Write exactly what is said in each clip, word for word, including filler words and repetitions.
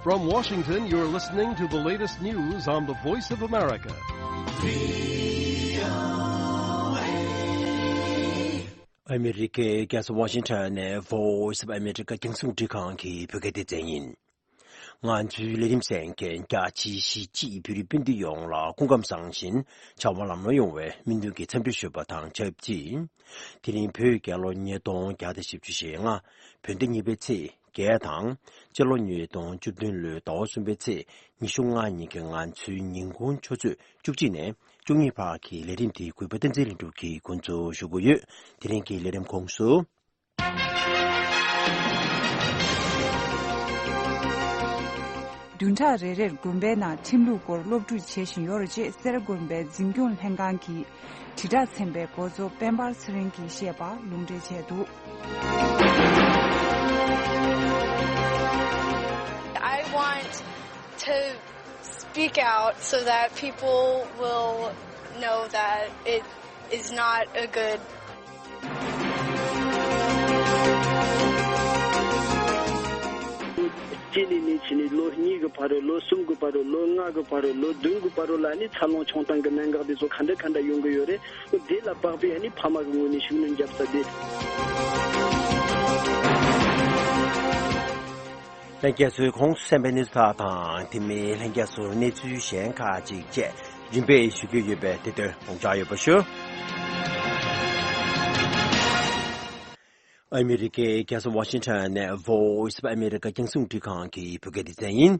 From Washington, you're listening to the latest news on the Voice of America. ཨ་མི་རི་ཀའི་རྒྱལ་ས་ཝ་ཤིང་ཊོན་ནས་Voice of America རྒྱང་སྲིང་རླུང་འཕྲིན་ཁང་གི་བོད་སྐད་སྡེ་ཚན་ཡིན། ང་ཚོའི་ལས་རིམ་གསན་མཁན་རྒྱ་ཆེའི་གཞིས་བྱེས་བོད་རིགས་སྤུན་ཟླ་ཡོངས་ལ་སྐུ་ཁམས་བཟང་ཞིང་བྱ་བ་ལམ་ལྷོང་ཡོང་བའི་སྨོན་འདུན་གྱི་འཚམས་འདྲི་ཞུས་པ་དང་ཆབས་ཅིག་དེ་རིང་བོད་རྒྱལ་ལོ་ཉིས་སྟོང་བརྒྱ་དང་བཞི་བཅུ་ཞེ་ལྔ། བོད་ཟླ་གཉིས་པའི་ཚེས་བརྒྱད་དང་། སྤྱི་ལོ་ཉིས་སྟོང་བཅུ་བདུན་ལོའི་ཟླ་བ་གསུམ་པའི་ཚེས་ཉི་ཤུ་ལྔ་ཉིན་གྱི་ང་ཚོའི་ཉིན་གུང་ཆུ་ཚོད་བཅུ་གཅིག་ནས་བཅུ་གཉིས་བར་གྱི་ལས་རིམ་དེ་གུས་པ་བསྟན་འཛིན་ལྷུན་གྲུབ་ཀྱིས་འགོ་འཛུགས་ཞུ་གི་ཡོད། དེ་རིང་གི་ལས་རིམ་ཁོངས་སུ། བདུན་ཕྲག་རེ་རེར་དགོན་པའི་ནང་ཁྲིམས་ལུགས་སྐོར་སློབ་ཁྲིད་བྱེད་བཞིན་ཡོད་རེད་ཅེས་སེ་ར་དགོན་པའི་འཛིན་སྐྱོང་ལྷན་ཁང་གི་དྲིལ་བསྒྲགས་ཚན་པའི་འགོ་གཙོ་སྤེན་པ་ཚེ་རིང་གིས་བཤད་པ་ལུང་འདྲེན་བྱས་འདུག I want to speak out so that people will know that it is not a good སྐྱེས་ནས་ནས་ཕྱིན་ནས་ལོ་གཉིས་ཀྱི་བར་རུ། ལོ་གསུམ་གྱི་བར་རུ། ལོ་ལྔ་གི་བར་རུ། ལོ་བདུན་གྱི་བར་རུ་ལ་ནི་འཚར་ལོངས་བྱུང་སྟངས་ཀྱི་གནད་འགག་འདི་ཚོ་ག་འདྲ་ག་འདྲ་ཡོང་གི་ཡོད་རེད། འོ་དེ་ལ་དཔག་པའི་ཨ་ནི་ཕ་མ་གི་ངོས་ནས་ཤུགས་སྣོན་བརྒྱབ་ས་དེ། ལྷན་རྒྱས་ཚོས་ཁོང་གསན་པའི་གནས་ཚུལ་དག་དང་དེ་མིན་ལྷན་རྒྱས་ཚོར་གནས་ཚུལ་གཞན་ཁག་ཅིག་བཅས་རིམ་པས་ཞུ་རྒྱུ་ཡོད་པས་དེ་དོན་དགོངས་འཇགས་ཡོད་པ་ཞུ། ཨ་མི་རི་ཀའི་རྒྱལ་ས་ཝ་ཤིང་ཊོན་ནས་Voice of America རྒྱང་སྲིང་རླུང་འཕྲིན་ཁང་གི་བོད་སྐད་སྡེ་ཚན་ཡིན།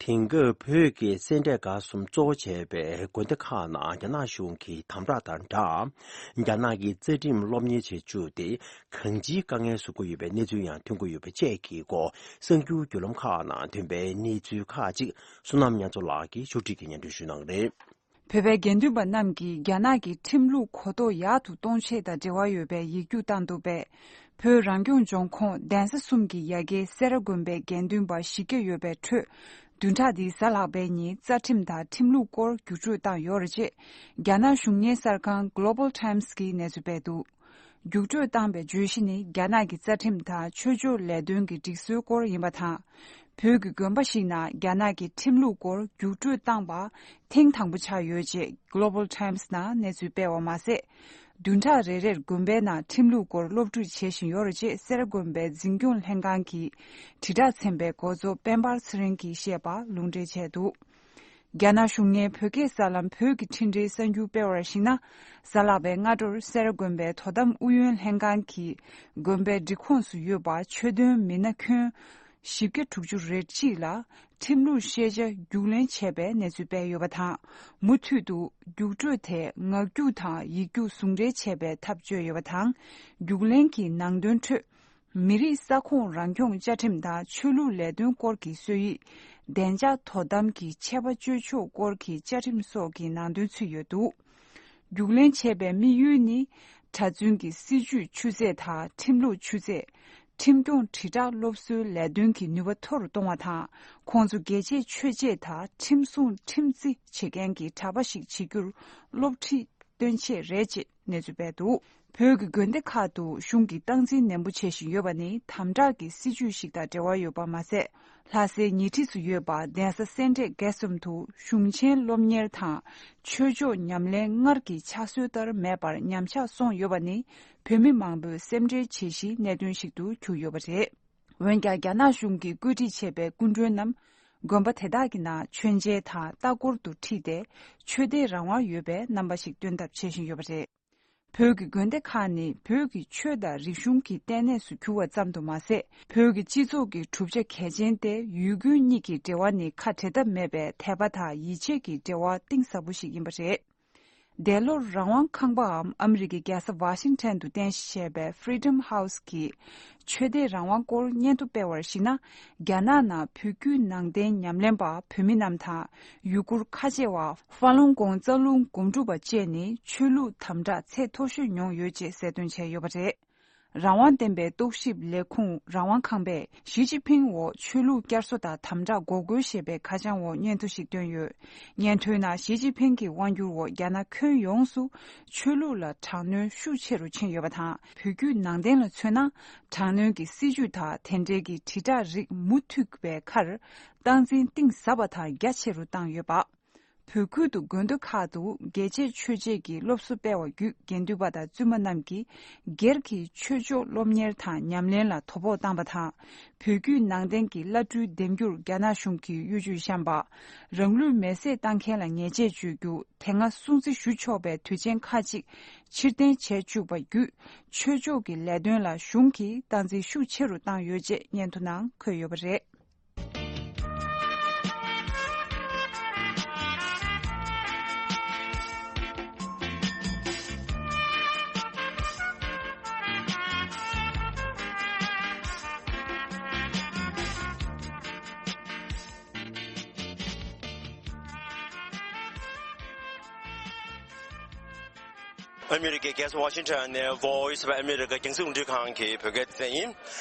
དེང་སྐབས་བོད་ཀྱི་སེ་འབྲས་དགའ་གསུམ་གཙོ་བོ་བྱས་པའི་དགོན་སྡེ་ཁག་ནང་རྒྱ་ནག་གཞུང་གིས་དམ་དྲག་དང་སྦྲགས། རྒྱ་ནག་གི་རྩ་ཁྲིམས་སློབ་གཉེར་བྱེད་བཅུག་སྟེ་གང་ཅིའི་དཀའ་ངལ་བཟོ་གི་ཡོད་པའི་གནས་ཚུལ་ཡང་ཐོན་གྱི་ཡོད་པ་བཅས་ཀྱི་སྐོར་གསར་འགྱུར་བརྒྱུད་ལམ་ཁག་ནང་ཐོན་པའི་གནས་ཚུལ་ཁག་ཅིག་བསོད་ནམས་དབྱངས་མཚོ་ལགས་ཀྱིས་ཕྱོགས་སྒྲིག་གིས་སྙན་སྒྲོན་ཞུ་གནང་གི་རེད། བོད་པའི་དགེ་འདུན་པ་རྣམས་ཀྱིས་རྒྱ་ནག་གི་ཁྲིམས་ལུགས་གོ་རྟོགས་ཡག་ཏུ་གཏོང་ཆེད་དང་འབྲེལ་བ་ཡོད་པའི་ཡིག་རྒྱུགས་བཏང་འདུག་པས། བོད་རང་སྐྱོང་ལྗོངས་ཁོངས་གདན་ས་གསུམ་གྱི་ཡ་གྱལ་སེ་ར་དགོན་པའི་དགེ་འདུན་པ་བཞི་བརྒྱ་ཡོད་པའི་ཁྲོད། བདུན་ཕྲག་འདིའི་གཟའ་ལྷག་པའི་ཉིན་རྩ་ཁྲིམས་དང་ཁྲིམས་ལུགས་སྐོར་རྒྱུགས་སྤྲོད་བཏང་ཡོད་རེད་ཅེས། རྒྱ་ནག་གཞུང་གཉེར་གསར་ཁང་Global Times གིས་གནས་ཚུལ་སྤེལ་འདུག་རྒྱུགས་སྤྲོད་བཏང་པའི་བརྗོད་གཞི་ནི་རྒྱ་ནག་གི་རྩ་ཁྲིམས་དང་ཆོས་ཕྱོགས་ལས་དོན་གྱི་སྒྲིག་སྲོལ་སྐོར་ཡིན་པ་དང་། བོད་ཀྱི་དགོན་པ་ཞིག་ནང་རྒྱ་ནག་གི་ཁྲིམས་ལུགས་སྐོར་རྒྱུགས་སྤྲོད་བཏང་པ་ཐེངས་དང་པོ་ཆགས་ཡོད་ཅེས་Global Times ནང་གནས་ཚུལ་སྤེལ་བ་མ་ཟད། བདུན་ཕྲག་རེ་རེར་དགོན་པའི་ནང་ཁྲིམས་ལུགས་སྐོར་སློབ་ཁྲིད་བྱེད་བཞིན་ཡོད་རེད་ཅེས་སེ་ར་དགོན་པའི་འཛིན་སྐྱོང་ལྷན་ཁང་གི་དྲིལ་བསྒྲགས་ཚན་པའི་འགོ་གཙོ་སྤེན་པ་ཚེ་རིང་གིས་བཤད་པ་ལུང་འདྲེན་བྱས་འདུག་རྒྱ་ནག་གཞུང་ངའི་བོད་སྐད་གསར་ལམ་བོད་ཀྱི་འཕྲིན་སྦྲེལ་གསར་འགྱུར་སྤེལ་བར་གཞིགས་ན། གཟའ་ལྷག་པའི་སྔ་དྲོར་སེ་ར་དགོན་པའི་དོ་དམ་ཨུ་ཡོན་ལྷན་ཁང་གིས་དགོན་པའི་སྒྲིག་ཁོངས་སུ་ཡོད་པ་ཆོས་དོན་མི་སྣ་ཁྱོན་བཞི་བརྒྱ་དྲུག་ཅུ་རེ་གཅིག་ལ་ཁྲིམས་ལུགས་ཤེས་བྱ་རྒྱུགས་ལེན་བྱས་པའི་གནས་ཚུལ་སྤེལ་ཡོད་པ་དང་། མུ་མཐུད་དུ་རྒྱུགས་སྤྲོད་དེ་ངག་རྒྱུགས་དང་ཡིག་རྒྱུགས་ཟུང་འབྲེལ་བྱས་པའི་ཐབས་སྤྱོད་ཡོད་པ་དང་། རྒྱུགས་ལེན་གྱི་ནང་དོན་ཁྲོད། མི་རིགས་ས་ཁོངས་རང་སྐྱོང་བཅའ་ཁྲིམས་དང་ཆོས་ལུགས་ལས་དོན་སྐོར་གྱི་སྲོལ་ཡིག་བདེ་འཇགས་དོ་དམ་གྱི་ཆད་པ་གཅོད་ཕྱོགས་སྐོར་གྱི་བཅའ་ཁྲིམས་སོགས་ཀྱི་ནང་དོན་ཚུད་ཡོད་འདུག་རྒྱུགས་ལེན་བྱས་པའི་དམིགས་ཡུལ་ནི། གྲྭ་བཙུན་གྱི་སྲིད་བྱུས་ཆུ་ཚད་དང་ཁྲིམས་ལུགས་ཆུ་ཚད། ཁྲིམས་སྐྱོང་དྲིལ་བསྒྲགས་སློབ་གསོའི་ལས་དོན་གྱི་ནུས་པ་མཐོ་རུ་གཏོང་བ་དང་། ཁོང་ཚོ་རྒྱལ་གཅེས་ཆོས་གཅེས་དང་ཁྲིམས་སྲུང་ཁྲིམས་བརྩི་བྱེད་མཁན་གྱི་གྲྭ་པ་ཞིག་བྱེད་རྒྱུར་སློབ་ཁྲིད་སྟོན་ཆེད་རེད་ཅེས་གནས་ཚུལ་སྤེལ་འདུག་བོད་ཀྱི་དགོན་སྡེ་ཁག་ཏུ་གཞུང་གིས་སྟངས་འཛིན་ནན་པོ་བྱེད་བཞིན་ཡོད་པ་ནི་དམ་དྲག་གི་སྲིད་བྱུས་ཤིག་དང་འབྲེལ་བ་ཡོད་པ་མ་ཟད། ལྷ་སའི་ཉེ་འཁྲིས་སུ་ཡོད་པ་གདན་ས་སེ་འབྲས་དགེ་གསུམ་དུ་གཞུང་ཆེན་སློབ་གཉེར་དང་ཆོས་ཕྱོགས་ཉམས་ལེན་སྔར་གྱི་ཕྱག་སྲོལ་ལྟར་མེད་པར་ཉམས་ཆག་སོང་ཡོད་པ་ནི་བོད་མི་མང་པོས་སེམས་ཁྲལ་བྱེད་གཞིའི་གནད་དོན་ཞིག་ཏུ་གྱུར་ཡོད་པ་རེད། འོན་ཀྱང་རྒྱ་ནག་གཞུང་གིས་བཀོད་སྒྲིག་བྱས་པའི་སྐུ་མགྲོན་རྣམས་དགོན་པ་དེ་དག་གི་ནང་མཆོད་མཇལ་དང་ལྟ་སྐོར་དུ་ཁྲིད་དེ་ཆོས་དད་རང་དབང་ཡོད་པའི་རྣམ་པ་ཞིག་སྟོན་ཐབས་བྱེད་བཞིན་ཡོད་པ་རེད། བོད་ཀྱི་དགོན་སྡེ་ཁག་ནི་བོད་ཀྱི་ཆོས་དང་རིག་གཞུང་གི་ལྟེ་གནས་སུ་གྱུར་བ་ཙམ་དུ་མ་ཟད། བོད་ཀྱི་སྤྱི་ཚོགས་ཀྱི་གྲུབ་ཆ་གལ་ཆེན་ཏེ་ཡུལ་དགོན་གཉིས་ཀྱི་འབྲེལ་བ་ནི་ཁ་བྲལ་ཐབས་མེད་པའི་དད་པ་དང་ཡིད་ཆེས་ཀྱི་འབྲེལ་བ་གཏིང་ཟབ་པོ་ཞིག་ཡིན་པ་རེད། འདས་ལོར་རང་དབང་ཁང་པའམ་ཨ་མི་རི་ཀའི་རྒྱལ་ས་ཝ་ཤིང་ཊོན་དུ་རྟེན་གཞི་བྱས་པའི་Freedom House གིས་ཆོས་དད་རང་དབང་སྐོར་སྙན་ཐོ་སྤེལ་བར་གཞིགས་ན། རྒྱ་ནག་ནང་བོད་བརྒྱུད་ནང་བསྟན་ཉམས་ལེན་པ་བོད་མི་རྣམས་དང་ཡུ་གུར་ཁ་ཆེ་བ་ཧྥ་ལུང་ཀོང་རྩ་རླུང་སྒོམ་སྒྲུབ་པ་བཅས་ནི་ཆོས་ལུགས་དམ་དྲག་ཚད་མཐོ་ཤོས་མྱོང་ཡོད་ཅེས་གསལ་སྟོན་བྱས་ཡོད་པ་རེད། རང་དབང་ལྡན་པའི་རྟོག་ཞིབ་ལས་ཁུངས་རང་དབང་ཁང་པས་ཞི་ཅིན་ཕིང་འོག་ཆོས་ལུགས་བསྐྱར་གསོ་དང་དམ་དྲག་འགོག་རྒོལ་ཞེས་པའི་ཁ་བྱང་འོག་སྙན་ཐོ་ཞིག་བཏོན་ཡོད། སྙན་ཐོའི་ནང་ཞི་ཅིན་ཕིང་གི་དབང་སྒྱུར་འོག་རྒྱ་ནག་ཁྱོན་ཡོངས་སུ་ཆོས་ལུགས་ལ་དྲག་གནོན་ཤུགས་ཆེ་རུ་ཕྱིན་ཡོད་པ་དང་། བོད་བརྒྱུད་ནང་བསྟན་ལ་མཚོན་ན། དྲག་གནོན་གྱི་སྲིད་བྱུས་དང་དེ་འབྲེལ་གྱི་དྲིལ་བསྒྲགས་རིགས་མུ་མཐུད་པའི་ཁར་སྟངས་འཛིན་གཏིང་ཟབ་པ་དང་རྒྱ་ཆེ་རུ་བཏང་ཡོད་པ། བོད་ཁུལ་དུ་དགོན་སྡེ་ཁག་ཏུ་རྒྱལ་གཅེས་ཆོས་གཅེས་ཀྱི་སློབ་གསོ་སྤེལ་བ་བརྒྱུད་དགེ་འདུན་པ་དང་བཙུན་མ་རྣམས་ཀྱིས་སྒེར་གྱི་ཆོས་ཕྱོགས་སློབ་གཉེར་དང་ཉམས་ལེན་ལ་དོ་ཕོག་བཏང་པ་དང་། བོད་བརྒྱུད་ནང་བསྟན་གྱི་བླ་སྤྲུལ་འདེམས་རྒྱུར་རྒྱ་ནག་གཞུང་གིས་གཡོ་ཇུས་བཤམས་པ། རང་ལུས་མེར་སྲེག་བཏང་མཁན་ལ་ཉེས་ཆད་གཅོད་རྒྱུ། དེ་སྔ་སྲུང་བརྩི་ཞུ་ཆོག་པའི་དུས་ཆེན་ཁག་ཅིག་ཕྱིར་འཐེན་བྱས་བཅུག་པ་བརྒྱུད། ཆོས་ཕྱོགས་ཀྱི་ལས་དོན་ལ་གཞུང་གིས་སྟངས་འཛིན་ཤུགས་ཆེ་རུ་བཏང་ཡོད་ཅེས་སྙན་ཐོ་ནང་འཁོད་ཡོད་པ་རེད། ཨ་མི་རི་ཀའི་རྒྱལ་ས་ཝ་ཤིང་ཊོན་ནས་Voice of America རྒྱང་སྲིང་རླུང་འཕྲིན་ཁང་གི་བོད་སྐད་སྡེ་ཚན་ཡིན།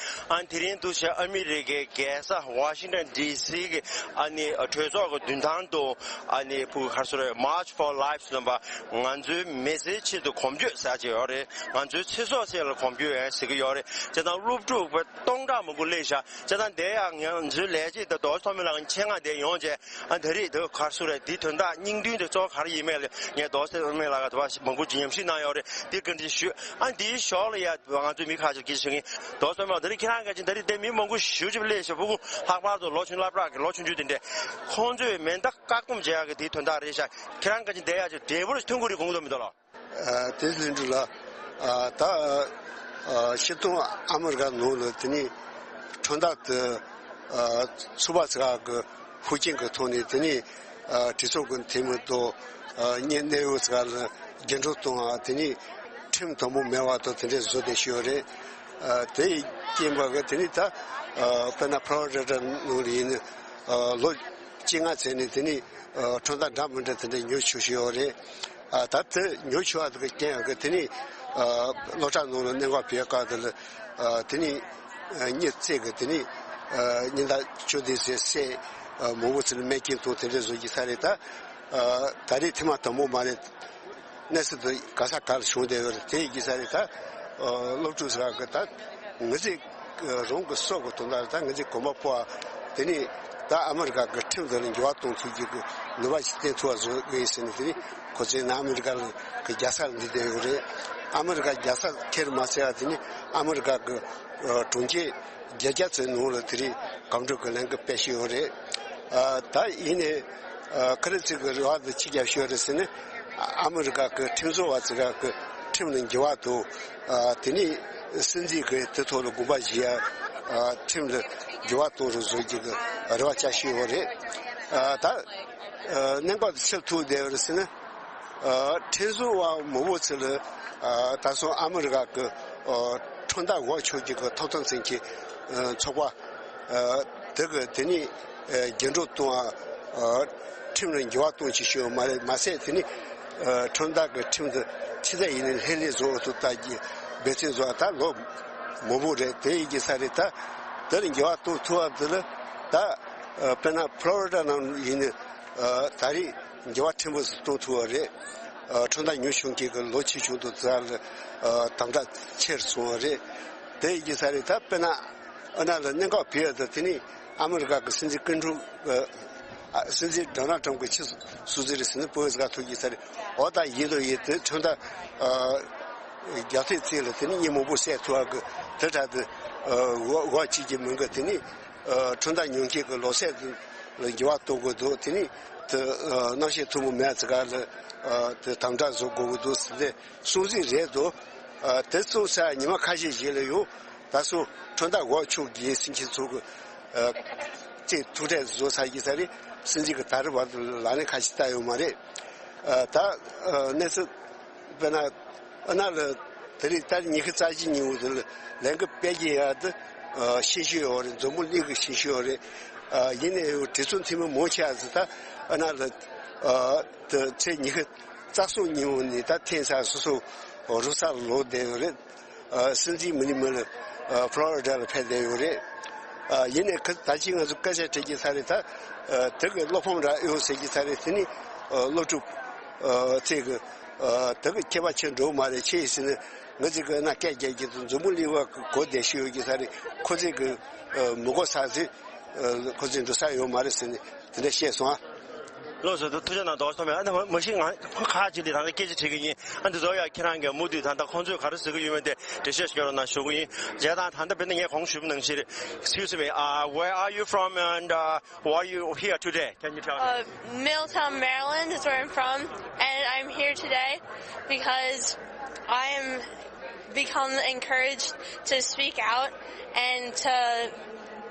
ཨ་དེ་རིང་འདུག་བྱས་ཨ་མི་རི་ཀའི་རྒྱལ་ས་ཝ་ཤིང་ཊོན་ཌི་སི་གི་ཨ་ནི་གྲོས་ཚོགས་ཀྱི་མདུན་ཐང་དུ་ཨ་ནི་ཕུ་གར་སོ་རེ་March for Life ཟེར་བ་ང་ཚོའི་མི་ཚེའི་ཆེད་དུ་གོམ་བགྲོད་ཟེར་ཅིག་ཡོད་རེད། ང་ཚོའི་ཚེ་སྲོག་ཆེད་ལ་གོམ་བགྲོད་ཡང་ཟེར་གི་ཡོད་རེད། བྱས་ཙང་སློབ་ཕྲུག་སྟོང་ཕྲག་མང་པོ་སླེབས་ཤག་བྱས་ཙང་དེ་ཡང་ང་ཚོའི་ལས་བྱེད་དང་རྡོ་རྗེ་ཐོགས་མེད་ལགས་ཆེད་མངགས་དེ་ཡོང་བྱས། ཨ་ད་རེས་དེ་གར་སོ་རེད། དེའི་དོན་དག་སྙིང་དོན་དེ་གཙོ་བོ་ག་རེ་ཡིན་མེད་ལ་ངས་རྡོ་རྗེ་ཐོགས་མེད་ལགས་ཀྱིས་མང་པོ་ཅིག་ཉམས་ཞིབ་གནང་ཡོད་རེད། དེ་བཀའ་འདྲི་ཞུ། ཨ་འདིའི་ཞོར་ལ་ཡ་ང་ཚོའི་མི་ཁག་ཅིག་གིས་ཞུ་གིན་རྡོ་རྗེ་ཐོགས་མེད་ལགས་ད་རེས་ཁྱེད་རང་ག་ཅིག་ད་རེས་དེ་མི་མང་པོ་ཞེ་ཅིག་སླེབས་ཤག་ཕྲུ་གུ་ལྷག་པར་དུ་ལོ་ཆུང་སློབ་གྲྭ་གི་ལོ་ཆུང་ཆུང་དེ་འདྲས་ཁོང་ཚོས་མེ་མདའ་བཀག་སྡོམ་བྱེད་ཡག་གི་དེའི་དོན་དག་རེད་ཤག་ཁྱེད་རང་ག་ཅིག་བསྡད་ཡག་ཅིག་འབྲས་བུ་ཐོན་གྱི་རེད་དགོངས་དོན་མི་འདུག་ལགས། ཨ་དེ་ལྷུན་གྲུབ་ལགས། ཨ་ད་ཨ་སྤྱིར་བཏང་ཨ་མི་རི་ཀ་ནང་ལ་དེ་ནས་ཁྲིམས་ཐག་དེ་ཨ་ཚུགས་པ་ཚ་གི་ཤུགས་རྐྱེན་གྱི་ཐོག་ནས་དེ་ནས་ཨ་གྲོས་ཚོགས་ཀྱི་འཐུས་མི་དང་ཨ་གཉེན་གནས་ཡོད་ཚ་ལ་རྒྱུན་སྒྲོག་གཏོང་བ་དེ་ནས་ཁྲིམས་དང་པོ་མེད་པ་དང་དེ་འདྲས་བཟོ་བསྡད་ཤོད་རེད། ཨ་དེ་ཡི་རྐྱེན་པ་གི་དེ་ནས་ད་ཨ་དཔེར་ན་ཕ་ལོ་རི་ཌ་ནང་ལ་ཡིན་ན་ཨ་ལོ་བཅོ་ལྔ་ཚེ་ནས་དེ་ནས་ཨ་ཁྲིམས་ཐག་འདྲ་མི་འདྲ་དེ་འདྲས་ཉོ་ཆོག་ཤོད་ཡོད་རེད། ཨ་ད་དེ་ཉོ་ཆོག་པ་དེ་གི་རྐྱེན་གི་དེ་ནས་ཨ་སློབ་གྲྭ་ནང་ལ་གནས་སྐབས་བྱེད་སྐབས་དེ་ལ་ཨ་དེ་ནས་ཨ་མི་རྩེ་གི་དེ་ནས་ཨ་ཉིན་ལྟར་ཆུ་དེ་ཟེར་སེ་ཨ་མང་པོ་ཚུར་རྨས་སྐྱོན་དང་དེ་འདྲ་བཟོ་རྒྱུ་ས་རེད། ད་ཨ་ད་རེས་ཐེངས་མ་དང་པོ་མ་རེད། གནས་ཚུལ་དེ་ག་ས་ག་ལ་བྱུང་བསྡད་ཡོད་རེད། དེ་ཡི་རྒྱུ་ས་རེད། ད་ཨ་སློབ་ཕྲུག་ཚོ་གི་ད་ངེད་ཚོས་རང་གི་སྲོག་གི་དོན་དག་ལ་ད་ངེད་ཚོས་གོམ་པ་སྤོ་བ། དེ་ནས་ད་ཨ་མི་རི་ཀ་གི་ཁྲིམས་དེ་ལ་འགྱུར་བ་གཏོང་ཐུབ་རྒྱུ་གི་ནུས་པ་ཞིག་བསྟན་ཐུབ་པ་བཟོ་དགོས་ཟེར་ནས། དེ་ནས་ཁོ་ཚོའི་ནང་ཨ་མི་རི་ཀ་ལ་གི་རྒྱལ་ས་ལ་འདི་བསྡད་ཡོད་རེད། ཨ་མི་རི་ཀ་རྒྱལ་ས་ཁྱེར་མ་ཚར་བ་དེ་ནས་ཨ་མི་རི་ཀ་གི་ཨ་གྲོང་ཁྱེར་བརྒྱད་བརྒྱ་ཚོའི་ནང་ལ་དེ་རིང་གོམ་བགྲོད་ཀྱི་ལས་འགུལ་སྤེལ་བཞིན་ཡོད་རེད། ཨ་ད་ཡིན་ནའི་ཨ་ཁ་རི་ཚིག་གི་རེ་བ་དེ་ཅི་བརྒྱབ་བཞིན་ཡོད་རེད་ཟེར་ན། ཨ་མི་རི་ཀ་གི་ཁྲིམས་བཟོ་བ་ཚོ་གི་ཁྲིམས་ལ་འགྱུར་བ་དང་། ཨ་དེ་ནས་སྲིད་འཛིན་གྱིས་དེ་ཐོག་ལ་དགོངས་པ་བཞེས་ཡ། ཨ་ཁྲིམས་ལ་འགྱུར་བ་གཏོང་རོགས་བཟོ་རྒྱུ་གི་རེ་བ་བྱ་བཞིན་ཡོད་རེད། ཨ་ད་ཨ་གནད་འགག་དེ་ཆི་ཐུག་བསྡད་ཡོད་རེད་ཟེར་ན། ཨ་ཁྲིམས་བཟོ་བ་མང་པོ་ཚོ་ལ་ཨ་ད་སོང་ཨ་མི་རི་ཀ་གི་ཨ་ཁྲིམས་ཐག་འགོག་ཆོག་རྒྱུ་གི་ཐོབ་ཐང་ཅན་གྱི་ཨ་ཚོགས་པ་ཨ་དེ་གི་དེ་ནས་ཨ་རྒྱུན་སྒྲོག་གཏོང་བ། ཨ་ཁྲིམས་ལ་འགྱུར་བ་གཏོང་ཆེད་ཞུ་བ་མ་རེད། མ་ཟད་དེ་ནས་ཨ་ཁྲིམས་ཐག་གི་ཁྲིམས་དེ་ཅི་ལྟར་ཡིན་ནའི་ལྷོད་ལྷོད་བཟོ་འོས་ཐོག་ལྟ་རྒྱུ་འབད་བརྩོན་བཟོ་བ་ད་ལོ་མང་པོ་རེད། དེ་ཡིན་གྱི་ས་རེད། ད་དེ་ལ་འགྱུར་བ་གཏོང་ཐུབ་པ་དེ་ལ་ད་ཨ་དཔེར་ན་ཕ་ལོ་རི་ཌ་ནང་ཡིན་ནའི་ཨ་ད་རེས་འགྱུར་བ་ཕྲན་བུ་ཞིག་གཏོང་ཐུབ་པ་རེད། ཨ་ཁྲིམས་ཐག་ཉོ་ཆོག་མཁན་གྱི་ལོ་ཆེ་ཆུང་དུ་ཛ་ལ་ཨ་དམ་དྲག་ཆེ་རུ་སོང་བ་རེད། དེ་ཡིན་གྱི་ས་རེད། ད་དཔེར་ན་ཨ་ན་ལ་གནད་འགག་བུད་ཡོད་དུ་དེ་ནས་ཨ་མི་རི་ཀ་གི་སྲིད་འཛིན་སྐུ་ཕྲེང་ཨ་སྲིད་འཛིན་ཌོ་ནལ་ཊམ་གྱི་ཆེས་སུ་ཟིག་རེད་ཟེར་ནས་བོད་ཟ་ཐུབ་ཀྱི་ས་རེད། འོ་ད་ཡིན་དུ་ཡིན་དེ་ཁྲིམས་ཐག་ཨ་རྒྱ་ཐེ་ཚིག་ལ་དེ་ནས་མི་མང་པོ་བསད་ཐུབ་པ་གི་དེ་འདྲ་དེ་ཨ་འོ་འོ་གཅིག་གི་མིང་གི་དེ་ནས་ཨ་ཁྲིམས་ཐག་ཉོ་མཁན་གྱི་ལོ་ཚད་དེ་ལ་འགྱུར་བ་གཏོང་དགོས་འདུག་དེ་ནས་དེ་ཨ་གནམ་གཤིས་ཐུན་མོང་མེད་ཙི་ག་ལ་ཨ་དེ་དམ་དྲག་བཟོ་དགོས་ཀྱི་འདུག་ཟེར་ཏེ་གསུང་གཟིགས་རེད་འདུག་ཨ་དེ་གསུངས་ཚར་ཉི་མ་ཁ་ཤས་ཤིག་ལ་ཡང་ད་སོ་ཁྲིམས་ཐག་འགོག་ཆོག་གི་ཟེར་མཁན་ཚོ་གི་ཨ་ཅིག་ཐུག་འཕྲད་བཟོ་ཚར་གྱི་ས་རེད། སྲིད་འཛིན་གྱིས་ད་རེས་བར་དུ་ལག་ལེན་ཁ་ཤས་བསྟར་ཡོད་མ་རེད། ཨ་ད་ཨ་གནས་ཚུལ་དཔེར་ན་ཨ་ན་ལ་དེ་རིང་ད་རེས་ཉི་ཤུ་རྩ་བཞི་ཉིན་འོག་དེ་ལ་ལས་འགུལ་སྤེལ་གྱི་ཡག་དེ་ཨ་ཤེས་ཤོས་ཡོད་རེད། འཛམ་བུ་གླིང་གི་ཤེས་ཤོས་ཡོད་རེད། ཨ་ཡིན་ནའི་ཡང་གྲོས་ཚོགས་འཐུས་མི་མང་ཆེ་བ་ཚོ་ད་ཨ་ན་ལ་ཨ་དེ་ཚེས་ཉི་ཤུ་རྩ་གསུམ་ཉིན་འོག་ནས་ད་ཐེངས་ཤར་སོ་སོ་རུ་ས་ལ་ལོག་བསྡད་ཡོད་རེད། ཨ། སྲིད་འཛིན་མི་ནི་མི་ལ་ཨ་ཕློ་རི་ཌ་ལ་ཕེབས་བསྡད་ཡོད་རེད། ཨ། ཡིན་ནའི་ཁ་ད་ཅི་ང་ཚོ་སྐད་ཆ་དྲིས་ཀྱི་ས་རེད། ད་ཨ་དེ་གི་བློ་ཕམ་རག་ཡོད་ཟེར་གྱི་ས་རེད། དེ་ནི་ཨ་བློ་སྒྲུབ་ཨ་ཚེ་གི་ཨ་དེ་གི་ཁྱད་པར་ཆེ་འགྲོ་མ་རེད། ཆེ་ཡིན་ཟེར་ན་ང་ཚོ་གི་ན་སྐད་རྒྱག་གི་འདུག་འཛམ་བུ་གླིང་བ་གི་གོ་བདེ་ཤོས་ཡོད་ཀྱི་ས་རེད། ཁོ་ཚོ་གི་ཨ་མི་གོ་ས་ཚེ་ཨ་ཁོ་ཚོ་འགྲོ་ས་ཡོད་མ་རེད་ཟེར་ནས་དེ་འདྲ་བཤད་སོང་ཨ། ལགས་སོ། ཐུགས་རྗེ་གནང་། རྡོ་རྗེ་ཐོགས་མེད། ཨ་ནི་མ་གཞི་ང་ཁ་ཅིག་འདི་ད་ལྟ་སྐད་ཆ་དྲིས་ཀྱི་ཡིན། ཨ་འདི་ཚོ་ཡང་ཁྱེད་རང་གི་མུ་མཐུད་ད་ལྟ་ཁོང་ཚོས་ག་རེ་ཟེར་གྱི་ཡོད་མེད་དེ་འགྲེལ་བཤད་ཞུ་རོགས་གནང་ཞུ་གི་ཡིན། བྱས་ཙང་ད་ལྟ་དཔེར་ན་ངས་གོང་ཞུས་པ་ནང་བཞིན་རེད། Excuse me, uh, where are you from and uh, why are you here today? Can you tell me? Uh, Middletown, Maryland is where I'm from, and I'm here today because I'm become encouraged to speak out and to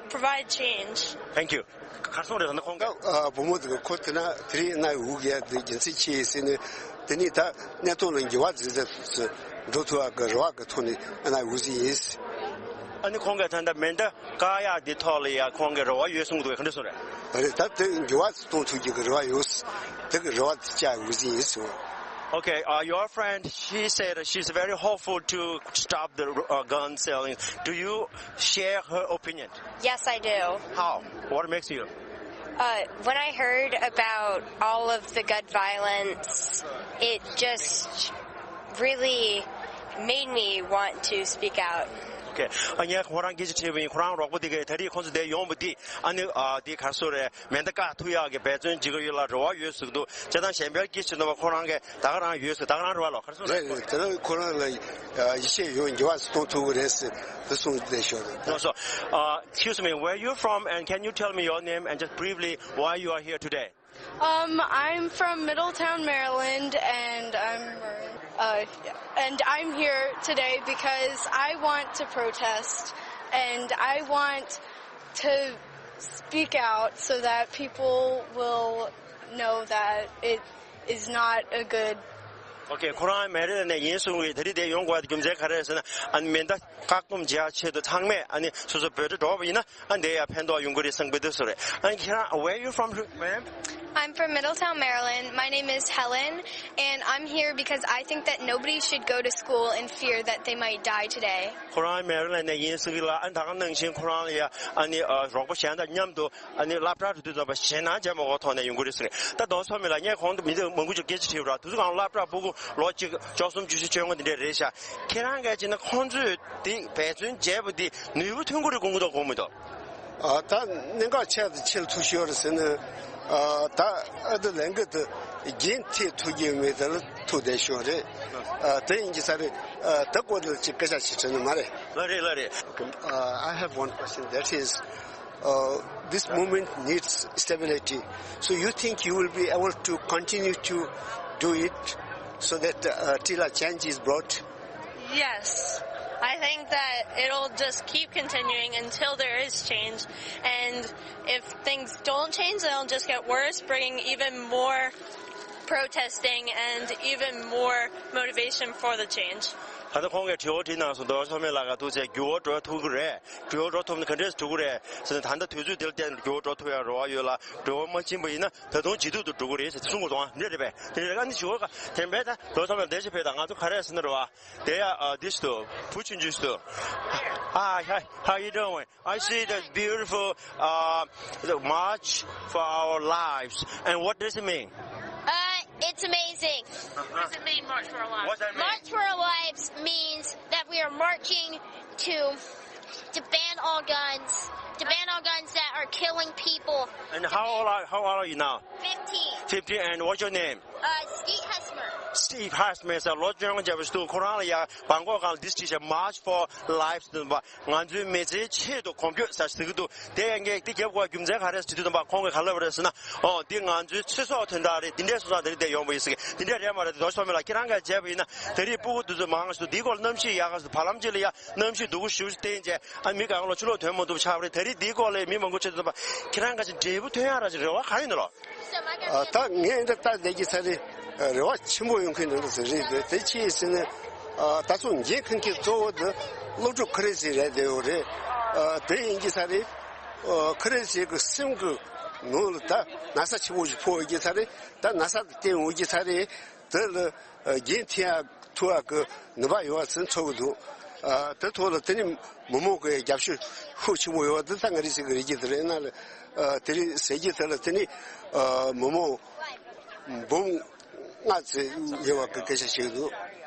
provide change. Thank you. གར་སོང་རེད་ད་ཁོང་ག་ཨ་བུ་མོ་དེ་ག་ཁོ་དེ་ན་དེ་རིང་ན་འུ་ག་དེ་རྒྱུ་མཚན་ཆེ་ཟེར་ནས་དེ་ནི་ད་གནས་སྟངས་ལ་འགྱུར་བ་ཟེར་ཟེར་འགྲོ་ཐུབ་པ་གི་རེ་བ་གི་ཐོག་ནས་ན་འུ་ཟི་ཡིན། ཨ་ནི་ཁོང་ག་ད་ལྟ་མེ་མདའ་བཀག་ཡག་དེ་ཐོག་ལ་ཡ་ཁོང་གི་རེ་བ་ཡོད་གསུང་གི་འདུག་ག་འདྲ་གསུང་རེད། རེད། ད་དེ་འགྱུར་བ་གཏོང་ཐུབ་རྒྱུ་གི་རེ་བ་ཡོད། དེ་གི་རེ་བ་དེ་བཅའ་འུ་ཟི་ཡིན་ཟེར། Okay, uh, your friend, she said she's very hopeful to stop the uh, gun selling. Do you share her opinion? Yes, I do. How? What makes you? Uh, when I heard about all of the gun violence, it just really made me want to speak out. Okay. ཨ་ངས་ཁོ་རང་སྐད་ཆ་དྲིས་པ་ཡིན། ཁོ་རང་རོགས་པ་དེ་གས་ད་རེས་ཁོང་ཚོ་འདིར་ཡོང་བ་འདི་ཨ་ནི་ཨ་འདི་ག་སུ་རེད། མེ་མདའ་བཀག་ཐུབ་ཡག་གི་འབད་བརྩོན་བྱེད་ཀྱི་ཡོད་ལ་རེ་བ་ཡོད་ཟེར་གྱི་འདུག་བྱས་ཙང་གཞན་པའི་སྐད་ཆ་དྲིས་པ་ཁོ་རང་གིས་ད་ག་རང་ཡོད་ཟེར། ད་ག་རང་རེད་བ། ལོ་ག་རེ་གསུངས་རེད། རེད་རེད། དེ་ལ་ཁོ་རང་ལ་ཡིད་ཆེས་ཡོད། འགྱུར་བ་གཏོང་ཐུབ་ཀྱི་རེད་ཟེར་དེ་གསུངས་བསྡད་ཤོག་རེད། ལགས་སོ། Uh, excuse me, where you from and can you tell me your name and just briefly why you are here today? Um, I'm from Middletown, Maryland, and I'm uh, and I'm here today because I want to protest and I want to speak out so that people will know that it is not a good Okay, ཁོ་རང་མེ་རི་ལན་ནས་ཡིན་གསུང་གི། དེ་རིང་འདིར་ཡོང་དགོས་པའི་རྒྱུ་མཚན་ག་རེ་རེད་ཟེར་ན་ཨ་ནི་མེ་མདའ་བཀག་སྡོམ་བྱེད་ཡག་ཆེད་དུ་ཚང་མས་ཨ་ནི་སོ་སོ་བོད་དུ་འགྲོ་བ་ཡིན་ན་ཨ་འདིར་ཡང་ཕན་ཐོགས་ཡོང་གི་རེད་བསམ་གྱི་འདུག་ཟེར་རེད། ཨ་ནི་ཁྱེད་རང་where you from, ma'am? I'm from Middletown, Maryland. My name is Helen, and I'm here because I think that nobody should go to school in fear that they might die today. ཁོ་རང་མེ་རི་ལན་ནས་ཡིན་ཟེར་གྱི་ལ། ཨ་ནི་ད་ག་ནང་བཞིན་ཁོ་རང་ལ་ཡ་ཨ་ནི་ཨ་རོགས་པ་གཞན་དང་མཉམ་དུ་ཨ་ནི་སློབ་གྲྭ་འགྲོ་དུས་ཙམ་པ་ཞེད་སྣང་བྱེད་མ་དགོས་ཐོག་ནས་ཡོང་གི་རེད་ཟེར། ད་རྡོ་རྗེ་ཐོགས་མེད་ལགས། ངས་གོང་དུ་མི་འདི་མང་པོ་ཅིག་སྐད་ཆ་དྲིས་པ་ར། དུས་ཚོད་གང་སློབ་གྲྭ་ཕྲུ་གུ་ལོ་གཅིག་བཅུ་གསུམ་བཅུ་བཞི་བཅོ་ལྔ་འདི་འདྲས་རེད་ཤག་ཁྱེད་རང་གིས་བྱས་ན་ཁོང་ཚོས་འདི་འབད་བརྩོན་བྱས་པ་འདི་ནུས་པ་ཐོན་གྱི་རེད་དགོངས་ཀྱི་འདུག་དགོངས་མི་འདུག་ཨ། ད་གནད་འགག་ཆེ་དང་ཆེ་ལ་ཐུག་ཤོར་ཟེར་ན། ཨ། ད་ཨ་ད་ལན་གི་དུ་རྒྱན་ཐེ་ཐུག་རྒྱུ་མེད་དེ་ལ་ཐུག་བསྡད་ཤོར་རེད། ཨ། དེ་ཡིན་གྱི་ས་རེད། ཨ། ད་སྐོར་དེ་ལ་ཅིག་སྐད་ཆ་ཞིག་དྲིས་ན་མ་རེད། ལགས་རེད། ལགས་རེད། Okay, uh, I have one question. That is, uh, this movement needs stability. So you think you will be able to continue to do it so that uh, till a change is brought? Yes. I think that it'll just keep continuing until there is change. And if things don't change, then it'll just get worse, bringing even more protesting and even more motivation for the change. ད་ལྟ་ཁོང་གིས་དྲི་བ་དྲིས་གནང་སོང་། རྡོ་རྗེ་ཐོགས་མེད་ལགས་ག་ཐུག་ཚེ་འགྱུར་བ་འགྲོ་ཐུབ་ཀྱི་རེད། འགྱུར་བ་འགྲོ་ཐུབ་ན་ག་འདྲས་འགྲོ་གི་རེད་ཟེར་ན། ད་ལྟ་དུས་ཚོད་འདི་ལ་བརྟེན་ནས་འགྱུར་བ་འགྲོ་ཐུབ་ཡག་རེ་བ་ཡོད་ལ། འགྱུར་བ་མ་ཕྱིན་པ་ཡིན་ན་ད་དུང་ཇེ་སྡུག་ཏུ་འགྲོ་གི་རེད་ཟེར་གསུང་གི་འདུག་ཨ། འདི་རེད་པས། འདི་རེད། ཨ་ནི་ཞུ་བ་ག་དེ་འབད་ད་རྡོ་རྗེ་ཐོགས་མེད་ལགས་འདི་ཞིག་འབད་ད། ང་ཚོ་ག་རེ་ཟེར་ན་རེད་བ། དེ་ཡ་ཨ་འདི་ཞིག་འདུག་བུ་ཆུང་ཆུང་ཞིག་འདུག Hi, hi, how you doing? I see the beautiful uh, the march for our lives. And what does it mean? Uh, it's amazing. What does it mean, March for Our Lives? What does it mean? March for Our Lives means that we are marching to to ban all guns, to ban all guns that are killing people. And how old are, how old are you now? Fifteen. Fifteen, and what's your name? Uh, Steve Hesmer. Steve Hesmer ཟེར་ལོ་བཅོ་ལྔ་བརྒྱབ་པ་ཞིག་འདུག་ཁོ་རང་ལ་ཡ་སྦང་ཀོག་སྒང་ལ་འདི་ཞིག་བྲིས་བྱས། March for Lives ཟེར་བ། ང་ཚོའི་མི་ཚེའི་ཆེད་དུ་གོམ་བགྲོད་ཟེར་ཞིག་འདུག་དེ་ཡང་ངས་འདི་རྒྱབ་དགོས་རྒྱུ་མཚན་ག་རེ་ཟེར་དུས་ཙམ་པ་ཁོང་གིས་ག་ལབ་པ་རེད་ཟེར་ན། ཨོ་འདི་ང་ཚོའི་ཚེ་སྲོག་དོན་དག་རེད། འདི་འདྲས་སོང་ཙང་དེ་རིང་འདིར་ཡོང་བ་ཡིན་ཟེར་གི། འདི་འདྲས་རེད་མ་རེད། དེ་རྡོ་རྗེ་ཐོགས་མེད་ལགས་ཁྱེད་རང་གིས་བྱས་པ་ཡིན་ན་དེ་རིང་སྤུ་གུ་དེ་ཚོ་མང་ཞིག་འདུག་འདིའི་སྐོར་ལ་གནམ་གཤིས་ཡག་ག་ཞིག་འདུག་བར་ལམ་གཅིག་ལ་ཡ་གནམ་གཤིས་སྡུག་གུ་ཞེ་པོ་ཞིག་བསྟན་བྱས། ཨ་མི་གང་ལ་ཕྱི་ལོགས་ཐོན་མ་ཐུབ་ཆགས་པ་རེད། དེ་རིང་འདིའི་སྐོར་ལ་མི་མང་པོ་ཆེ་ཚོ་ད་ཁྱེད་རང་ག་ཞིག་འབྲས་བུ་ཐོན་ཡག་ར་ཞིག་རེ་བ་ག་རེ་ཡིན་ནོ་ལོ། ཨ། ད་ངས་འདི་ལྟ་བསྡད་ཀྱི་ས་རེད། རེ་བ་ཆེན་པོ་ཡོང་གི་འདུག་ཟེར་རེད། དེ་ཅི་ཡིན་ཟེར་ན། ཨ། ད་ཚོ་འགན་འཁུར་མཁན་གཙོ་བོ་དེ་སློབ་ཕྲུག་ཁེ་རེ་ཟིག་རེད་བསྡད་ཡོད་རེད། ཨ། དེ་ཡིན་གྱི་ས་རེད། ཨ། ཁེ་རེ་ཟིག་གི་སེམས་ཀྱི་ནང་ལ་ད་ན་ཚ་ཆེན་པོ་ཞིག་ཕོག་ཡོད་ཀྱི་ས་རེད། ད་ན་ཚ་དེ་བསྟེན་འོང་གྱི་ས་རེད། དེ་ལ་འགན་འཁུར་ཡག་ཐུབ་ཡག་གི་ནུས་པ་ཡོད་པ་ཟེར་ཚོར་གི་འདུག་ཨ། དེ་ཐོག་ལ་དེ་ནི་མི་མང་གི་རྒྱབ་སྐྱོར་ཤུགས་ཆེན་པོ་ཡོད་པ་དེ་ད་ང་རེ་ཟེར་གི་རེད་ཀྱི། དེ་རེད་ན་ལ་ཨ་དེ་རིང་ཟེར་གྱི་དེ་ལ་དེ་ནི་ཨ་མི་མང་འབུམ་ལྔ་ཙམ་ཡོད་པ་གི་སྐད་ཆ་བཤད་ཀྱི་འདུག་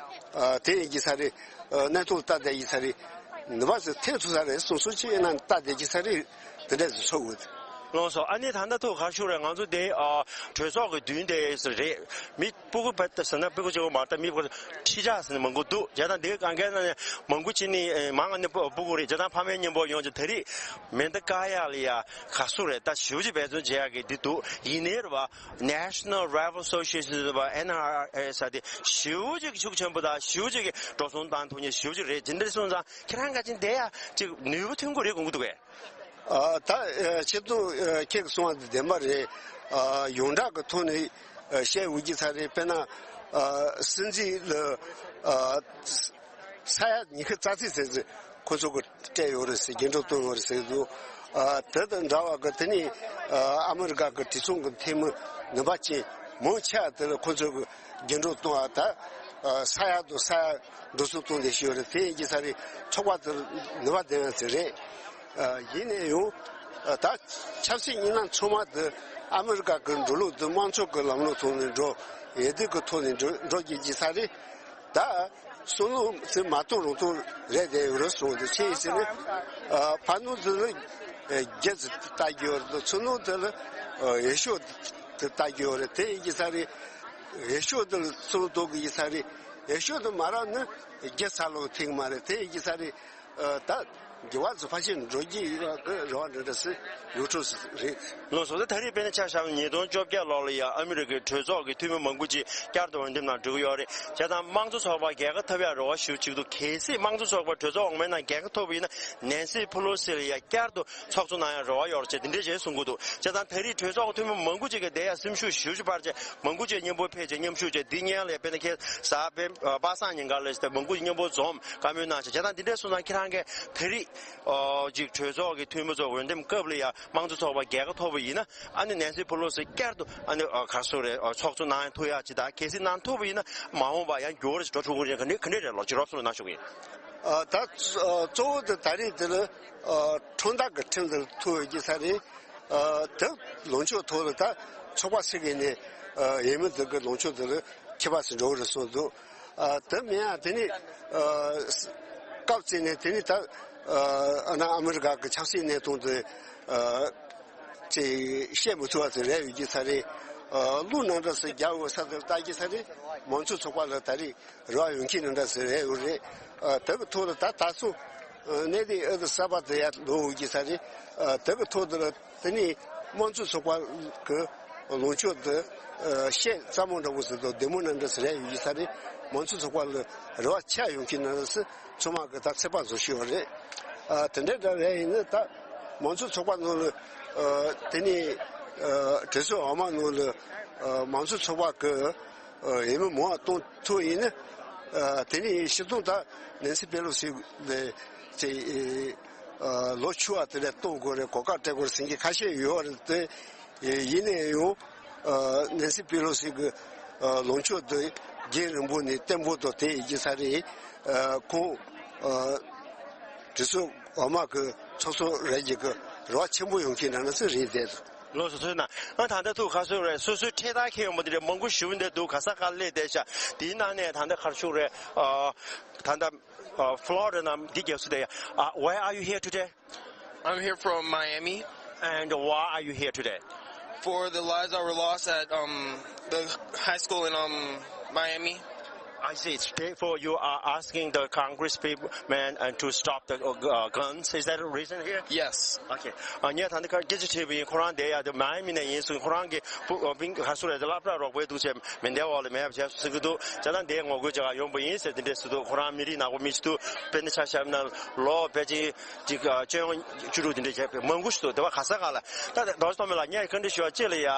ཨ་དེ་ཡིན་གྱི་ས་རེད། ཨ་གནས་སྟངས་ལྟ་བསྡད་ཀྱི་ས་རེད། ནུས་པ་ཟེར་ཐེབས་ཐུབ་ས་རེད་གསུང་སོ་ཅི་ཡིན་ན་ལྟ་བསྡད་ཀྱི་ས་རེད། དེ་འདྲ་ཟེར་ཚོར་གི་འདུག་ལགས་སོ། ཨ་ནི་ད་ལྟ་ཐུག་གར་ཞུགས་རེད། ང་ཚོ་དེ་ཨ་གྲོས་ཚོགས་ཀྱི་མདུན་དེ་རེད། མི་སྤུ་གུ་བ་ཟེར་ན་སྤུ་གུ་གཅིག་པོ་མ་རེད། ད་མི་སྤུ་གུ་ཁྲི་ཕྲག་ཟེར་ན་མང་པོ་འདུག་བྱས་ཙང་འདི་གང་གའི་ནང་ནས་མང་པོ་ཅིག་ནི་ཨེ་མང་ང་ནི་སྤུ་སྤུ་གུ་རེད། བྱས་ཙང་ཕ་མའི་མཉམ་པོ་ཡོང་ཅིག་ད་རེས་མེ་མདའ་བཀག་ཡག་ལ་ཡ་ག་ཚོད་རེད། ད་ཞེ་པོ་ཅིག་འབད་བརྩོན་བྱེད་ཡག་གི་འདི་འདུག་ཡིན་ནའི་རེད་པ། National Rifle Association རེད་པ། N R R S ཟེར་དེ་ཞེ་པོ་ཅིག་ཤུགས་ཆེན་པོ་དང་ཞེ་པོ་ཅིག་གི་འགྲོ་སོང་བཏང་ཐུབ་མཁན་ཞེ་པོ་ཅིག་རེད། དེ་འདྲ་སོང་ཙང་ཁྱེད་རང་ག་ཅིག་འདི་ཡ་ཅིག་ནུས་པ་ཐོན་གྱི་རེད་དགོངས་ཀྱི་འདུག་གས། ཨ། ད་ཨ་ཆེད་དུ་ཨ་ཁྱེད་ཀྱིས་གསུངས་པ་འདི་བདེན་པ་རེད། ཨ་ཡོངས་གྲགས་ཀྱི་ཐོག་ནས་ཨ་བཤད་འོས་ཀྱི་ས་རེད། དཔེར་ན་ཨ་སྲིད་འཛིན་ལ་ཨ་ས་ཡ་ཉི་ཤུ་རྩ་གཅིག་ཙམ་ཙམ་ཁོ་ཚོ་གིས་སྤྲད་ཡོད་རེད་ཟེར། རྒྱན་སྒྲོག་བཏོན་ཡོད་རེད་ཟེར་འདུག་ཨ་དེ་དང་འདྲ་བ་གི་དེ་ནས་ཨ་ཨ་མི་རི་ཀ་གི་གྲོས་ཚོགས་ཀྱི་འཐུས་མི་ནུས་པ་ཅན་མང་ཆེ་བ་དེ་ལ་ཁོ་ཚོ་གིས་རྒྱན་སྒྲོག་གཏོང་བ་ད་ཨ་ས་ཡ་དང་ས་ཡ་འགྲོ་སོང་གཏོང་བསྡད་ཀྱི་ཡོད་རེད། དེ་ཡིན་གྱི་ས་རེད། ཚོགས་པ་དེར་ནུས་པ་ལྡན་ཡང་ཟེར་རེད། ཨ་ཡིན་ནའི་ཡང་ཨ་ད་ཆབ་སྲིད་གཉིས་སྣ་ཚང་མ་དེ་ཨ་མི་རི་ཀ་གི་འགྲོ་ལུགས་དེ་དམངས་གཙོ་གི་ལམ་ལུགས་ཐོག་ནས་འགྲོ། འོས་བསྡུ་གི་ཐོག་ནས་འགྲོ་འགྲོ་བསྡད་ཀྱི་ས་རེད། ད་བསམ་བློ་ཟེར་མ་གཏོང་རུང་གཏོང་རེད་བསྡད་ཡོད་རེད་གསུངས་འདུག་ཅི་ཡིན་ཟེར་ན་ཨ་ཕ་ནོར་དེ་ལ་ཨ་རྒྱུ་ལྟ་རྒྱུ་ཡོད་རེད། ཚུར་ནོར་དེ་ལ་ཨ་འོས་ཤོག་དེ་ལྟ་རྒྱུ་ཡོད་རེད། དེ་ཡིན་གྱི་ས་རེད། འོས་ཤོག་དེ་ལ་ཚུར་གཏོང་གི་ཡིན་ས་རེད། འོས་ཤོག་དེ་མ་རག་ན་རྒྱུ་ཚ་ལོ་ཐེངས་མ་རེད། དེ་ཡིན་གྱི་ས་རེད། ཨ་ད་འགྱུར་བ་ཚོ་ཕལ་ཆེར་འགྲོ་གི་ཡོད་པ་གི་རེ་བ་འདྲ་འདྲ་ཟེར་ཡོད་འགྲོ་ས་རེད། ལགས་སོ། ད་ད་རེས་དཔེར་ན་ཆ་བཞག་ན་ཉིས་སྟོང་བཅོ་བརྒྱད་ལོ་ལ་ཡ་ཨ་མི་རི་ཀའི་གྲོས་ཚོགས་ཀྱི་འཐུས་མི་མང་པོ་ཅིག་བསྐྱར་དུ་འོས་འདེམས་ནང་འགྲོ་གི་ཡོད་རེད། བྱས་ཙང་དམངས་གཙོ་ཚོགས་པ་རྒྱལ་ཁ་ཐོབ་ཡག་རེ་བ་ཞེ་པོ་ཅིག་འདུག་གལ་སྲིད་དམངས་གཙོ་ཚོགས་པ་གྲོས་ཚོགས་འོག་མའི་ནང་རྒྱལ་ཁ་ཐོབ་པ་ཡིན་ན་ནན་སི་ཕེ་ལོ་སི་ལ་ཡ་བསྐྱར་དུ་ཚོགས་གཙོ་གནང་ཡག་རེ་བ་ཡོད་རེད་ཅེས་འདི་འདྲས་ཅིག་གསུང་གི་འདུག་བྱས་ཙང་ད་རེས་གྲོས་ཚོགས་འཐུས་མི་མང་པོ་ཅིག་གིས་དེ་ཡ་སེམས་ཤུགས་ཞེ་པོ་ཅིག་སྤར་བྱས་མང་པོ་ཅིག་མཉམ་པོ་ཕེབས་བྱས་མཉམ་ཞུགས་བྱས། འདི་སྔོན་ལ་ཡ་དཔེར་ན་ཁྱེད་གཟའ་སྤེན་པ་སངས་ཉིན་ཀ་ལ་ཡ་མང་པོ་ཅིག་མཉམ་པོ་འཛོམས་བཀའ་མོལ་གནང་བྱས། བྱས་ཙང་འདི་འདྲས་སོང་ཙང་ཁྱེད་རང་གིས་ད་རེས་ཨོ་ཅིག་གྲོས་ཚོགས་ཀྱི་འཐུས་མི་ཚོ་འོས་འདེམས་སྐབས་ལ་ཡ་དམངས་གཙོ་ཚོགས་པ་རྒྱལ་ཁ་ཐོབ་པ་ཡིན་ན་ཨ་ནི་ནན་སི་ཕེ་ལོ་སི་བསྐྱར་དུ་ཨ་ནི་ཨ་ག་རེ་ཟེར་དགོས་རེད། ཨ་ཚོགས་གཙོ་གནང་ཐུབ་ཡག་ཅིག་དང་། གལ་སྲིད་གནང་ཐུབ་པ་ཡིན་ན་མ་འོངས་པ་ཡང་འགྱུར་བ་ཞིག་འགྲོ་ཐུབ་ཀྱི་རེད། ག་འདྲ་ག་འདྲ་རེད། ལོ་ཅིག་རོབ་ཙམ་གནང་ཤོག་ཡིན། ཨ་ད་ཨ་གཙོ་བོ་དེ་ད་རེས་དེ་ལ་ཨ་ཁྲོམ་བདག་གི་ཁྲིམས་དེ་ཐུག་ཡོད་ཀྱི་ས་རེད། ཨ་དེ་ལངས་ཕྱོགས་ཐོག་ལ་ད་ཚོགས་པ་ཞིག་གི་ནས་ཨ་འོས་མི་དེ་གི་ལངས་ཕྱོགས་དེ་ལ་ཁྱད་པར་ཞིག་འགྲོ་གི་རེད་གསུངས་འདུག་ཨ་དེ་མིན་ཡང་དེ་ནི་ཨ་སྐབས་བརྩིས་ནས་དེ་ནི་ད་ཨ་ཨ་ནི་ཨ་མི་རི་ཀ་གི་ཆབ་སྲིད་གནས་སྟངས་དེ་ཨ་ཅིག་བཤད་མི་ཐུབ་པ་དེ་རེད་ཡོད་ཀྱི་ས་རེད། ཨ་གླུ་ནང་འདྲ་ཟེར་རྒྱག་འོས་ས་དེ་ལྟ་ཀྱི་ས་རེད། མང་གཙོ་ཚོགས་པ་ལ་ད་རེས་རེ་བ་ཡོད་མཁན་ནང་འདྲ་ཟེར་རེད་ཡོད་རེད། ཨ་དེ་གི་ཐོག་ལ་ད་ད་སོ་ཨ་གནད་དོན་ཨ་དེ་གསར་པ་དེ་ཡར་ལོག་འོང་གི་ས་རེད། ཨ་དེ་གི་ཐོག་དེ་ལ་དེ་ནི་དམངས་གཙོ་ཚོགས་པ་གི་ལངས་ཕྱོགས་དེ་ཨ་བཤད་གཙང་མ་འདྲ་བོ་ཟེར་དང་བདེ་མོ་ནང་འདྲ་ཟེར་རེད་ཡོད་ཀྱི་ས་རེད། མང་གཙོ་ཚོགས་པ་ལ་རེ་བ་ཆེ་ཡོད་མཁན་ནང་ཟེར་ཚང་མ་གི་ད་ཚོད་དཔག་བཟོ་ཤེས་ཡོད་རེད། ཨ་དེ་འདྲ་འདྲ་རེད། ཡིན་ན་ད་མང་གཙོ་ཚོགས་པ་ནང་ལ་ཨ་དེ་ནི་ཨ་གྲོས་ཚོགས་འོག་མ་ནང་ལ་ཨ་མང་གཙོ་ཚོགས་པ་གི་ཨ་འོས་མི་མང་བ་གཏོང་ཐུབ་ཡིན་ན། ཨ་དེ་ནི་སྤྱིར་བཏང་ད་ནན་སི་པེ་ལོ་སི་ལས་ཅིག་ཨ་ལོ་བཅུ་བ་དེ་ལས་གཏོང་དགོས་རེད། གོ་སྐབས་སྤྲད་དགོས་རེད་ཟེར་མཁན་ཁ་ཤས་ཡོད་རེད་དེ། ཡིན་ནའི་ཡང་ཨ་ནན་སི་པེ་ལོ་སི་གི་ཨ་ལངས་ཕྱོགས་དེ་རྒྱུན་རིང་པོ་ནས་བརྟན་པོ་དང་དེ་ཡིན་གྱི་ས་རེད། ཨ་ཁོང་ཨ་གྲོས་ཚོགས་འོག་མ་གི་ཚོགས་གཙོ་རེད་ཀྱི་གི་རེ་བ་ཆེན་པོ་ཡོང་གི་ནང་ན་ཚོད་རེད་དེ། ལགས་སོ། ཚོད་ན་ཨ་ད་ལྟ་ཐུག་ག་ཚོད་རེད། སོ་སོའི་འཕྲེད་དར་འཁྱེར་ཡོང་པ་དེ་འདྲ་མང་པོ་ཞེ་པོ་འདི་འདུག་ག་ས་ག་སླེབས་བསྡད་ཤག་དེའི་ནང་ནས་ད་ལྟ་ག་རེ་ཞུ་རེད། ཨ་ད་ལྟ་ཨ་ཕ་ལོ་རི་ཌ་ནས་འདི་རྒྱབ་སུ་བསྡད་ཡ། ཨ་Where are you here today? I'm here from Miami. And why are you here today? For the lives that were lost at um, the high school in um, Miami. I see. It's paid for. You are asking the Congress people man and to stop the uh, guns. Is that the reason here? Yes. Okay. ཨ་ངས་ད་ནི་ཁ་སྐད་ཆ་དྲིས་པ་ཡིན། ཁོ་རང་དེ་ཡ་དེ་མའི་མི་ནས་ཡིན་གསུངས། ཁོ་རང་གི་བུ་ཨ་བིང་ག་སུ་རེད་དེ་སློབ་གྲྭ་རོགས་པའི་འདུག་ཅེས་མེ་མདའི་འོག་ལ་མེད་པ་བྱས་ཟེར་གི་འདུག་བྱས་ཙང་དེ་ངོ་རྒོལ་བྱེད་ག་ཡོང་པ་ཡིན་ཟེར་དེ་འདྲས་ཟེར་འདུག་ཁོ་རང་མི་རིགས་ནག་པོ་མི་ཞིག་འདུག་དཔེར་ན་ཆ་བཞག་ན་ལོ་ཕལ་ཆེར་ཅིག་ཨ་སྤྱི་ཡོངས་བཅུ་དྲུག་དེ་འདྲས་བྱས་པའི་མང་པོ་ཞིག་འདུག་དེ་བ་ག་ས་ག་ལ་ད་ཌོག་ཊར་ཏོ་མེ་ལགས་ངས་བཀའ་འདྲི་ཞུ་བ་གཅིག་ལ་ཡ།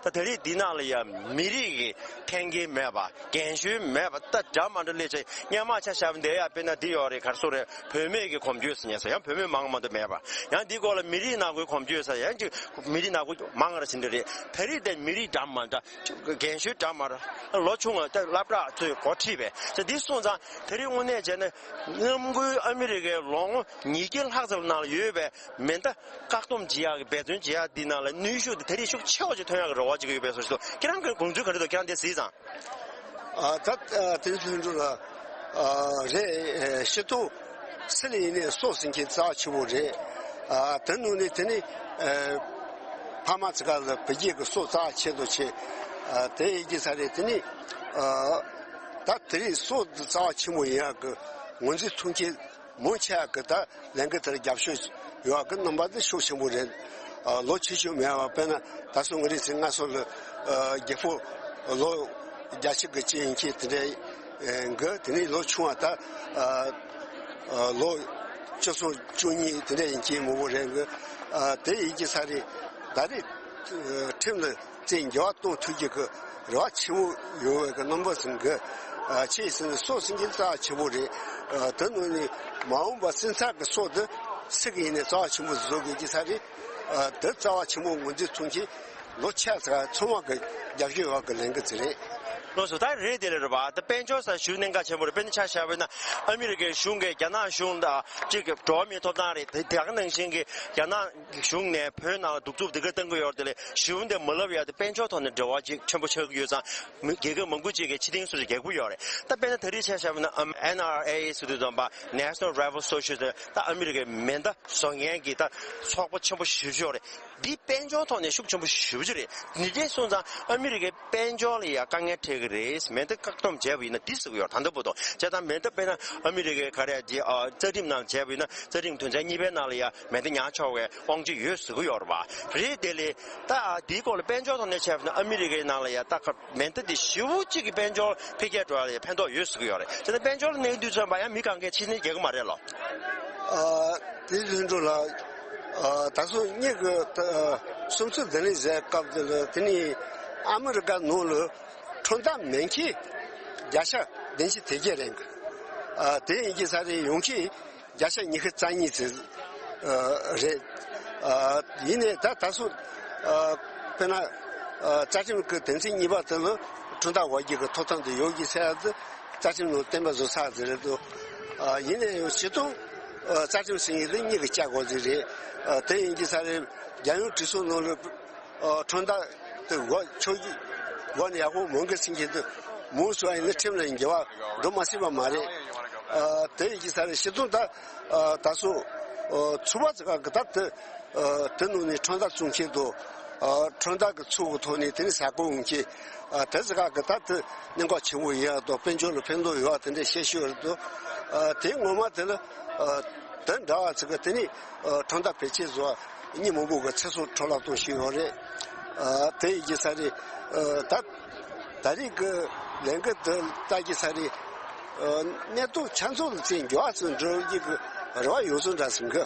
ད་དེ་རིང་འདི་ནང་ལ་ཡ་མི་རིགས་ཀྱི་འཐེན་འཁྱེར་མེད་པ། རྒན་གཞོན་མེད་པ། ད་འདྲ་མ་འདྲ་སླེབས་བྱས་སྔོན་མ་ཆ་བཞག་པ་འདི་ཡ་དཔེར་ན་འདི་ཡོད་རེད། ག་རེ་ཟེར་རེད། བུད་མེད་ཀྱི་གོམས་སྤྱོད་ཟེར་མཁན་ཟེར་ཡང་བུད་མེད་མང་མ་གཏོགས་མེད་པ། ཡང་འདི་སྐོར་ལ་མི་རིགས་ནག་པོའི་གོམས་སྤྱོད་ཟེར་ཡང་ཅིག་མི་རིགས་ནག་པོ་མང་ར་ཟེར་འདི་རེད། ད་རེས་དེ་མི་རིགས་འདྲ་མ་འདྲ། རྒན་གཞོན་འདྲ་མ་འདྲ། ལོ་ཆུང་བ་དང་སློབ་གྲྭ་ཚོས་འགོ་ཁྲིད་པས་ཟེར་འདི་སོང་ཙང་ད་རེས་དངོས་གནས་བྱས་ན་གནམ་སྒོའི་ཨ་མི་རི་ཀའི་ལོ་ངོ་ཉིས་བརྒྱ་ལྷག་ཙམ་ནང་ལ་ཡོད་པའི་མེ་མདའ་བཀག་སྡོམ་བྱེད་ཡག་གི་འབད་བརྩོན་བྱེད་ཡག་འདི་ནང་ལ་ནུས་ཤུགས་དེ་ད་རེས་ཤུགས་ཆེ་བ་ཅིག་ཐོན་ཡག་གི་རེ་བ་ཅིག་ཡོད་པའི་བཟོ་ཞིག་འདུག་ཁྱེད་རང་གི་དགོངས་ཚུལ་ག་འདྲ་འདུག་ཁྱེད་རང་དེ་གཟིགས་ཙང་། ཨ་ད་ཨ་དེ་ཚོའི་འགྲོ་ལ་ཨ་རེད། ཨེ་སྤྱི་ཚོགས་སུ་ལ་ཡིན་ནའི་སྲོག་ཟེར་མཁན་རྩ་ཆེ་བོ་རེད། ཨ་དེ་ནང་ནས་དེ་ནི་ཨེ་ཕ་མ་ཚོ་ག་ལ་བུ་རྒྱུད་ཀྱི་སྲོག་རྩ་ཆེ་དོ་ཆེ། ཨ་དེ་ཡིན་གྱི་ས་རེད། དེ་ནི་ཨ་ད་དེ་རིང་སྲོག་འདི་རྩ་ཆེན་མོ་ཡིན་ཡག་གི་ངོས་འཛིན་ཐུབ་མཁན་མང་ཆེ་བ་གི་ད་ལས་འགུལ་དེར་རྒྱབ་སྐྱོར་ཡོད་པ་གི་རྣམ་པ་དེ་ཤུགས་ཆེན་པོ་རེད། ཨ་ལོ་ཆེ་ཤོས་མེད་པ་དཔེར་ན་ད་སོ་ང་རེ་ཚེ་སྔ་སོ་ལ་ཨ་རྒད་པོ་ལོ་བརྒྱད་ཅུ་གི་ཅན་ཡིན་མཁན་དེ་འདྲའི་གི། དེ་ནས་ལོ་ཆུང་བ་ད་ཨ་ཨ་ལོ་བཅུ་གསུམ་བཅུ་གཉིས་དེ་འདྲ་ཡིན་མཁན་མང་པོ་རེད་གི། ཨ་དེ་ཡིན་གྱི་ས་རེད། ད་རེས་ཁྲིམས་ལ་བཙན་འགྱུར་བ་གཏོང་ཐུབ་རྒྱུ་གི་རེ་བ་ཆེན་པོ་ཡོད་པའི་གི་རྣམ་པ་ཟིན་གི། ཨ་ཆེས་ཟིན་སྲོག་ཟིན་གྱི་རྩ་ཆེན་པོ་རེད། ཨ་དེ་ནང་ནས་མ་འོངས་པ་སེམས་ཚ་གི་སྲོག་དེ་སུ་གི་ཡིན་ནའི་རྩ་བ་ཆེན་པོ་བཟོ་དགོས་ཀྱི་ས་རེད། ཨ་དེ་རྩ་བ་ཆེན་པོ་ངོས་འཛིན་ཐུབ་མཁན་ལོ་ཆ་ཚང་ཚང་མ་གི་རྒྱབ་སྐྱོར་ཡོད་གི་ལས་འགུལ་ཅིག་རེད། ལགས་སོ། ད་རེད་དེ་རེད་པ། ད་དཔལ་འབྱོར་ས་ཞུ་གནད་འགག་ཆེན་པོ་རེད། དཔེར་ན་ཆ་བཞག་པ་ཡིན་ན་ཨ་མི་རི་ཀའི་གཞུང་གིས་རྒྱ་ནག་གཞུང་དང་གཅིག་གི་འགྲོ་བ་མིའི་ཐོབ་ཐང་རེད། དེ་དེ་ག་ནང་བཞིན་གྱི་རྒྱ་ནག་གཞུང་ནས་བོད་ནང་ལ་གདུག་རྩུབ་འདི་ག་བཏང་གི་ཡོད་རེད། དེ་ལས་གཞུང་དེ་མ་ལབ་ཡ་དེ་དཔལ་འབྱོར་ཐོག་ནས་འབྲེལ་བ་ཅིག་ཆེན་པོ་ཆགས་ཀྱི་ཡོད་ཙང་མི་རྒྱལ་ཁབ་མང་པོ་ཅིག་གིས་ཕྱིར་འཐེན་སོགས་ཀྱི་རྒྱག་གི་ཡོད་རེད། ད་དཔེར་ན་ད་རེས་ཆ་བཞག་པ་ཡིན་ན་ཨམ་ཨེན་ཨར་ཨེ་ཟེར་དུས་ཙམ་པ་National Rifle Association ད་ཨ་མི་རི་ཀའི་མེ་མདའ་བཟོ་མཁན་གྱི་ད་ཚོགས་པ་ཆེན་པོ་ཞེ་པོ་ཅིག་ཡོད་རེད། འདི་དཔལ་འབྱོར་ཐོག་ནས་ཤུགས་ཆེན་པོ་ཞེ་པོ་ཅིག་རེད། འདི་འདྲས་སོང་ཙང་ཨ་མི་རི་ཀའི་དཔལ་འབྱོར་ལ་ཡང་དཀའ་ངལ་འཕྲད་ཀྱི་རེད། མེ་མདའ་བཀག་སྡོམ་བྱས་པ་ཡིན་ན་འདི་ཟེར་གྱི་ཡོད། ད་ལྟ་བར་དུ་བྱས་ཙང་མེ་མདའ་དཔེར་ན་ཨ་མི་རི་ཀའི་ག་རེ་ཡ་འདི་ཨ་རྩ་ཁྲིམས་ནང་བྱས་པ་ཡིན་ན་རྩ་ཁྲིམས་དོན་ཚན་གཉིས་པའི་ནང་ལ་ཡང་མེ་མདའ་ཉར་ཆོག་པའི་དབང་ཆ་ཡོད་ཟེར་གྱི་ཡོད་རེད་པ། རེད། དེ་ལས་ད་འདིའི་སྐོར་ལ་དཔལ་འབྱོར་ཐོག་ནས་བྱས་པ་ཡིན་ན་ཨ་མི་རི་ཀའི་ནང་ལ་ཡང་ད་ག་མེ་མདའ་འདི་ཞེ་པོ་གཅིག་གི་དཔལ་འབྱོར་འཕེལ་རྒྱས་འགྲོ་ཡ་ལ་ཡང་ཕན་ཐོགས་ཡོད་ཟེར་གྱི་ཡོད་རེད། བྱས་ཙང་དཔལ་འབྱོར་གནས་དུས་ཙམ་པ་ཡང་མི་གང་གས་ཕྱིར་འཐེན་རྒྱག་གི་མ་རེད་ལོ། ཨ་དེ་བཞིན་དུ་ལ་ཨ་ད་སོ་གཉིས་ཀྱི་ཨ་སུམ་ཚུལ་བདེ་ལེགས་ཟེར་སྐབས་དེ་ལ་དེ་ནི་ཨ་མི་རི་ཀ་ནང་ལ་ཁྲོམ་ཐག་མེད་མཁན་བརྒྱ་ཆ་བདུན་ཅུ་དོན་བརྒྱད་རེད། ཨ་དེ་ཡིན་གྱི་ས་རེད། ཡོང་མཁན་བརྒྱ་ཆ་ཉི་ཤུ་རྩ་གཉིས་ཙམ་ཨ་རེད། ཨ་ཡིན་ནའི་ད་ད་སོ་ཨ་དཔེར་ན་ཨ་རྩ་ཁྲིམས་ཀྱི་དོན་ཚན་གཉིས་པ་དེ་ལ་ཁྲོམ་ཐག་དབར་གྱི་གི་ཐོབ་ཐང་དེ་ཡོད་ཀྱི་ཟེར་ཡ་དེ་རྩ་ཁྲིམས་ནང་གཏན་འབེབས་བཟོ་ཚར་ཟེར་རེད་འདུག་ཨ་ཡིན་ནའི་ཡང་སྤྱི་བཏང་ཨ་རྩ་ཁྲིམས་ཟེར་མཁན་དེ་གཉིས་ཀྱི་བཅའ་སྒོ་ཟིག་རེད། ཨ་དེ་ཡིན་གྱི་ས་རེད། རྒྱལ་ཡོངས་གྲོས་ཚོགས་ནང་ལ་ཨ་ཁྲོམ་ཐག་དེ་འགོ་ཆོག་གི་འགོ་ནས་ཡག་པོ་མང་གི་ཟེར་མཁན་དེ་མང་སུ་ཡིན་ན་ཁྲིམས་ལ་འགྱུར་བ་འགྲོ་མ་སྲིད་པ་མ་རེད། ཨ་དེ་ཡིན་གྱི་ས་རེད། སྤྱི་བཏང་ད་ཨ་ད་སོ་ཨ་ཚོགས་པ་ཚོ་ག་གི་ད་དེ་ཨ་དེ་ནང་ནས་ཁྲོམ་ཐག་བཙུགས་མཁན་དང་ཨ་ཁྲོམ་ཐག་གི་ཚུགས་ཀྱི་ཐོག་ནས་དེ་ནས་ཟ་ཁང་འོང་མཁན་ཨ་དེ་ཚོ་ག་གི་ད་དེ་གནད་འགག་ཆེན་པོ་ཡིན་ཡག་དང་དཔལ་འབྱོར་ལ་ཕན་ཐོགས་ཡོད་པ་དེ་འདྲ་བཤད་ཤོད་རེད་འདུག་ཨ་དེ་ངོ་མ་དེ་ལ་ཨ་དེ་འདྲ་བ་ཚོ་གི་དེ་ནས་ཨ་ཁྲོམ་ཐག་བེད་སྤྱོད་བཟོ་བ་མི་མང་པོ་གི་ཚེ་སྲོག་འཕྲོ་བརླག་གཏོང་བཞིན་ཡོད་རེད། ཨ་དེ་ཡིན་གྱི་ས་རེད། ཨ་ད་ད་རེས་ཀྱི་ལས་འགུལ་དེ་ལྟ་གི་ས་རེད། ཨ་གནས་སྟངས་ཆ་ཚང་ལ་བརྟེན་འགྱུར་བ་ཚུར་འགྲོ་རྒྱུ་གི་རེ་བ་ཡོད་ཚུལ་འདྲ་ཟིན་གི།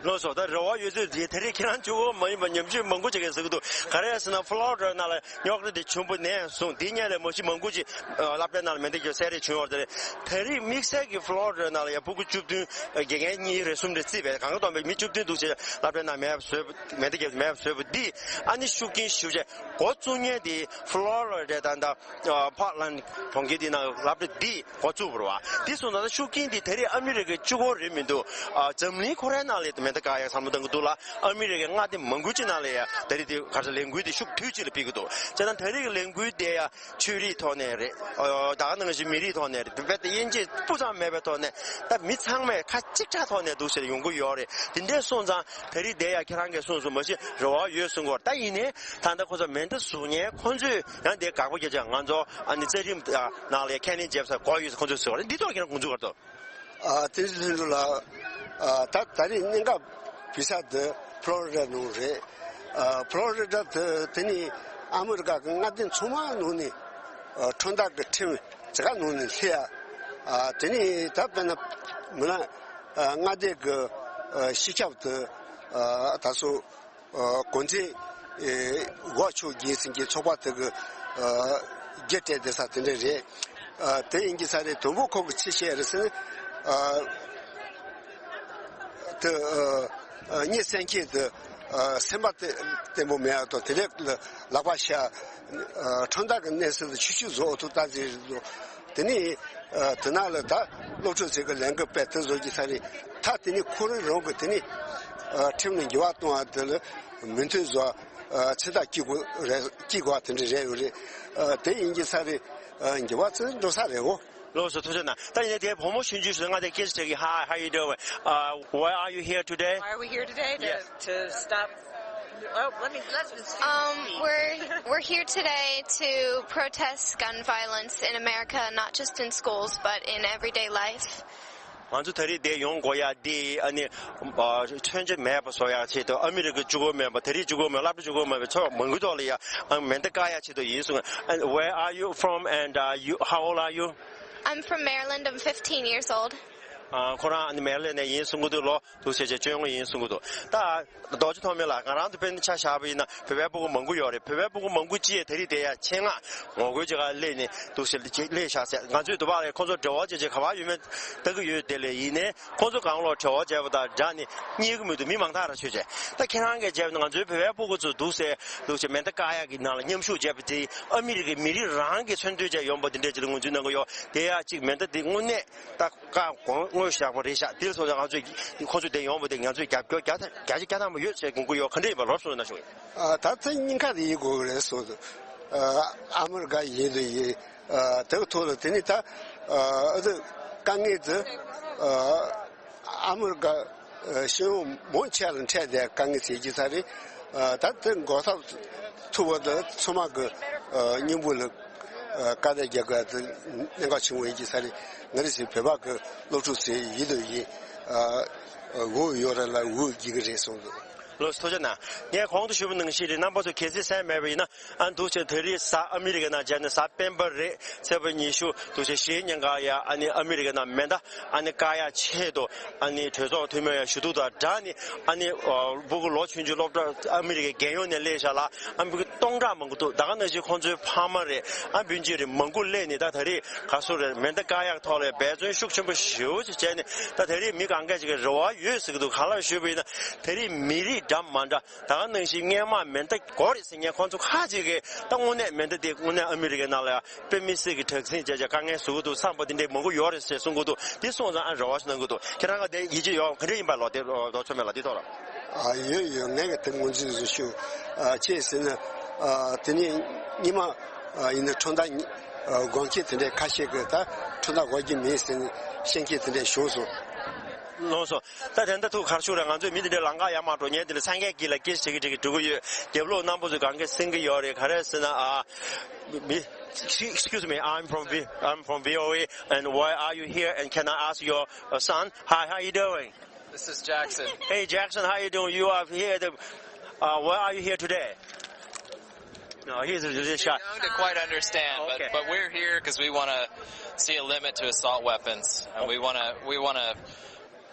ལགས་སོ། ད་རེ་བ་ཡོད་ཚུལ་དེ་ད་རེས་ཁྱེད་རང་གཅིག་པོ་མ་ཡིན་པ་ཉམས་ཞིབ་མང་པོ་ཅིག་གིས་ཟེར་གི་འདུག་ག་རེ་ཟེར་ན་ཕ་ལོ་རི་ཌ་ནང་ལ་རྙོག་དྲ་དེ་ཆེན་པོ་ནས་བཟུང་དེ་སྔོན་ལ་མ་གཞི་མང་པོ་ཅིག་ཨ་སློབ་གྲྭའི་ནང་ལ་མེ་མདའ་རྒྱག་གསད་རེས་བྱུང་ཡོད་རེད། ད་རེས་དམིགས་བསལ་གྱི་ཕ་ལོ་རི་ཌ་ནང་ལ་ཡང་ཕྲུ་གུ་བཅུ་བདུན་དགེ་རྒན་གཉིས་རེ་གསུམ་རེ་རྩིས་པས་གང་ག་བསྡོམས་པས་མི་བཅུ་བདུན་འདུག་ཅེས་སློབ་གྲྭའི་ནང་མེ་མདའ་བཟོས་མེ་མདའ་བརྒྱབ་མེ་མདའ་བཟོས་པ་འདི་ཨ་ནི་ཤུགས་རྐྱེན་ཞེ་པོ་ཅིག་འགོ་བཙུགས་མཁན་དེ་ཕ་ལོ་རི་ཌ་དང་ད་ཨ་པོར་ཊ་ལེན་ཌ་གྲོང་ཁྱེར་དེའི་ནང་སློབ་གྲྭ་འདི་འགོ་བཙུགས་པ་རེད་པ། དེ་སོང་ཙང་ཤུགས་རྐྱེན་འདི་ད་རེས་ཨ་མི་རི་ཀའི་གཅིག་པོ་རེད་མི་འདུག་ཨ་འཛམ་གླིང་ཁོ་རའི་ནང་ལ་མེ་མདའ་བཀག་ཡག་བསམ་བློ་གཏོང་གི་འདུག་ལ། ཨ་མི་རི་ཀའི་མངའ་སྡེ་མང་པོ་ཅིག་ནང་ལ་ཡང་ད་རེས་དེ་ག་རེ་ཟེར་ལས་འགུལ་དེ་ཤུགས་དུས་གཅིག་ལ་སྤེལ་གི་འདུག་བྱས་ཙང་ད་རེས་ཀྱི་ལས་འགུལ་དེ་ཡང་ཆོས་རིག་ཐོག་ནས་རེད། ཨ་ད་ག་ནང་བཞིན་མི་རིགས་ཐོག་ནས་རེད། རྦད་དེ་དབྱེ་འབྱེད་སྤུ་ཙམ་མེད་པའི་ཐོག་ནས་ད་མི་ཚང་མས་ཁ་གཅིག་གྲགས་ཐོག་ནས་འདུག་ཟེར་ཡོང་གི་ཡོད་རེད། དེ་འདྲས་སོང་ཙང་ད་རེས་དེ་ཡང་ཁྱེད་རང་གིས་གསུངས་སོང་མ་གཞི་རེ་བ་ཡོད་གསུང་གི་ཡོད་རེད། ད་ཡིན་ནའི་ད་ལྟ་ཁོ་ཚོ་མེ་མདའ་བཟོ་མཁན་ཁོ་ཚོས་ཡང་དེ་དགག་པ་བརྒྱབ་བྱས་ང་ཚོ་ཨ་ནི་རྩ་ཁྲིམས་ནང་ལ་ཡང་ཁས་ལེན་བྱས་ས་དགོས་ཡོད་ཟེར་ཁོ་ཚོས་ཟེར་བ་རེད། འདི་ཐོག་ཁྱེད་རང་དགོངས་ཚུལ་ག་རེ་འདུག་ཨ་དེ་བཞིན་དུ་ལ་ཨ་ད་ད་རེས་གནད་འགག་བུད་ས་དེ་ཕ་ལོ་རི་ཌ་ནང་རེད། ཨ་ཕ་ལོ་རི་ཌ་དེ་དེ་ནི་ཨ་མི་རི་ཀ་གི་མངའ་སྡེ་ཚང་མ་ནང་ནས་ཨ་ཁྲོམ་ཐག་གི་ཁྲིམས་ཇི་ག་ནང་ནས་སླེབས་ཡ། ཨ་དེ་ནི་ད་དཔེར་ན་མི་ན་ཨ་མངའ་སྡེ་གི་ཨ་སྤྱི་ཁྱབ་དེ་ཨ་ད་སོ་ཨ་གོང་ཚད་ཨེ་འགོ་ཆོག་རྒྱས་ཟིན་གྱི་ཚོགས་པ་དེ་གི་ཨ་རྒྱུ་སྤྲད་བསྡད་ས་དེ་འདྲ་རེད། ཨ་དེ་ཡིན་གྱི་ས་རེད། དུམ་བུ་ཁོ་གི་ཅི་བཤད་རེད་ཟེར་ན། ཨ་དེ་ཨ་ཨ་གཉིད་སད་མཁན་དེ་ཨ་སེམས་པ་བརྟན་བརྟན་པོ་མེད་ཡག་དང་། དེ་ལས་ལག་པ་བཤལ། ཨ་ཁྲོམ་བདག་གི་གནས་ཚུལ་དེ་ཆུ་ཆུ་བཟོ་འོ་ཐུག་ལྟ་ཟེར་རེད་འདུག་དེ་ནས་ཨ་དེ་ནང་ལ་ད་སློབ་ཕྲུག་ཚོས་གི་ལས་འགུལ་སྤེལ་དེ་བཟོ་གྱི་ས་རེད། ད་དེ་ནས་ཁོ་རང་རང་གི་དེ་ནས་ཨ་ཁྲིམས་ལ་འགྱུར་བ་གཏོང་བ་དེ་ལ་མོས་མཐུན་བཟོ་བ། ཨ་ཚོད་ལྟ་སྐྱིད་པོ་རེད། སྐྱིད་དགོས་པ་དེ་འདྲ་རེད་ཡོད་རེད། ཨ་དེ་ཡིན་གྱི་ས་རེད། ཨ་འགྱུར་བ་ཚོད་འགྲོ་ས་རེད་འོ། ལགས་སོ། ཐུགས་རྗེ་གནང་། ད་ཡིན་ནའི་དེ་བུ་མོ་ཆུང་ཆུང་ཞིག་ང་དེ་སྐད་ཆ་དྲིས་ཀྱི། Hi, how you doing? Uh, why are you here today? Why are we here today? To, Yes. to stop. Oh, let me, let's just see. Um, we're, we're here today to protest gun violence in America, not just in schools, but in everyday life. ང་ཚོ་ད་རེས་འདིར་ཡོང་དགོས་ཡ་འདི་ཨ་ནི་ཨ་མཚོན་ཆ་མེད་པ་བཟོ་ཡ་ཆེད་དུ། ཨ་མི་རི་ཀ་གཅིག་པོ་མིན་པ། ད་རེས་གཅིག་པོ་མིན། སློབ་གྲྭ་གཅིག་པོ་མིན་པའི་ཕྱོགས་མང་པོའི་ཐོག་ལ་ཡ་ཨ་མེ་མདའ་བཀག་ཡ་ཆེད་དུ་ཡིན་གསུངས། And where are you from and, uh, you, how old are you? I'm from Maryland. I'm fifteen years old. ཨ་ཁོ་རང་ཨ་ནི་མེ་རི་ལེན་ནས་ཡིན་གསུང་གི་འདུག་ལོ། འདུག་བྱས་བྱས་སྤྱོད་ཡོང་ཡིན་གསུང་གི་འདུག་ད་རྡོ་རྗེ་ཐོགས་མེད་ལགས། ང་རང་ཚོ་དཔེར་ན་ཆ་བཞག་པ་ཡིན་ན་བོད་པའི་ཕྲུ་གུ་མང་པོ་ཡོད་རེད། བོད་པའི་ཕྲུ་གུ་མང་པོ་ཅིག་ཡས་ད་རེས་དེ་ཡ་ཆེད་མངགས་ངོ་རྒོལ་བྱེད་གར་སླེབས་ནས་འདུག་ཟེར་སླེབས་བཞག་ཟེར། ང་ཚོས་འདུག་པ་རེད། ཁོང་ཚོ་འབྲེལ་བ་བྱེད་བྱེད་ག་པར་ཡོད་མེད་ལྟ་གི་ཡོད། དེ་ལས་ཡིན་ནའི་ཁོང་ཚོ་གང་ལོག་འབྲེལ་བ་བྱས་པ་དང་སྦྲགས་ནས་རྙེད་ཀྱི་མི་འདུག་མི་མང་དག་ར་ཆོས་བྱས། ད་ཁྱེད་རང་གིས་བྱས་པ་ན་ང་ཚོའི་བོད་པའི་ཕྲུ་གུ་ཚོ་འདུག་ཟེར་འདུག་ཟེར་མེ་མདའ་བཀག་ཡག་གི་ནང་ལ་མཉམ་ཞུགས་བྱས་པ་དེ་ཨ་མི་རི་ཀའི་མི་རིགས་རང་གིས་མཚོན་དོན་བྱས་ཡོང་པ་དེ་འདྲས་ཅིག་ལ་ངོས་འཛིན་གནང་གི་ཡོད། དེ་ཡ་གཅིག་མེ་མདའ་དེ་དངོས་གནས་ད་བཀག་གོང་དངོས་བཞག་པ་རེད་ཤག་དེ་ལ་སོང་ཙང་ང་ཚོས་ཁོ་ཚོས་དེ་ཡོང་བ་དེ་ང་ཚོས་རྒྱབ་སྐྱོར་བརྒྱ་ཐམ་བརྒྱ་ཆ་བརྒྱ་ཐམ་པ་ཡོད་ཟེར་དགོངས་ཀྱི་ཡོད། ག་འདྲ་ཡིན་པ་ལབ་སོང་ན་ཞུ། ཨ་ད་ཚེ་སྙིང་ཁ་རེ་ཡིན་དགོས་རེད་སོང་། ཨ་ཨ་མི་རི་ཀ་ཡིན་དུ་ཡིན། ཨ་དེ་གི་ཐོག་ལ་དེ་ནི་ད་ཨ་ཨ་ད་དཀའ་ངལ་དེ་ཨ་ཨ་མི་རི་ཀ་ཨ་སྤྱི་ཡོངས་མང་ཆེ་ལ་འཕྲད་བསྡད་དཀའ་ངལ་ཟེར་གྱི་ས་རེད། ཨ་ད་དེ་འགོག་ཐབས་ཐུབ་པ་དེ་ཚང་མ་གི་ཨ་སྙིང་པོ་ལ་ཨ་དཀའ་ལས་རྒྱག་དགོས་དེ་གནད་འགག་ཆེན་པོ་ཡིན་གྱི་ས་རེད། ང་རང་ཚོའི་བོད་པ་གི་སློབ་ཕྲུག་ཚོ་ཡིན་དུ་ཡིན། ཨ་འོས་ཡོད་རེད་ལ་འོས་རྒྱུག་གི་རེད་གསུངས་འདུག་ལགས་སོ། ཐུགས་རྗེ་གནང་། ངས་གོང་དུ་ཞུས་པ་ནང་བཞིན་རེད། རྣམ་པ་ཚོ་གལ་སྲིད་གསན་མེད་པ་ཡིན་ན། ཨ་འདུག་བྱས་ད་རེས་གཟའ་ཨ་མི་རི་ཀའི་ནང་བྱས་ན་གཟའ་སྤེན་པ་རེད། ཚེས་པ་ཉི་ཤུ་འདུག་བྱས་གཞེས་ཉིན་ག་ཡ་ཨ་ནི་ཨ་མི་རི་ཀའི་ནང་མེ་མདའ་ཨ་ནི་བཀག་ཡ་ཆེད་དུ་ཨ་ནི་གྲོས་ཚོགས་འཐུས་མི་ཡ་ཞུ་གཏུག་དང་སྦྲགས་ནས་ཨ་ནི་ཕྲུ་གུ་ལོ་ཆུང་ཆུང་སློབ་གྲྭ་ཨ་མི་རི་ཀའི་རྒྱལ་ཡོངས་ནས་སླེབས་བཞག་ལ་ཨ་ཕྲུ་གུ་སྟོང་ཕྲག་མང་པོ་འདུག་ད་ག་ནང་བཞིན་ཁོང་ཚོའི་ཕ་མ་རེད། ཨ་སྤུན་མཆེད་རེད། མང་པོ་སླེབས་ནས་ད་ད་རེས་ག་སུ་རེད། མེ་མདའ་བཀག་ཡག་ཐོག་ལ་འབད་བརྩོན་ཤུགས་ཆེན་པོ་ཞེ་པོ་ཅིག་བྱས་ནས་ད་ད་རེས་མི་གང་ག་ཅིག་གི་རེ་བ་ཡོད་ཟེར་གི་འདུག་གང་ལ་ཞུས་པ་ཡིན་ན་ད་རེས་མི་རིགས་འདྲ་མ་འདྲ། ད་ག་ནང་བཞིན་སྔོན་མ་མེ་མདའ་དགོས་རེད་ཟེར་མཁན་ཁོང་ཚོ་ཁ་ཅིག་གིས་ད་དངོས་གནས་མེ་མདའ་དེ་དངོས་གནས་ཨ་མི་རི་ཀའི་ནང་ལ་ཡང་དཔེ་མི་སྲིད་ཀྱི་དྲག་ཟིང་བྱས་བྱས་དཀའ་ངལ་བཟོ་གི་འདུག་བསམ་པ་དེ་འདྲའི་མང་པོ་ཡོད་རེད་ཟེར་གསུང་གི་འདུག་དེ་སོང་ཙང་ཨ་རེ་བ་ཞིག་གནང་གི་འདུག་ཁྱེད་རང་ག་དེ་ཡིད་ཆེས་ཡོད་ག་འདྲ་ཡིན་པ་ལོ་དེ་རྡོ་ཆོ་མེད་ལ་དེ་ཐོག་ལ། ཨ་ཡོད་ཡོད། ངས་གི་དེ་ངོས་འཛིན་བཟོ་ཞུ། ཨ་ཅེས་ཟེར་ན། ཨ་དེ་ནས་ཉི་མ་ཨ་ཡིན་ན་ཁྲོམ་བདག་ཉི་ཨ་དགོངས་ཁྱེད་དེ་འདྲའི་ཁ་ཤས་ཀྱིས་ད་ཁྲོམ་བདག་དགོས་ཀྱི་མེད་ཟེར་ནས་བཤད་མཁན་དེ་འདྲ་བྱུང་སོང་། ལགས་སོ། ད་དེ་འདྲ་ཐུགས་ཁར་ཤུགས་རེད། ང་ཚོས་མི་དེ་འདྲའི་ལམ་ཁ་ཡར་མར་འགྲོ་མཁན་དེ་འདྲ་སངས་རྒྱས་ཀྱི་ལ་སྐད་ཆ་དྲི་གི་དྲི་གི་འགྲོ་གི་ཡོད། རྒྱབ་ལོགས་རྣམ་པ་ཚོས་གང་ག་གསན་གི་ཡོད་རེད། ག་རེ་ཟེར་ན་ཨ། མི། Excuse me, I'm from V, I'm from V O A, and why are you here? And can I ask your uh, son? Hi, how you doing? This is Jackson. Hey, Jackson, how you doing? You are here. The, uh, why are you here today? No, he's really shy. Young to quite understand, Okay. but, but we're here because we want to see a limit to assault weapons, and we want to we want to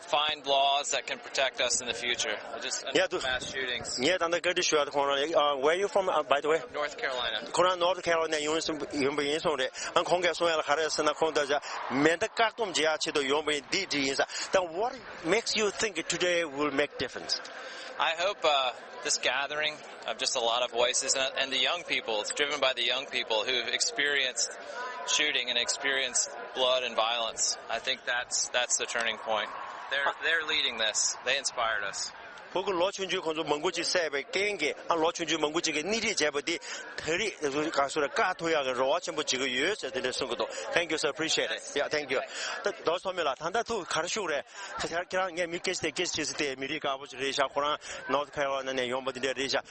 find laws that can protect us in the future. Just enough Yeah, to- mass shootings. ངས་ད་ལྟ་བཀའ་འདྲི་ཞུ་ཡ་དེ་ཁོང་རང་uh, where you from uh, by the way? North Carolina. ཁོང་རང་North Carolina་ཡོང་ཡོང་པ་ཡིན་སོང་རེད། ཨ་ཁོང་གིས་གསུང་ཡ་ལ་ག་རེ་ཟེར་ན་ཁོང་ད་ཅག་མེ་མདའ་བཀག་སྡོམ་བྱེད་ཡ་ཆེད་དུ་ཡོང་པ་ཡིན་འདི་འདྲི་ཡིན་ས། Then what makes you think today will make difference? I hope uh, this gathering of just a lot of voices and, and the young people, it's driven by the young people who've experienced shooting and experienced blood and violence. I think that's that's the turning point. They're they're leading this. They inspired us. ཕྲུ་གུ་ལོ་ཆུང་ཆུང་ཁོང་ཚོ་མང་པོ་ཅིག་བསད་པའི་རྐྱེན་གྱིས་ཨ་ལོ་ཆུང་ཆུང་མང་པོ་ཅིག་གིས་སྣེ་ཁྲིད་བྱས་པ་འདི་ད་རེས་ག་སུ་རེད་བཀག་ཐུབ་ཡག་གི་རེ་བ་ཆེན་པོ་བྱེད་ཀྱི་ཡོད་ཟེར་དེ་འདྲ་གསུང་གི་འདུག Thank you sir, appreciate it. Yeah, thank you. ད་རྡོ་ཚོ་མེད་ལ་ད་ལྟ་ཐུག་གར་ཤུགས་རེད། ཁྱེད་རང་ངས་མི་སྐད་ཆ་དེ་སྐད་ཆ་དྲིས་ས་དེ་མི་རིགས་དཀར་པོ་ཅིག་རེད་ཤག་ཁོ་རང་North Carolina་ནས་ཡོང་པ་འདི་འདྲ་རེད་ཤག་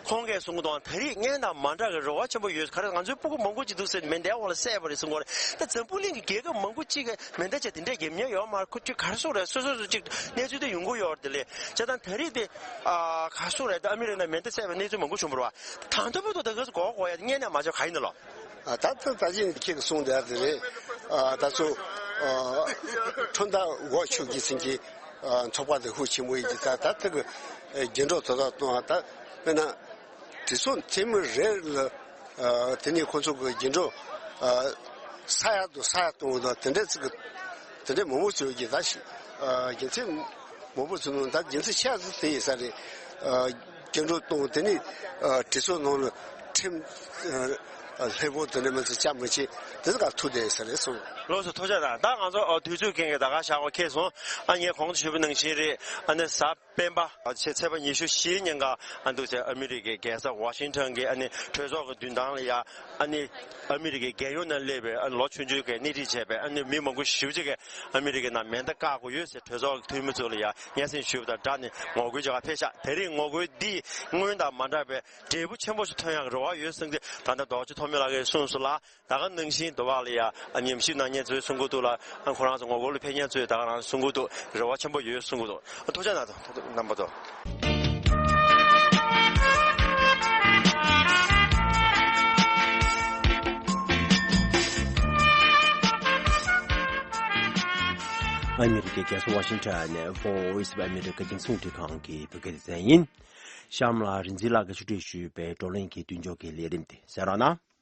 ཁོང་གིས་གསུང་གི་འདུག་ད་རེས་སྔོན་དང་མ་འདྲ་གི་རེ་བ་ཆེན་པོ་ཡོད། ག་རེ་ང་ཚོའི་ཕྲུ་གུ་མང་པོ་ཅིག་འདུག་ཟེར་མེ་མདའི་འོག་ལ་བསད་པ་རེད་གསུང་གི་རེད། ད་འཛམ་བུ་གླིང་གི་རྒྱལ་ཁབ་མང་པོ་ཅིག་གིས་མེ་མདའ་ཅིག་དེ་འདྲས་འགེབས་མྱོང་ཡོད་མ་རེད། ཁོ་ཅིག་ག་རེ་གསུང་རེད། སོ་སོ་སོ་ཅིག་གནས་ཚུལ་དེ་ཡོང་གི་ཡོད་རེད། དེ་ལས་བྱས་ཙང་ད་རེས་དེ་ཨ་ག་རེ་གསུང་རེད། ད་ཨ་མི་རི་ཀ་ནང་མེ་མདའ་བསད་པའི་གནས་ཚུལ་མང་པོ་བྱུང་བ་རེད་བ། ད་ལྟ་བར་དུ་ད་ག་ཚོད་གོ་གོ་ཡ་དེ་སྔོན་ནས་མ་བྱས་ག་ཡིན་ནི་ལོ། ཨ་ད་ད་ད་ཅི་ཁྱེད་ཀྱིས་གསུངས་བསྡད་དེ་རེད། ཨ་ད་ཚོ་ཨ་ཁྲོམ་བདག་འོག་ཆོས་ཀྱི་ཚིག་གི་ཨ་ཚོགས་པ་དེ་ཤུགས་ཆེན་པོ་ཡིན་གྱི། ད་ད་ཐུག་གི་རྒྱུན་འགྲོ་དོ་དག་གཏོང་བ། ད་དཔེར་ན་དུས་ཚོད་ཐེངས་མ་རེ་ལ་ཨ་དེ་ནས་ཁོ་ཚོ་གི་རྒྱུན་འགྲོ་ཨ་ ས་ཡ་དང་ས་ཡ་གཏོང་བ་དང་དེ་འདྲ་ཚིག་གི་དེ་འདྲ་མང་པོ་བྱོས་ཀྱི་ད་ཞིག་རྒྱུ་མཚན་མང་པོ་བྱུང་ནོ་ད་རྒྱུ་མཚན་ཆེ་ཚིག་དེ་ཡིན་ས་རེད། སྐྱིན་འགྲོ་གཏོང་དེ་ནི་དྲི་ཚོགས་ནང་ལ་ཁྲིམས་ལྷེ་པོ་དེ་འདྲ་མི་ཚོ་བཅའ་མི་བྱེད་དེ་ཚོ་ག་ཐུག་བསྡད་ས་རེད་སོང་། ལོགས་སུ་ཐུགས་རྗེ་གནང་། ད་ང་ཚོ་དུས་ཚོད་རྐྱེན་གྱིས་ད་ག་ཞག་པ་ཁེལ་སོང་། ཨ་ངས་གོང་དུ་ཞུས་པ་ནང་བཞིན་རེད། ཨ་ནི་གཟའ་སྤེན་པ་ཕྱི་ཚེས་པ་ཉི་ཤུ་བཞིའི་ཉིན་ཀ་ཨ་འདུག་ཚེ་ཨ་མི་རི་ཀའི་རྒྱལ་ས་ཝ་ཤིང་ཊོན་གྱི་ཨ་ནི་གྲོས་ཚོགས་ཀྱི་མདུན་ཐང་ལ་ཡ་ཨ་ནི་ཨ་མི་རི་ཀའི་རྒྱལ་ཡོངས་ནང་སླེབས་པའི་ཨ་ནི་ལོ་ཆུང་ཆུང་གི་སྣེ་ཁྲིད་བྱས་པའི་ཨ་ནི་མི་མང་པོ་ཞེ་པོ་ཅིག་གིས་ཨ་མི་རི་ཀའི་ནང་མེ་མདའ་བཀག་དགོས་ཡོད་ཟེར་གྲོས་ཚོགས་ཀྱི་འཐུས་མི་ཚོ་ལ་ཡ་སྙན་སེང་ཞུས་པ་དང་སྦྲགས་ནས་ངོ་རྒོལ་བྱེད་གར་ཕེབས་ཤག་དེ་རིང་ངོ་རྒོལ་འདི་སྔོན་དང་མ་འདྲ་བའི་འབྲས་བུ་ཆེན་པོ་ཞིག་ཐོན་ཡག་རེ་བ་ཡོད་གསུངས་ཏེ་ད་ལྟ་རྡོ་རྗེ་ཐོགས་མེད་ལགས་ཀྱིས་གསུངས་སོང་ལ། ད་ག་ནང་བཞིན་དུ་བག་ལ་ཡ་ཉམས་ཞིབ་གནང་མཁན་ཚོས་གསུང་གི་འདུག་ལ། ཁོ་རང་ཚོ་ངོ་རྒོལ་ལ་ཕེབས་མཁན་ཚོས་ད་ག་རང་གསུང་གི་འདུག་རེ་བ་ཆེན་པོ་ཡོད་གསུང་གི་འདུག་ཐུགས་རྗེ་གནང་། རྣམ་པ་ཚོ། ཨ་མི་རི་ཀའི་རྒྱལ་ས་ཝ་ཤིང་ཊོན་ནས་Voice of America་རྒྱང་སྲིང་རླུང་འཕྲིན་ཁང་གི་བོད་སྐད་སྡེ་ཚན་ཡིན། གཤམ་ལ་རིག་འཛིན་ལགས་ཀྱིས་ཕྱོགས་སྒྲིག་ཞུས་པའི་བགྲོ་གླེང་གི་མདུན་ལྕོག་གི་ལས་རིམ་དེ་གསན་རོགས་གནང་།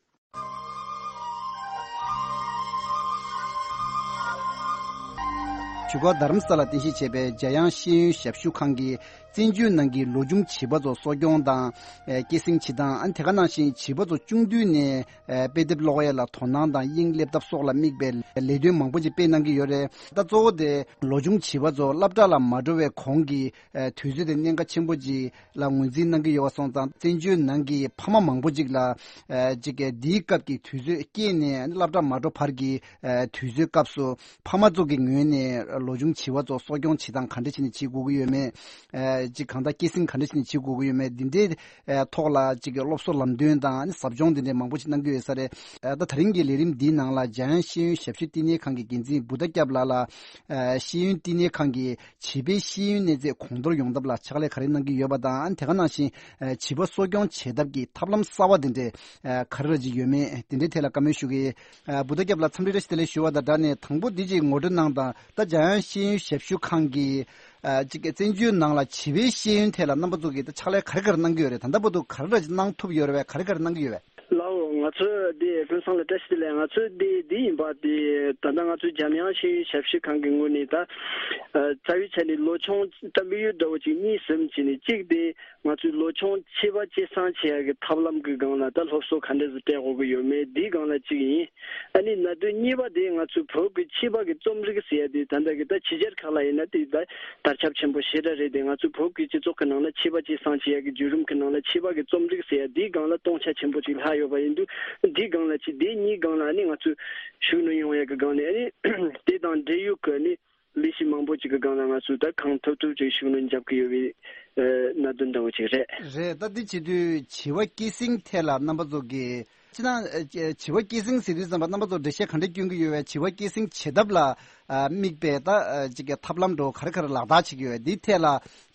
བཞུགས་སྒར་དྷ་རམ་ས་ལར་རྟེན་གཞི་བྱས་པའི་འཇམ་དབྱངས་ཤེས་ཡོན་ཞབས་ཞུ་ཁང་གིས་བཙན་བྱོལ་ནང་གི་ལོ་ཆུང་བྱིས་པ་ཚོ་གསོ་སྐྱོང་དང་། ཨེ། སྐྱེད་སྲིང་བྱེད་སྟངས། ཨ་ནི་དེ་ག་ནང་བཞིན་བྱིས་པ་ཚོ་ཆུང་དུས་ནས་ཨེ། དཔེ་དེབ་ཀློག་ཡས་ལ་དོ་སྣང་དང་དབྱིངས་སླེབས་ཐབས་སོགས་ལ་དམིགས་པའི་ལས་དོན་མང་པོ་ཅིག་སྤེལ་གནང་གི་ཡོད་རེད། ད་གཙོ་བོ་དེ་ལོ་ཆུང་བྱིས་པ་ཚོ་སློབ་གྲྭ་ལ་མ་འགྲོ་བའི་གོང་གི་ཨེ། དུས་ཚོད་དེ་གནད་འགག་ཆེན་པོ་ཅིག་ལ་ངོས་འཛིན་གནང་གི་ཡོད་པ་སོང་ཙང་བཙན་བྱོལ་ནང་གི་ཕ་མ་མང་པོ་ཅིག་ལ་ཨ་ཅིག་གི་འདིའི་སྐབས་ཀྱི་དུས་ཚོད་སྐྱེས་ནས་སློབ་གྲྭ་མ་འགྲོ་བར་གྱི་ཨ་དུས་ཚོད་སྐབས་སུ་ཕ་མ་ཚོ་གི་ངོས་ནས་ལོ་ཆུང་བྱིས་པ་ཚོ་གསོ་སྐྱོང་བྱེད་སྟངས་ག་འདྲ་བྱས་ནས་བྱེད་དགོས་ཀྱི་ཡོད་མེད། ཨ་ཅིག་གང་ལྟར་སྐྱེད་སྲིང་ག་འདྲ་བྱས་ནས་བྱེད་དགོས་ཀྱི་ཡོད་མེད། འདི་འདྲའི་ཨ་ཐོག་ལ་ཅིག་གི་སློབ་གསོ་ལམ་སྟོན་དང་ཨ་ནི་ཟབ་སྦྱོང་འདི་འདྲའི་མང་པོ་ཞིག་གནང་གི་ཡོད་ས་རེད། ཨ་ད་ད་རིང་གི་ལས་རིམ་འདིའི་ནང་ལ་འཇམ་དབྱངས་ཤེས་ཡོན་ཞབས་ཞུ་བསྟི་གནས་ཁང་གི་འགན་འཛིན་བུ་ད་སྐྱབས་ལགས་ལ་ཨ་ཤེས་ཡོན་བསྟི་གནས་ཁང་གི་བྱིས་པའི་ཤེས་ཡོན་གནས་ཚད་གོང་མཐོར་ཡོང་ཐབས་ལ་ཕྱག་ལས་ག་རེ་གནང་གི་ཡོད་པ་དང་། དེ་ག་ནང་བཞིན་ཨ་བྱིས་པ་གསོ་སྐྱོང་བྱེད་ཐབས་ཀྱི་ཐབས་ལམ་གསར་བ་དེ་འདྲས་ཨ་ག་རེ་ར་ཅིག་ཡོད་མེད་དེ་འདྲའི་ཐད་ལ་བཀའ་མོལ་ཞུ་གི། ཨ་བུ་ད་སྐྱབས་ལགས་འཚམས་འདྲི་བཀྲ་ཤིས་བདེ་ལེགས་ཞུ་བ་དང་སྦྲགས་ནས་དང་པོ་འདི་ཅིག་ངོ་སྤྲོད་གནང་དང་། ད་འཇམ་དབྱངས་ཤེས་ཡོན་ཞབས་ཞུ་ཁང་གི་ཨ་ཅིག་བཙན་བྱོལ་ནང་ལ་བྱིས་པའི་ཤེས་ཡོན་ཐད་ལ་རྣམ་པ་ཚོ་གིས་ད་ཕྱག་ལས་ག་རེ་ག་རེ་གནང་གི་ཡོད་རེད། ད་ལྟ་བར་དུ་ག་རེ་ར་ཅིག་གནང་ཐུབ་ཡོད་རེད་པས། ག་རེ་ག་རེ་གནང་གི་ཡོད་པས། ལགས་འོ། ང་ཚོས་འདི་ཀུན་བཟང་ལ་བཀྲ་ཤིས་བདེ་ལེགས། ང་ཚོས་འདི་འདི་ཡིན་པ་དེ་ད་ལྟ་ང་ཚོའི་འཇམ་དབྱངས་ཤེས་ཡོན་ཞབས་ཞུ་ཁང་གི་ངོས་ནས་ད་ཨ་རྩ་བའི་ཆ་ནས་ལོ་ཆུང་ད་དམིགས་ཡུལ་འདྲ་བོ་ཅིག་གཉིས་གསུམ་བྱས་ནས། གཅིག་དེ་ང་ཚོའི་ལོ་ཆུང་བྱིས་པ་སྐྱེད་སྲིང་བྱེད་ཡག་གི་ཐབས་ལམ་གི་སྒང་ལ་ད་སློབ་གསོ་ག་འདྲ་ཞིག་སྤྲད་དགོས་ཀྱི་ཡོད་མེད་འདིའི་སྒང་ལ་གཅིག་ཡིན། ཨ་ནི་གནད་དོན་གཉིས་པ་དེ་ང་ཚོའི་བོད་ཀྱི་བྱིས་པ་གི་རྩོམ་རིག་ཟེར་ཡ་དེ་ད་ལྟ་གི་ད་ཕྱི་རྒྱལ་ཁག་ལ་ཡིན་ན་དེ་ད་དར་ཁྱབ་ཆེན་པོ་ཞེ་དྲག་རེད་དེ། ང་ཚོའི་བོད་ཀྱི་སྤྱི་ཚོགས་ཀྱི་ནང་ལ་བྱིས་པ་སྐྱེད་སྲིང་བྱེད་ཡ་གི་བརྒྱུད་རིམ་གྱི་ནང་ལ་བྱིས་པ་གི་རྩོམ་རིག་ཟེར་ཡ་དེའི་སྒང་ལ་སྟོང་ཆ་ཆེན་པོ་ཅིག་ལྷག་ཡོད་པ་ཡིན་དུས། འདིའི་སྒང་ལ་གཅིག་དེ་གཉིས་སྒང་ལ་ཨ་ནི་ང་ཚོས་ཤུགས་སྣོན་ཡོང་ཡ་གི་སྒང་ནས་ཨ་ནི་དེ་དང་འབྲེལ་ཡོད་ཀྱི་ཨ་ནི་ལས་གཞི་མང་པོ་ཅིག་གི་སྒང་ལ་ང་ཚོས་ད་གང་ཐུབ་ཐུབ་ཅིག་ཤུགས་སྣོན་རྒྱག་གི་ཡོད་པའི་ཨ་གནད་དོན་འདྲ་བོ་ཅིག་རེད། རེད། ད་འདི་བྱེད་དུས་བྱིས་པ་སྐྱེད་སྲིང་ཐད་ལ་རྣམ་པ་ཚོ་གིས་སྤྱིར་བཏང་ཨ་བྱིས་པ་སྐྱེད་སྲིང་ཟེར་དུས་ཙམ་པ་རྣམ་པ་ཚོ་འགྲེལ་བཤད་ག་འདྲ་སྐྱོན་གྱི་ཡོད་པས། བྱིས་པ་སྐྱེད་སྲིང་བྱེད་ཐབས་ལ་ཨ་དམིགས་པའི་ད་ཨ་ཅིག་གི་ཐབས་ལམ་འདྲ་བོ་ག་རེ་ག་རེ་ལག་བསྟར་བྱེད་ཀྱི་ཡོད་པས། འདིའི་ཐད་ལ་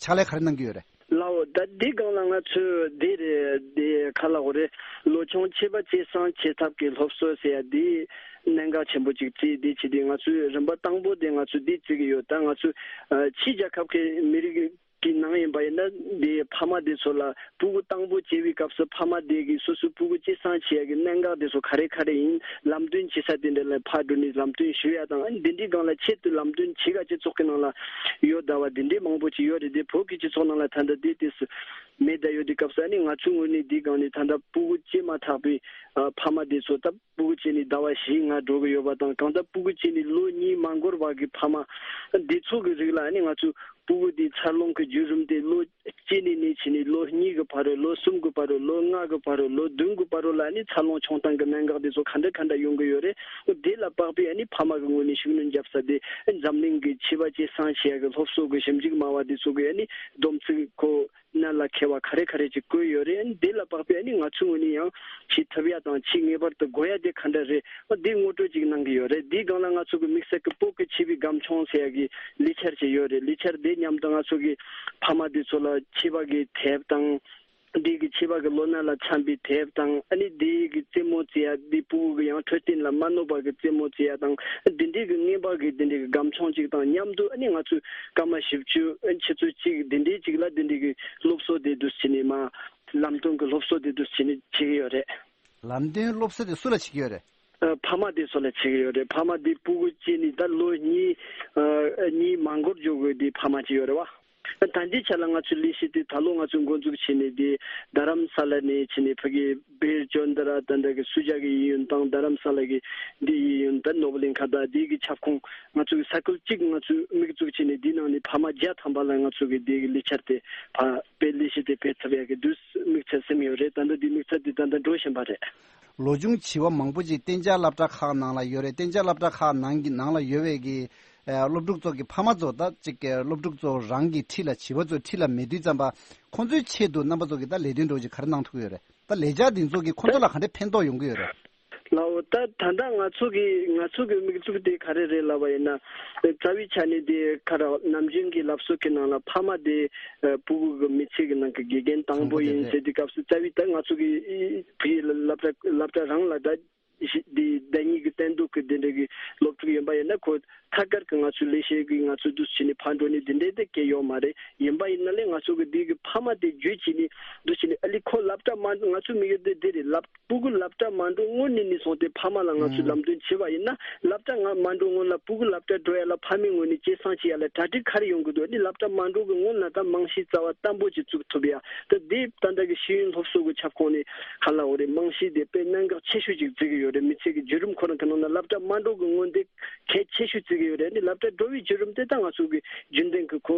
ཕྱག་ལས་ག་རེ་གནང་གི་ཡོད་རེད། ལགས་འོ། ད་འདི་སྒང་ལ་ང་ཚོས་འདི་རེད། འདི་ག་ལབ་དགོས་རེད། ལོ་ཆུང་བྱིས་པ་སྐྱེད་སྲིང་བྱེད་ཐབས་ཀྱི་སློབ་གསོ་ཟེར་ཡ་འདི་གནད་འགག་ཆེན་པོ་ཅིག་བརྩིས། འདི་བྱས་ཏེ་ང་ཚོས་རིམ་པ་དང་པོ་དེ་ང་ཚོས་འདི་བརྩི་གི་ཡོད། ད་ང་ཚོས་ཨ་ཕྱིའི་རྒྱལ་ཁབ་ཀྱི་མི་རིགས་ཀྱི་ནང་ཡིན་པ་ཡིན་ན་འདི་ཕ་མ་དེ་ཚོ་ལ་ཕྲུ་གུ་དང་པོ་སྐྱེ་བའི་སྐབས་སུ་ཕ་མ་དེ་གིས་སོ་སོའི་ཕྲུ་གུ་སྐྱེད་སྲིང་བྱེད་ཡ་གི་གནད་འགག་དེ་ཚོ་ག་རེ་ག་རེ་ཡིན། ལམ་སྟོན་བྱེད་ས་དེ་འདྲ་ལ་ཕར་འགྲོ་ནས་ལམ་སྟོན་ཞུ་ཡ་དང་། ཨ་ནི་འདི་འདྲའི་སྒང་ལ་ཆེད་དུ་ལམ་སྟོན་བྱེད་ག་སྤྱི་ཚོགས་ཀྱི་ནང་ལ་ཡོད་ཟླ་བ་འདི་འདྲའི་མང་པོ་ཅིག་ཡོད་རེད་དེ། བོད་ཀྱི་སྤྱི་ཚོགས་ནང་ལ་ད་ལྟ་དེ་དུས་སུ་མེད་བསྡད་ཡོད་དུས་སྐབས་སུ། ཨ་ནི་ང་ཚོའི་ངོས་ནས་འདིའི་སྒང་ནས་ད་ལྟ་ཕྲུ་གུ་སྐྱེས་མ་ཐག་པའི་ཨ་ཕ་མ་དེ་ཚོ་ད་ཕྲུ་གུ་སྐྱེས་ནས་ཟླ་བ་བཞི་ལྔ་འགྲོ་གི་ཡོད་པ་དང་། གང་ལྟར་ཕྲུ་གུ་སྐྱེས་ནས་ལོ་གཉིས་མ་འགོར་བ་གི་ཕ་མ་འདི་ཚོ་གི་རིགས་ལ་ཨ་ནི་ང་ཚོས་ཕྲུ་གུ་དེའི་འཚར་ལོངས་ཀྱི་བརྒྱུད་རིམ་དེ་ལོ་སྐྱེས་ནས་ནས་བྱས་ནས་ལོ་གཉིས་ཀྱི་བར་རུ། ལོ་གསུམ་གྱི་བར་རུ། ལོ་ལྔ་གི་བར་རུ། ལོ་བདུན་གྱི་བར་རུ་ལ་ཨ་ནི་འཚར་ལོངས་བྱུང་སྟངས་ཀྱི་གནད་འགག་དེ་ཚོ་ག་འདྲ་ག་འདྲ་ཡོང་གི་ཡོད་རེད། དེ་ལ་དཔག་པའི་ཨ་ནི་ཕ་མ་གི་ངོས་ནས་ཤུགས་སྣོན་བརྒྱབ་ས་དེ་འཛམ་གླིང་གི་བྱིས་པ་སྐྱེད་སྲིང་བྱེད་ཡ་གི་སློབ་གསོ་གི་ཞིབ་འཇུག་སྨྲ་བ་དེ་ཚོ་གི་ཨ་ནི་སྡོམ་ཚིག་ཁོ་གནད་ལ་འཁེལ་བ་ག་རེ་ག་རེ་ཅིག་བཀོད་ཡོད་རེད། ཨ་ནི་དེ་ལ་དཔག་པའི་ཨ་ནི་ང་ཚོའི་ངོས་ནས་ཡང་བྱེད་ཐུབ་ཡ་དང་བྱེད་ངེས་པར་དུ་དགོས་ཡ་དེ་ག་འདྲ་རེད། ཨ་དེ་ངོ་སྤྲོད་ཅིག་གནང་གི་ཡོད་རེད། དེའི་སྒང་ལ་ང་ཚོ་གི་དམིགས་བསལ་གྱི་བོད་ཀྱི་བྱིས་པའི་སྒམ་ཆུང་ཟེར་ཡ་གི་ལས་འཆར་ཅིག་ཡོད་རེད། ལས་འཆར་དེ་མཉམ་དུ་ང་ཚོ་གི་ཕ་མ་དེ་ཚོ་ལ་བྱིས་པ་གི་དེབ་དང་། འདི་གི་བྱིས་པ་གི་ལོ་ན་ལ་འཚམ་པའི་དེབ་དང་། ཨ་ནི་འདི་གི་རྩེད་མོ་རྩེ་ཡ། འདི་ཕྲུ་གུ་གི་ཡང་འཕྲོད་བསྟེན་ལ་མ་གནོད་པ་གི་རྩེད་མོ་རྩེ་ཡ་དང་། འདི་འདྲའི་གི་རྔན་པ་གི་འདི་འདྲའི་གི་སྒམ་ཆུང་ཅིག་དང་མཉམ་དུ། ཨ་ནི་ང་ཚོས་སྐར་མ་བཞི་བཅུ་ཨ་ནི་ཆུ་ཚོད་གཅིག་འདི་འདྲའི་ཅིག་ལ་འདི་འདྲའི་གི་སློབ་གསོ་དེ་འདུག་བྱས་ནས་མ་ལམ་སྟོན་གི་སློབ་གསོ་དེ་འདུག་བྱས་ནས་བྱེད་ཀྱི་ཡོད་རེད། ལམ་སྟོན་སློབ་གསོ་དེ་སུ་ལ་བྱེད་ཀྱི་ཡོད་རེད། ཨ། ཕ་མ་དེ་ཚོ་ལ་བྱེད་ཀྱི་ཡོད་རེད། ཕ་མ་དེ་སྤུ་གུ་སྐྱེས་ནས་ད་ལོ་གཉིས། ཨ། གཉིས་མ་འགོར་འཇོག་གི་དེ་ཕ་མ་ཅིག་ཡོད་རེད་བ། ད་ལྟའི་ཆ་ལ་ང་ཚོའི་ལས་གཞི་དེ་ད་ལོ་ང་ཚོས་འགོ་འཛུགས་བྱས་ནས། དེ་རྡ་རམ་ས་ལ་ནས་བྱས་ནས་ཕ་གི་བེར་ཅོན་ཏ་ར་ད་ལྟ་གི་སུ་ཇཱ་གི་གཡས་གཡོན་དང་། རྡ་རམ་ས་ལ་གི་འདི་གཡས་གཡོན། ད་ནོར་བུ་གླིང་ཁ་དང་དེ་གི་ཁྱབ་ཁོངས། ང་ཚོ་གི་ས་ཁུལ་གཅིག་ང་ཚོས་དམིགས་འཛུགས་བྱས་ནས། དེའི་ནང་ནས་ཕ་མ་བརྒྱ་ཐམ་པ་ལ་ང་ཚོ་གི་དེ་གི་ལས་འཆར་དེ་ཕར་དཔེ་ལས་གཞི་དེ་སྤེལ་ཐུབ་ཡག་གི་དུས་དམིགས་ཚད་ཟིན་ཡོད་རེད། ད་ལྟ་དེ་དམིགས་ཚད་དེ་ད་ལྟ་འགྲོ་བཞིན་པ་རེད། ལོ་ཆུང་བྱིས་པ་མང་པོ་ཅིག་གཏན་འཇགས་སློབ་གྲྭ་ཁག་ནང་ལ་ཡོད་རེད། གཏན་འཇགས་སློབ་གྲྭ་ཁག་ནང་གི་ནང་ལ་ཡོད་པའི་གི་ཨ། སློབ་ཕྲུག་ཚོ་གི་ཕ་མ་ཚོ། ད་ཅིག་གི་སློབ་ཕྲུག་ཚོ་རང་གི་འཁྲིས་ལ། བྱིས་པ་ཚོ་འཁྲིས་ལ་མེད་དུས་ཙམ་པ། ཁོང་ཚོའི་ཆེད་དུ་རྣམ་པ་ཚོ་གི་ད་ལས་དོན་འདྲ་བོ་ཅིག་ག་རེ་གནང་ཐུབ་ཀྱི་ཡོད་རེད། ད་ལས་འཆར་འདི་ཚོ་གིས་ཁོང་ཚོ་ལ་ག་འདྲའི་ཕན་ཐོགས་ཡོང་གི་ཡོད་རེད། ལགས་འོ། ད་ད་ལྟ་ང་ཚོ་གི་ང་ཚོ་གི་དམིགས་འཛུགས་དེ་ག་རེ་རེད་ལབ་པ་ཡིན་ན། རྩ་བའི་ཆ་ནས་དེ་ག་རེ། ནམ་རྒྱུན་གྱི་སློབ་གསོ་གི་ནང་ལ་ཕ་མ་དེ་ཨ། སྤུ་གུ་གི་མི་ཚེ་གི་ནང་གི་དགེ་རྒན་དང་པོ་ཡིན་ཟེར་དུས་སྐབས་སུ། རྩ་བའི་ད་ང་ཚོ་གི་ཕ་གི་སློབ་གྲྭ་སློབ་གྲྭ་རང་ལ་ད་ཞི་འདི་ཟླ་ཉིན་གྱི་བསྟན་རྡོ་གི་འདི་འདྲ་གི་སློབ་ཕྲུག་ཡིན་པ་ཡིན་ན། ཁོ་ཐད་ཀར་གྱི་ང་ཚོའི་ལས་བྱེད་ཀྱིས་ང་ཚོ་འདུ་བྱས་ནས་ཕར་འགྲོ་ནས་འདི་འདྲ་དེ་སྐད་ཡོད་མ་རེད། ཡིན་པ་ཡིན་ན་ལས་ང་ཚོ་གི་འདི་གི་ཕ་མ་དེ་བརྒྱུད་བྱས་ནས་འདུ་བྱས་ནས། ཨ་ལས་ཁོ་སློབ་གྲྭ་མ་འགྲོ། ང་ཚོའི་དམིགས་ཡུལ་དེ་འདི་རེད། སློབ་སྤུ་གུ་སློབ་གྲྭ་མ་འགྲོ་སྔོན་ནས་ནས་བཟུང་སྟེ་ཕ་མ་ལ་ང་ཚོས་ལམ་སྟོན་བྱས་པ་ཡིན་ན། སློབ་གྲྭ་ང་མ་འགྲོ་སྔོན་ལ་སྤུ་གུ་སློབ་གྲྭ་འགྲོ་ཡ་ལ་ཕ་མའི་ངོས་ནས་སྐྱེད་སྲིང་བྱེད་ཡ་ལ་གྲ་སྒྲིག་ག་རེ་ཡོང་གི་འདུག་ཨ་ནི་སློབ་གྲྭ་མ་འགྲོ་གི་སྔོན་ལ་ད་རྨང་གཞི་རྩ་བ་བརྟན་པོ་ཅིག་བཙུགས་ཐུབ་ཡ། ད་དེ་ད་ལྟ་གི་ཤེས་ཡོན་སློབ་གསོ་གི་ཁྱབ་ཁོངས་ནས་ག་ལབ་དགོས་རེད། རྨང་གཞི་དེ་དཔེ་གནད་འགག་ཆེ་ཤོས་ཅིག་བརྩི་གི་ཡོད་རེད། མི་ཚེ་གི་བརྒྱུད་རིམ་ཁོ་རང་གི་ནང་ན་སློབ་གྲྭ་མ་འགྲོ་གི་སྔོན་དེ་གལ་ཆེ་ཤོས་བརྩི་གི་ཡོད་རེད། ཨ་ནི་སློབ་གྲྭ་འགྲོ་བའི་བརྒྱུད་རིམ་དེ་ད་ང་ཚོ་གི་རྒྱུན་ལྡན་གྱི་ཁོ་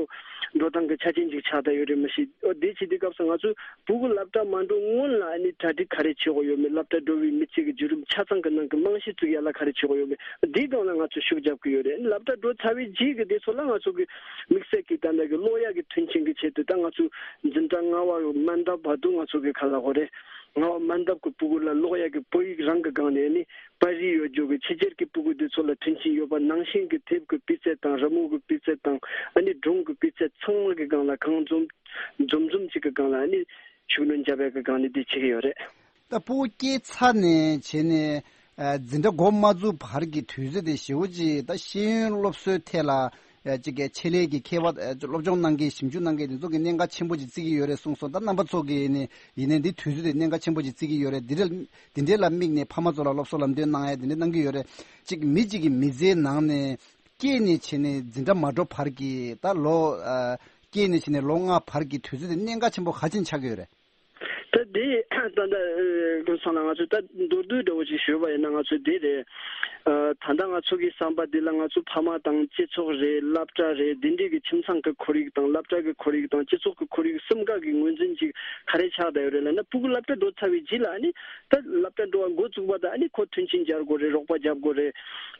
འགྲོ་སྟངས་ཀྱི་ཆ་རྐྱེན་ཅིག་ཆགས་བསྡད་ཡོད་རེད། མི་ཤེས། ཨོ། དེ་བྱེད་དུས་སྐབས་སུ་ང་ཚོས་སྤུ་གུ་སློབ་གྲྭ་མ་འགྲོ་སྔོན་ལ་ཨ་ནི་གྲ་སྒྲིག་ག་རེ་བྱེད་དགོས་ཡོད་མེད། སློབ་གྲྭ་འགྲོ་བའི་མི་ཚེ་གི་བརྒྱུད་རིམ་ཆ་ཚང་གི་ནང་གི་རྨང་གཞི་བཙུགས་ཡ་ལ་ག་རེ་བྱེད་དགོས་ཡོད་མེད། དེའི་སྒང་ལ་ང་ཚོས་ཤུགས་རྒྱབ་ཀྱི་ཡོད་རེད། སློབ་གྲྭ་འགྲོ་ཚར་བའི་རྗེས་ཀྱི་དེ་ཚོ་ལ་ང་ཚོ་གི་དམིགས་བསལ་གྱི་ད་ལྟ་གི་ཀློག་ཡ་གི་མཐུན་རྐྱེན་གྱི་ཆེད་དུ། ད་ང་ཚོས་འཛིན་གྲྭ་ལྔ་པ་མན་འདབས་བར་དུ་ང་ཚོ་གི་ག་ལབ་དགོས་རེད། ལྔ་པ་མན་འདབས་ཀྱི་སྤུ་གུ་ལ་ཀློག་ཡ་གི་བོད་ཡིག་རང་གི་སྒང་ནས་ཨ་ནི། པར་རིས་ཡོད་རྒྱུ་གི་ཕྱི་རྒྱལ་གྱི་སྤུ་གུ་དེ་ཚོ་ལ་མཐུན་རྐྱེན་ཡོད་པ་ནང་བཞིན་གྱི་དེབ་ཀྱི་སྤུས་ཚད་དང་། རི་མོ་གི་སྤུས་ཚད་དང་། ཨ་ནི་སྒྲུང་གི་སྤུས་ཚད་ཚང་མ་གི་སྒང་ལ་གང་འཛོམས་འཛོམས་འཛོམས་ཅིག་གི་སྒང་ལ་ཨ་ནི་ཤུགས་སྣོན་བརྒྱབ་ཡག་གི་སྒང་ནས་དེ་བྱེད་ཀྱི་ཡོད་རེད། ད་སྤུ་གུ་སྐྱེས་ཚར་ནས་བྱས་ནས་ཨ་འཛིན་གྲྭ་འགོ་མ་བཙུགས་བར་གྱི་དུས་ཚོད་དེ་ཞེ་པོ་ཅིག་ད་ཤེས་ཡོན་སློབ་གསོའི་ཐད་ལ། ཨ་ཅིག་གི་ཆེད་ལས་ཀྱི་མཁས་པ། ཨ་སློབ་སྦྱོང་གནང་མཁན་ཞིབ་འཇུག་གནང་མཁན་དེ་ཚོ་གིས་གནད་འགག་ཆེན་པོ་ཅིག་བརྩི་གི་ཡོད་རེད་གསུངས་སོང་། ད་རྣམ་པ་ཚོ་གིས་ནི་ཡིན་ནའི་འདི་དུས་ཚོད་དེ་གནད་འགག་ཆེན་པོ་ཅིག་བརྩི་གི་ཡོད་རེད། འདི་འདྲ་འདི་འདྲའི་ལ་དམིགས་ནས་ཕ་མ་ཚོ་ལ་སློབ་གསོ་ལམ་སྟོན་གནང་ཡ་འདི་འདྲ་གནང་གི་ཡོད་རེད། ཅིག་མི་གཅིག་གི་མི་ཚེའི་ནང་ནས་སྐྱེས་ནས་བྱས་ནས་འཛིན་གྲྭ་མ་འགྲོ་བར་གྱི། ད་ལོ་ཨ་སྐྱེས་ནས་བྱས་ནས་ལོ་ལྔ་བར་གྱི་དུས་ཚོད་དེ་གནད་འགག་ཆེན་པོ་ག་ཅིག་ཆགས་ཀྱི་ཡོད་རེད། ད་དེ་ད་ལྟ་ཨ་ཀུན་བཟང་ལགས། ང་ཚོས་ད་མདོར་བསྡུས་འདྲ་བོ་ཅིག་ཞུས་པ་ཡིན་ན། ང་ཚོས་དེ་རེད། ཨ་ད་ལྟ་ང་ཚོ་གི་བསམ་པ་འདི་ལ་ང་ཚོ་ཕ་མ་དང་སྤྱི་ཚོགས་རེད། སློབ་གྲྭ་རེད། འདི་འདྲའི་གི་ཁྱིམ་ཚང་གི་ཁོར་ཡུག་དང་། སློབ་གྲྭ་གི་ཁོར་ཡུག་དང་། སྤྱི་ཚོགས་ཀྱི་ཁོར་ཡུག་གསུམ་ཀ་གི་ངོས་འཛིན་ཅིག་ག་རེ་ཆགས་བསྡད་ཡོད་རེད་ལབ་ན། སྤུ་གུ་སློབ་གྲྭ་འགྲོ་ཚར་བའི་རྗེས་ལ་ཨ་ནི་ད་སློབ་གྲྭ་འགྲོ་བ་འགོ་བཙུགས་པ་དང་ཨ་ནི་ཁོ་མཐུན་རྐྱེན་སྦྱར་དགོས་རེད། རོགས་པ་རྒྱབ་དགོས་རེད།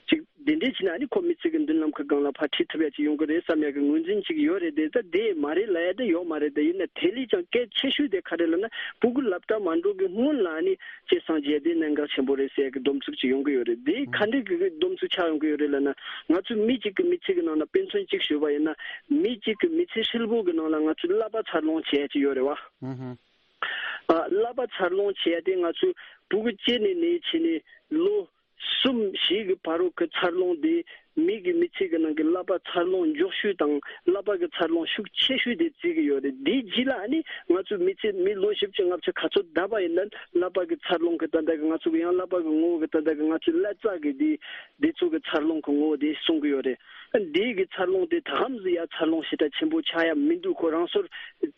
ཅིག་དེ་འདྲས་བྱས་ན་ཨ་ནི་ཁོ་མི་ཚེ་གི་མདུན་ལམ་གྱི་སྒང་ལ་ཕར་ཁྲིད་ཐུབ་ཡ་ཅིག་ཡོང་གི་རེད་བསམ་ཡ་གི་ངོས་འཛིན་ཅིག་ཡོད་རེད་དེ། ད་དེ་མ་རེད་ལབ་ཡ་དེ་ཡོད་མ་རེད་དེ། ཡིན་ན་དེ་ལས་ཀྱང་གལ་ཆེ་ཤོས་དེ་ག་རེ་ལབ་ན། སྤུ་གུ་སློབ་གྲྭ་མ་འགྲོ་གི་སྔོན་ལ་ཨ་ནི་སྐྱེད་སྲིང་བྱས་ཏེ་གནད་འགག་ཆེན་པོ་རེད་ཟེར་ཡ་གི་སྡོམ་ཚིག་ཅིག་ཡོང་གི་ཡོད་རེད། དེ་ག་འདྲས་ཀྱི་སྡོམ་ཚིག་ཆགས་ཡོང་གི་ཡོད་རེད་ལབ་ན། ང་ཚོས་མི་གཅིག་གི་མི་ཚེ་གི་ནང་ན་དཔེ་མཚོན་ཅིག་ཞུས་པ་ཡིན་ན། མི་གཅིག་གི་མི་ཚེ་ཧྲིལ་པོ་གི་ནང་ལ་ང་ཚོས་བསླབ་པ་འཚར་ལོངས་བྱེད་ཡ་ཅིག་ཡོད་རེད་བ། ཨ་བསླབ་པ་འཚར་ལོངས་བྱེད་ཡ་དེ་ང་ཚོས་སྤུ་གུ་སྐྱེས་ནས་ནས་བྱས་ནས་ལོ་གསུམ་བཞི་གི་བར་དུ་གི་འཚར་ལོངས་དེ། མི་གི་མི་ཚེ་གི་ནང་གི་བསླབ་པ་འཚར་ལོངས་མགྱོགས་ཤོས་དང་བསླབ་པ་གི་འཚར་ལོངས་ཤུགས་ཆེ་ཤོས་དེ་བརྩི་གི་ཡོད་རེད། དེའི་རྗེས་ལ་ཨ་ནི་ང་ཚོའི་མི་ཚེ་མི་ལོ་བཞི་བཅུ་ལྔ་བཅུ་ག་ཚོད་བསྡད་པ་ཡིན་ན་བསླབ་པ་གི་འཚར་ལོངས་གི་ད་ལྟ་གི་ང་ཚོ་གི་ཡང་བསླབ་པ་གི་ངོ་བོ་གི་ད་ལྟ་གི་ང་ཚོའི་ལྷ་རྩ་གི་དེ་དེ་ཚོ་གི་འཚར་ལོངས་གི་ངོ་བོ་དེ་གསུང་གི་ཡོད་རེད། འདི་གི་འཚར་ལོངས་དེ་ད་གམ་ཟི་ཡ་འཚར་ལོངས་ཞེ་དྲག་ཆེན་པོ་ཆགས་ཡ་མི་འདུག་ཁོ་རང་སོར་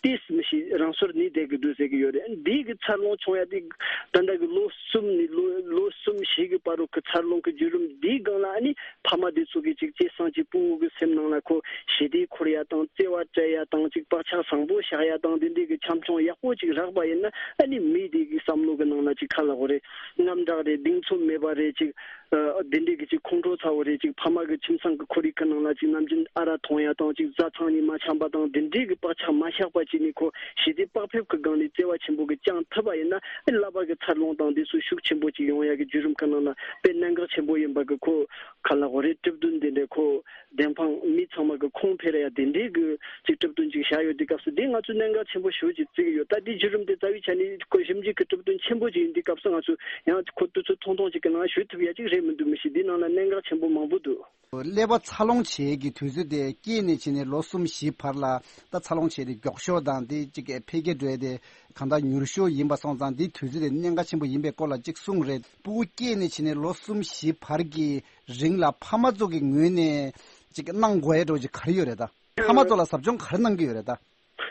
ཏིས་མི་ཤེས། རང་སོར་ནི་བསྡད་གི་འདུག་ཟེར་གི་ཡོད་རེད། འདི་གི་འཚར་ལོངས་བྱུང་ཡ་དེ་ད་ལྟ་གི་ལོ་གསུམ་ནས་ལོ་ལོ་གསུམ་བཞི་གི་བར་དུ་གི་འཚར་ལོངས་གི་བརྒྱུད་རིམ་འདིའི་སྒང་ལ་ཨ་ནི་ཕ་མ་དེ་ཚོ་གི་ཅིག་སྐྱེད་སྲིང་ཅིག་སྤུ་གུ་གི་སེམས་ནང་ལ་ཁོ་ཞི་བདེ་འཁོར་ཡ་དང་། བརྩེ་བ་སྤྲད་ཡ་དང་། ཅིག་བག་ཆགས་བཟང་པོ་བཞག་ཡ་དང་། འདི་འདྲའི་གི་བྱམས་སྐྱོང་ཡག་པོ་ཅིག་རག་པ་ཡིན་ན་ཨ་ནི་མི་དེ་གི་བསམ་བློ་གི་ནང་ལ་ཅིག་ག་ལབ་དགོས་རེད། རྔམ་དྲག་རེད། གདེང་ཚོད་མེད་པ་རེད། ཅིག་ཨ་འདི་འདྲའི་གི་ཅིག་ཁོང་ཁྲོ་ཚ་བོ་རེད། ཅིག་ཕ་མ་གི་ཁྱིམ་ཚང་གི་ཁོར་ཡུག་གི་ནང་ལ་ཅིག་ནམ་རྒྱུན་ཨ་རག་འཐུང་ཡ་དང་། ཅིག་བཟའ་ཚང་གཉིས་མ་འཆམ་པ་དང་། འདི་འདྲའི་གི་བག་ཆགས་མ་བཞག་པ་བྱས་ནས་ཁོ་ཞི་བདེ་བག་ཕེབས་གི་སྒང་ནས་བརྩེ་བ་ཆེན་པོ་གི་བསྐྱང་ཐུབ་པ་ཡིན་ན། ཨ་བསླབ་པ་གི་འཚར་ལོངས་དང་འདི་ཚོ་ཤུགས་ཆེན་པོ་ཅིག་ཡོང་ཡ་གི་བརྒྱུད་རིམ་གི་ནང་ན་དཔེ་གནད་འགག་ཆེན་པོ་ཡིན་པ་གི་ཁོ་ག་ལབ་དགོས་རེད། གྲུབ་དོན་འདི་འདྲའི་ཁོ་བདེན་དཔང་མི་ཚང་མ་གི་ཁུངས་འཕེར་ཡ་དེ་འདྲའི་གི་ཅིག་གྲུབ་དོན་ཅིག་བཞག་ཡོད་དུས་སྐབས་སུ། དེ་ང་ཚོས་གནད་འགག་ཆེན་པོ་ཞེ་པོ་ཅིག་བརྩི་གི་ཡོད། ད་དེའི་བརྒྱུད་རིམ་དེ་རྩ་བའི་ཆ་ནས་ཁོ་ཞིབ་འཇུག་གི་གྲུབ་དོན་ཆེན་པོ་ཅིག་ཡིན་དུས་སྐབས་སུ། ང་ཚོས་ཡང་ཁོ་དུས་ཚོད་ཐུང་ཐུང་ཅིག་གི་ནང་ཞུ་ཐུབ་ཡ་ཅིག་རེད་མི་འདུག་མི་ཤེས། འདིའི་ནང་ལ་གནད་འགག་ཆེན་པོ་མང་པོ་འདུག་ཀླད་པ་འཚར་ལོངས་བྱེད་ཀྱི་དུས་ཚོད་དེ་སྐྱེས་ནས་བྱས་ནས་ལོ་གསུམ་བཞི་བར་ལ་ད་འཚར་ལོངས་བྱེད་དེ་མགྱོགས་ཤོས་དང་། དེ་གཅིག་འཕེལ་རྒྱས་འགྲོ་ཡ་དེ་ གང་ལྟར་མྱུར་ཤོས་ཡིན་པ་སོང་ཙང་འདི་དུས་ཚོད་དེ་གནད་འགག་ཆེན་པོ་ཡིན་པའི་སྐོར་ལ་གཅིག་གསུངས་རེད། སྤུ་གུ་སྐྱེས་ནས་ཕྱིན་ནས་ལོ་གསུམ་བཞི་བར་གྱི་རིང་ལ་ཕ་མ་ཚོ་གི་ངོས་ནས་གཅིག་གནང་དགོས་ཡ་འདྲ་བོ་ཅིག་ག་རེ་ཡོད་རེད་ད། ཕ་མ་ཚོ་ལ་ཟབ་སྦྱོང་ག་རེ་གནང་གི་ཡོད་རེད་ད།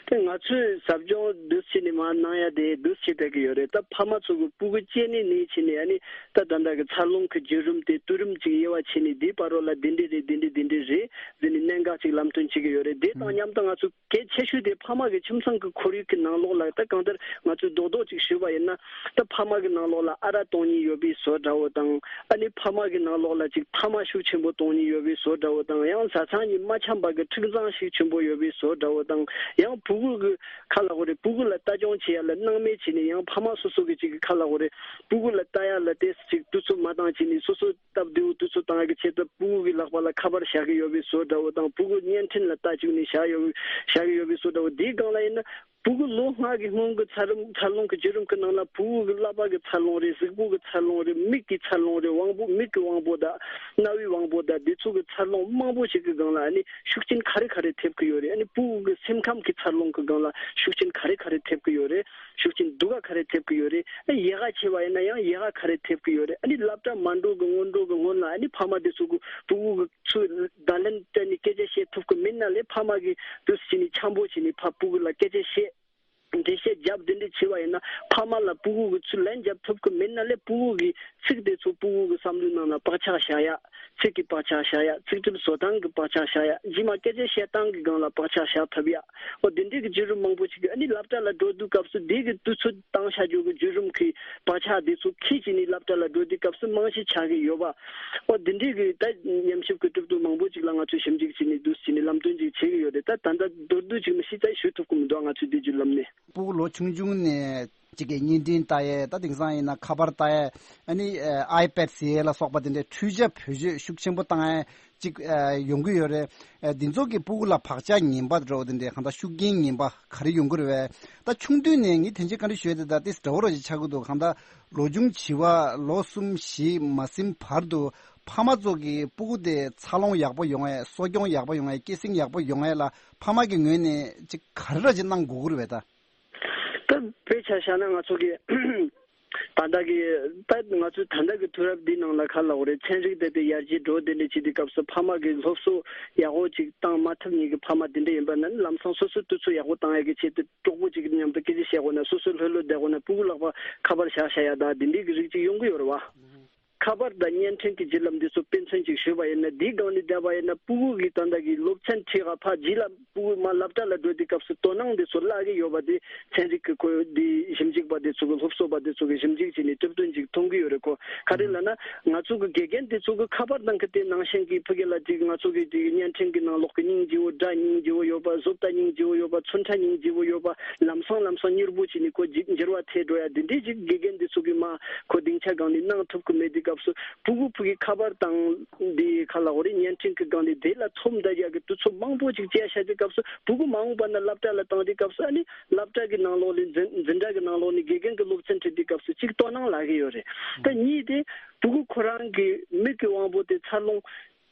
དེ་ང་ཚོས་ཟབ་སྦྱོང་འདུག་བྱས་ནས་མར་གནང་ཡ་དེ་འདུག་བྱས་བསྡད་ཀྱི་ཡོད་རེད། ད་ཕ་མ་ཚོ་གི་སྤུ་གུ་སྐྱེས་ནས་ནས་བྱས་ནས་ཨ་ནི་ད་ད་ལྟ་གི་འཚར་ལོངས་ཀྱི་བརྒྱུད་རིམ་དེ་དུས་རིམ་ཅིག་དབྱེ་བ་ཕྱེ་ནས་དེའི་བར་རོ་ལ་འདི་འདྲས་རེད། འདི་འདྲས་འདི་འདྲས་རེད་ཟེར་ནས་གནད་འགག་ཅིག་ལམ་སྟོན་བྱེད་ཀྱི་ཡོད་རེད། དེ་དང་མཉམ་དུ་ང་ཚོ་གལ་ཆེ་ཤོས་དེ་ཕ་མ་གི་ཁྱིམ་ཚང་གི་ཁོར་ཡུག་གི་ནང་ལོགས་ལ་ད་གང་ལྟར་ང་ཚོས་རྡོག་རྡོག་ཅིག་ཞུས་པ་ཡིན་ན། ད་ཕ་མ་གི་ནང་ལོགས་ལ་ཨ་རག་གཏོང་མཁན་ཡོད་པའི་བཟོ་འདྲ་བོ་དང་། ཨ་ནི་ཕ་མ་གི་ནང་ལོགས་ལ་ཅིག་ཐ་མག་ཤུགས་ཆེན་པོ་གཏོང་མཁན་ཡོད་པའི་བཟོ་འདྲ་བོ་དང་། ཡང་བཟའ་ཚང་གཉིས་མ་འཆམ་པ་གི་འཁྲུག་འཛིང་ཤུགས་ཆེན་པོ་ཡོད་པའི་བཟོ་འདྲ་བོ་དང་། ཡང་སྤུ་གུ་གི་ཁ་ལ་གོ་རེ་སྤུ་གུ་ལ་ལྟ་སྐྱོང་བྱེད་ཡ་ལ་སྣང་མེད་བྱས་ནས་ཡང་ཕ་མ་སོ་སོ་གི་ཅིག་གི་ཁ་ལ་གོ་རེ་སྤུ་གུ་ལ་ལྟ་ཡ་ལ་ཏོག་ཙམ་ཅིག་དུས་ཚོད་མ་བཏང་བྱས་ནས་སོ་སོ་སྟབས་བདེ་བོ་དུས་ཚོད་བཏང་ཡ་གི་ཆེད་དུ་སྤུ་གུ་གི་ལག་པ་ལ་ཁ་པར་བཞག་གི་ཡོད་པའི་བཟོ་འདྲ་བོ་དང་། སྤུ་གུ་བརྙན་འཕྲིན་ལ་ལྟ་བཅུག་ནས་བཞག་ཡོད་བཞག་གི་ཡོད་པའི་བཟོ་འདྲ་བོ། དེའི་སྒང་ལ་ཡིན་ན། སྤུ་གུ་ལོ་ལྔ་གི་སྔོན་གྱི་འཚར་རུམ་འཚར་ལོངས་ཀྱི་བརྒྱུད་རིམ་གྱི་ནང་ལ་སྤུ་གུ་གི་ཀླད་པ་གི་འཚར་ལོངས་རེད། གཟུགས་པོ་གི་འཚར་ལོངས་རེད། མིག་གི་འཚར་ལོངས་རེད། དབང་པོ་མིག་གི་དབང་པོ་དང་རྣ་བའི་དབང་པོ་དང་དེ་ཚོ་གི་འཚར་ལོངས་མང་པོ་ཞིག་གི་སྒང་ལ་ཨ་ནི་ཤུགས་རྐྱེན་ག་རེ་ག་རེ་ཐེབས་ཀྱི་ཡོད་རེད། ཨ་ནི་སྤུ་གུ་གི་སེམས་ཁམས་ཀྱི་འཚར་ལོངས་ཀྱི་སྒང་ལ་ཤུགས་རྐྱེན་ག་རེ་ག་རེ་ཐེབས་ཀྱི་ཡོད་རེད། ཤུགས་རྐྱེན་སྡུག་ག་ག་རེ་ཐེབས་ཀྱི་ཡོད་རེད། ཨ་ནི་ཡག་ག་བྱས་པ་ཡིན་ན་ཡང་ཡག་ག་ག་རེ་ཐེབས་ཀྱི་ཡོད་རེད། ཨ་ནི་སློབ་གྲྭ་མ་འགྲོ་གི་སྔོན་འགྲོ་གི་སྔོན་ལ་ཨ་ནི་ཕ་མ་དེ་ཚོ་གི་སྤུ་གུ་གི་ཚུར་བརྡ་ལན་སྤྲད་ནས་སྐད་ཆ་བཤད་ཐུབ་ཀྱི་མིན་ན་ལས། ཕ་མ་གིས་དུས་སུ་བྱས་ནས་འཆམ་པོ་བྱས་ནས་ཕ་སྤུ་གུ་ལ་སྐད་ཆ་བཤད། འགྲེལ་བཤད་རྒྱབ་དེ་འདྲ་བྱས་པ་ཡིན་ན། ཕ་མ་ལ་སྤུ་གུ་གི་ཚུར་ལན་རྒྱབ་ཐུབ་ཀྱི་མིན་ན་ལས། སྤུ་གུ་གི་ཚིག་དེ་ཚོ་སྤུ་གུ་གི་བསམ་བློའི་ནང་ལ་བག་ཆགས་བཞག་ཡ། ཚིག་གི་བག་ཆགས་བཞག་ཡ། ཚིག་གྲུབ་བཟོ་སྟངས་ཀྱི་བག་ཆགས་བཞག་ཡ། རྗེས་མ་སྐད་ཆ་བཤད་སྟངས་ཀྱི་སྒང་ལ་བག་ཆགས་བཞག་ཐུབ་ཡ། འོ་དེ་འདྲའི་གི་བརྒྱུད་རིམ་མང་པོ་ཞིག་གི་ཨ་ནི་སློབ་གྲྭ་ལ་འགྲོ་དུས་སྐབས་སུ་དེ་གི་དུས་ཚོད་བཏང་བཞག་རྒྱུ་གི་བརྒྱུད་རིམ་གྱི་བག་ཆགས་དེ་ཚོ་འཁྱེར་བྱས་ནས་སློབ་གྲྭ་ལ་འགྲོ་དུས་སྐབས་སུ་རྨང་གཞི་ཆགས་ཀྱི་ཡོད་པ། འོ་དེ་འདྲའི་གི་ད་ཉམས་ཞིབ་ཀྱི་གྲུབ་དོན་མང་པོ་ཞིག་ལ་ང་ཚོས་ཞིབ་འཇུག་བྱས་ནས་འདུག་བྱས་ནས་ལམ་སྟོན་ཅིག་བྱེད་ཀྱི་ཡོད་རེད། ད་ད་ལྟ་མདོར་བསྡུས་ཅིག་མི་ཤེས་ཙང་ཞུ་ཐུབ་ཀྱི་མི་འདུག་ང་ཚོའི་དེ་བརྒྱུད་ལམ་ནས། སྤུ་གུ་ལོ་ཆུང་ཆུང་ནས་གཅིག་གི་བརྙན་འཕྲིན་ལྟ་ཡས། ད་དེང་སང་ཡིན་ན་ཁ་པར་ལྟ་ཡས། ཨ་ནི་ཨའི་པེ་ཌི་ཟེར་ཡས་ལ་སོགས་པ་དེ་འདྲའི་འཕྲུལ་ཆས་བེད་སྤྱོད་ཤུགས་ཆེན་པོ་བཏང་ཡས་གཅིག་ཡོང་གི་ཡོད་རེད། འདི་ཚོ་གི་སྤུ་གུ་ལ་བག་ཆགས་ངན་པ་འདྲ་བོ་དེ་འདྲའི་གང་ལྟར་ཤུགས་རྐྱེན་ངན་པ་ག་རེ་ཡོང་གི་རེད་བས། ད་ཆུང་དུས་ནས་ངས་དེ་འདྲའི་བཀའ་འདྲི་ཞུས་ཏེ་ད་ཏིས་འདྲ་བོ་ར་ཞིག་ཆགས་ཀྱི་འདུག་གང་ལྟར་ལོ་ཆུང་བྱིས་པ་ལོ་གསུམ་བཞི་མ་ཟིན་བར་དུ་ཕ་མ་ཚོ་གི་སྤུ་གུ་དེ་འཚར་ལོངས་ཡག་པོ་ཡོང་ཡས། གསོ་སྐྱོང་ཡག་པོ་ཡོང་ཡས། སྐྱེད་སྲིང་ཡག་པོ་ཡོང་ཡས་ལ་ཕ་མ་གི་ངོས་ནས་ཅིག་ག་རེ་ར་ཅིག་གནང་དགོས་ཀྱི་རེད་བས་ད། ད་དཔེ་ཆ་བཞག་ན་ང་ཚོ་གི་ད་ལྟ་གི་ད་ང་ཚོའི་ད་ལྟ་གི་དུས་རབས་འདི་ནང་ལ་ག་ལབ་དགོས་རེད། ཚན་རིག་དེ་དེ་ཡར་རྒྱས་འགྲོ་དེ་འདྲ་བྱེད་དུས་སྐབས་སུ་ཕ་མ་གི་སློབ་གསོ་ཡག་པོ་ཅིག་བཏང་མ་ཐུབ་མཁན་གི་ཕ་མ་དེ་འདྲ་ཡིན་པ་ན་ལམ་སང་སོ་སོའི་དུས་ཚོད་ཡག་པོ་བཏང་ཡག་གི་ཆེད་དུ་གྲོགས་པོ་ཅིག་མཉམ་དུ་སྐད་ཆ་བཤད་དགོས་ན། སོ་སོའི་ལྷོད་ལྷོད་བསྡད་དགོས་ན། སྤུ་གུ་ལག་པ་ཁ་པར་བཞག་བཞག་ཡ་ད་དེ་འདྲའི་གི་རིགས་ཅིག་ཡོང་གི་ཡོད་རེད་བ། ཁ་པར་དང་བརྙན་འཕྲིན་གྱི་བརྒྱུད་ལམ་འདི་ཚོ་དཔེ་མཚོན་ཅིག་ཞུས་པ་ཡིན་ན། འདིའི་སྒང་ནས་བསྡད་པ་ཡིན་ན་སྤུ་གུ་གི་ད་ལྟ་གི་སློབ་ཚན་ཁྲིད་ག་ཕར་རྗེས་ལ་སྤུ་གུ་མར་སློབ་གྲྭ་ལ་འགྲོ་དུས་སྐབས་སུ་དོ་སྣང་འདི་ཚོ་བརླག་གི་ཡོད་པ་དེ་ཚན་རིག་གི་ཁོ་འདི་ཞིབ་འཇུག་པ་དེ་ཚོ་གི་སློབ་གསོ་པ་དེ་ཚོ་གི་ཞིབ་འཇུག་བྱས་ནས་གྲུབ་དོན་ཅིག་མཐོང་གི་ཡོད་རེད་ཁོ། ག་རེ་ལབ་ན་ང་ཚོ་གི་དགེ་རྒན་དེ་ཚོ་གི་ཁ་པར་དང་གི་དེ་ནང་བཞིན་གི་ཕ་གི་ལ་ཅིག་ང་ཚོ་གི་ཅིག་བརྙན་འཕྲིན་གི་ནང་ལོགས་གི་སྙིང་རྗེ་བོ་སྒྲ་སྙིང་རྗེ་བོ་ཡོད་པ། བཟོ་ལྟ་སྙིང་རྗེ་བོ་ཡོད་པ། ཚོན་ཁྲ་སྙིང་རྗེ་བོ་ཡོད་པ། ལམ་སང་ལམ་སང་མྱུར་པོ་བྱས་ནས་ཁོ་འགྱུར་བ་ཐེབས་འགྲོ་ཡ་དེ་འདྲའི་ཅིག་དགེ་རྒན་དེ་ཚོ་གི་མ་ཁོ་སྡིངས་ཆ་སྒང་ནས་གནང་ཐུབ་ཀྱི་མེད་དུས་སྐབས་སུ་ཕྲུ་གུ་ཕྲུ་གུའི་ཁ་པར་དང་འདི་ཁ་ལ་འོ་རེ་བརྙན་འཕྲིན་གྱི་སྒང་ནས་དེ་ལ་ཚོམ་ད་རྒྱག་གི་དུས་ཚོད་མང་པོ་ཅིག་བཅད་བཞག་དུས་སྐབས་སུ་ཕྲུ་གུ་མ་འོངས་པ་ན་སློབ་གྲྭ་ལ་བཏང་དུས་སྐབས་སུ་ཨ་ནི་སློབ་གྲྭ་གི་ནང་ལོགས་ནས་འཛིན་འཛིན་གྲྭ་གི་ནང་ལོགས་ནས་དགེ་རྒན་གྱི་སློབ་ཚན་ཁྲིད་དུས་སྐབས་སུ་གཅིག་དོ་སྣང་ལག་གི་ཡོད་རེད། ད་གཉིས་དེ་ཕྲུ་གུ་ཁོ་རང་གི་མིག་གི་དབང་པོ་དེ་འཚར་ལོངས་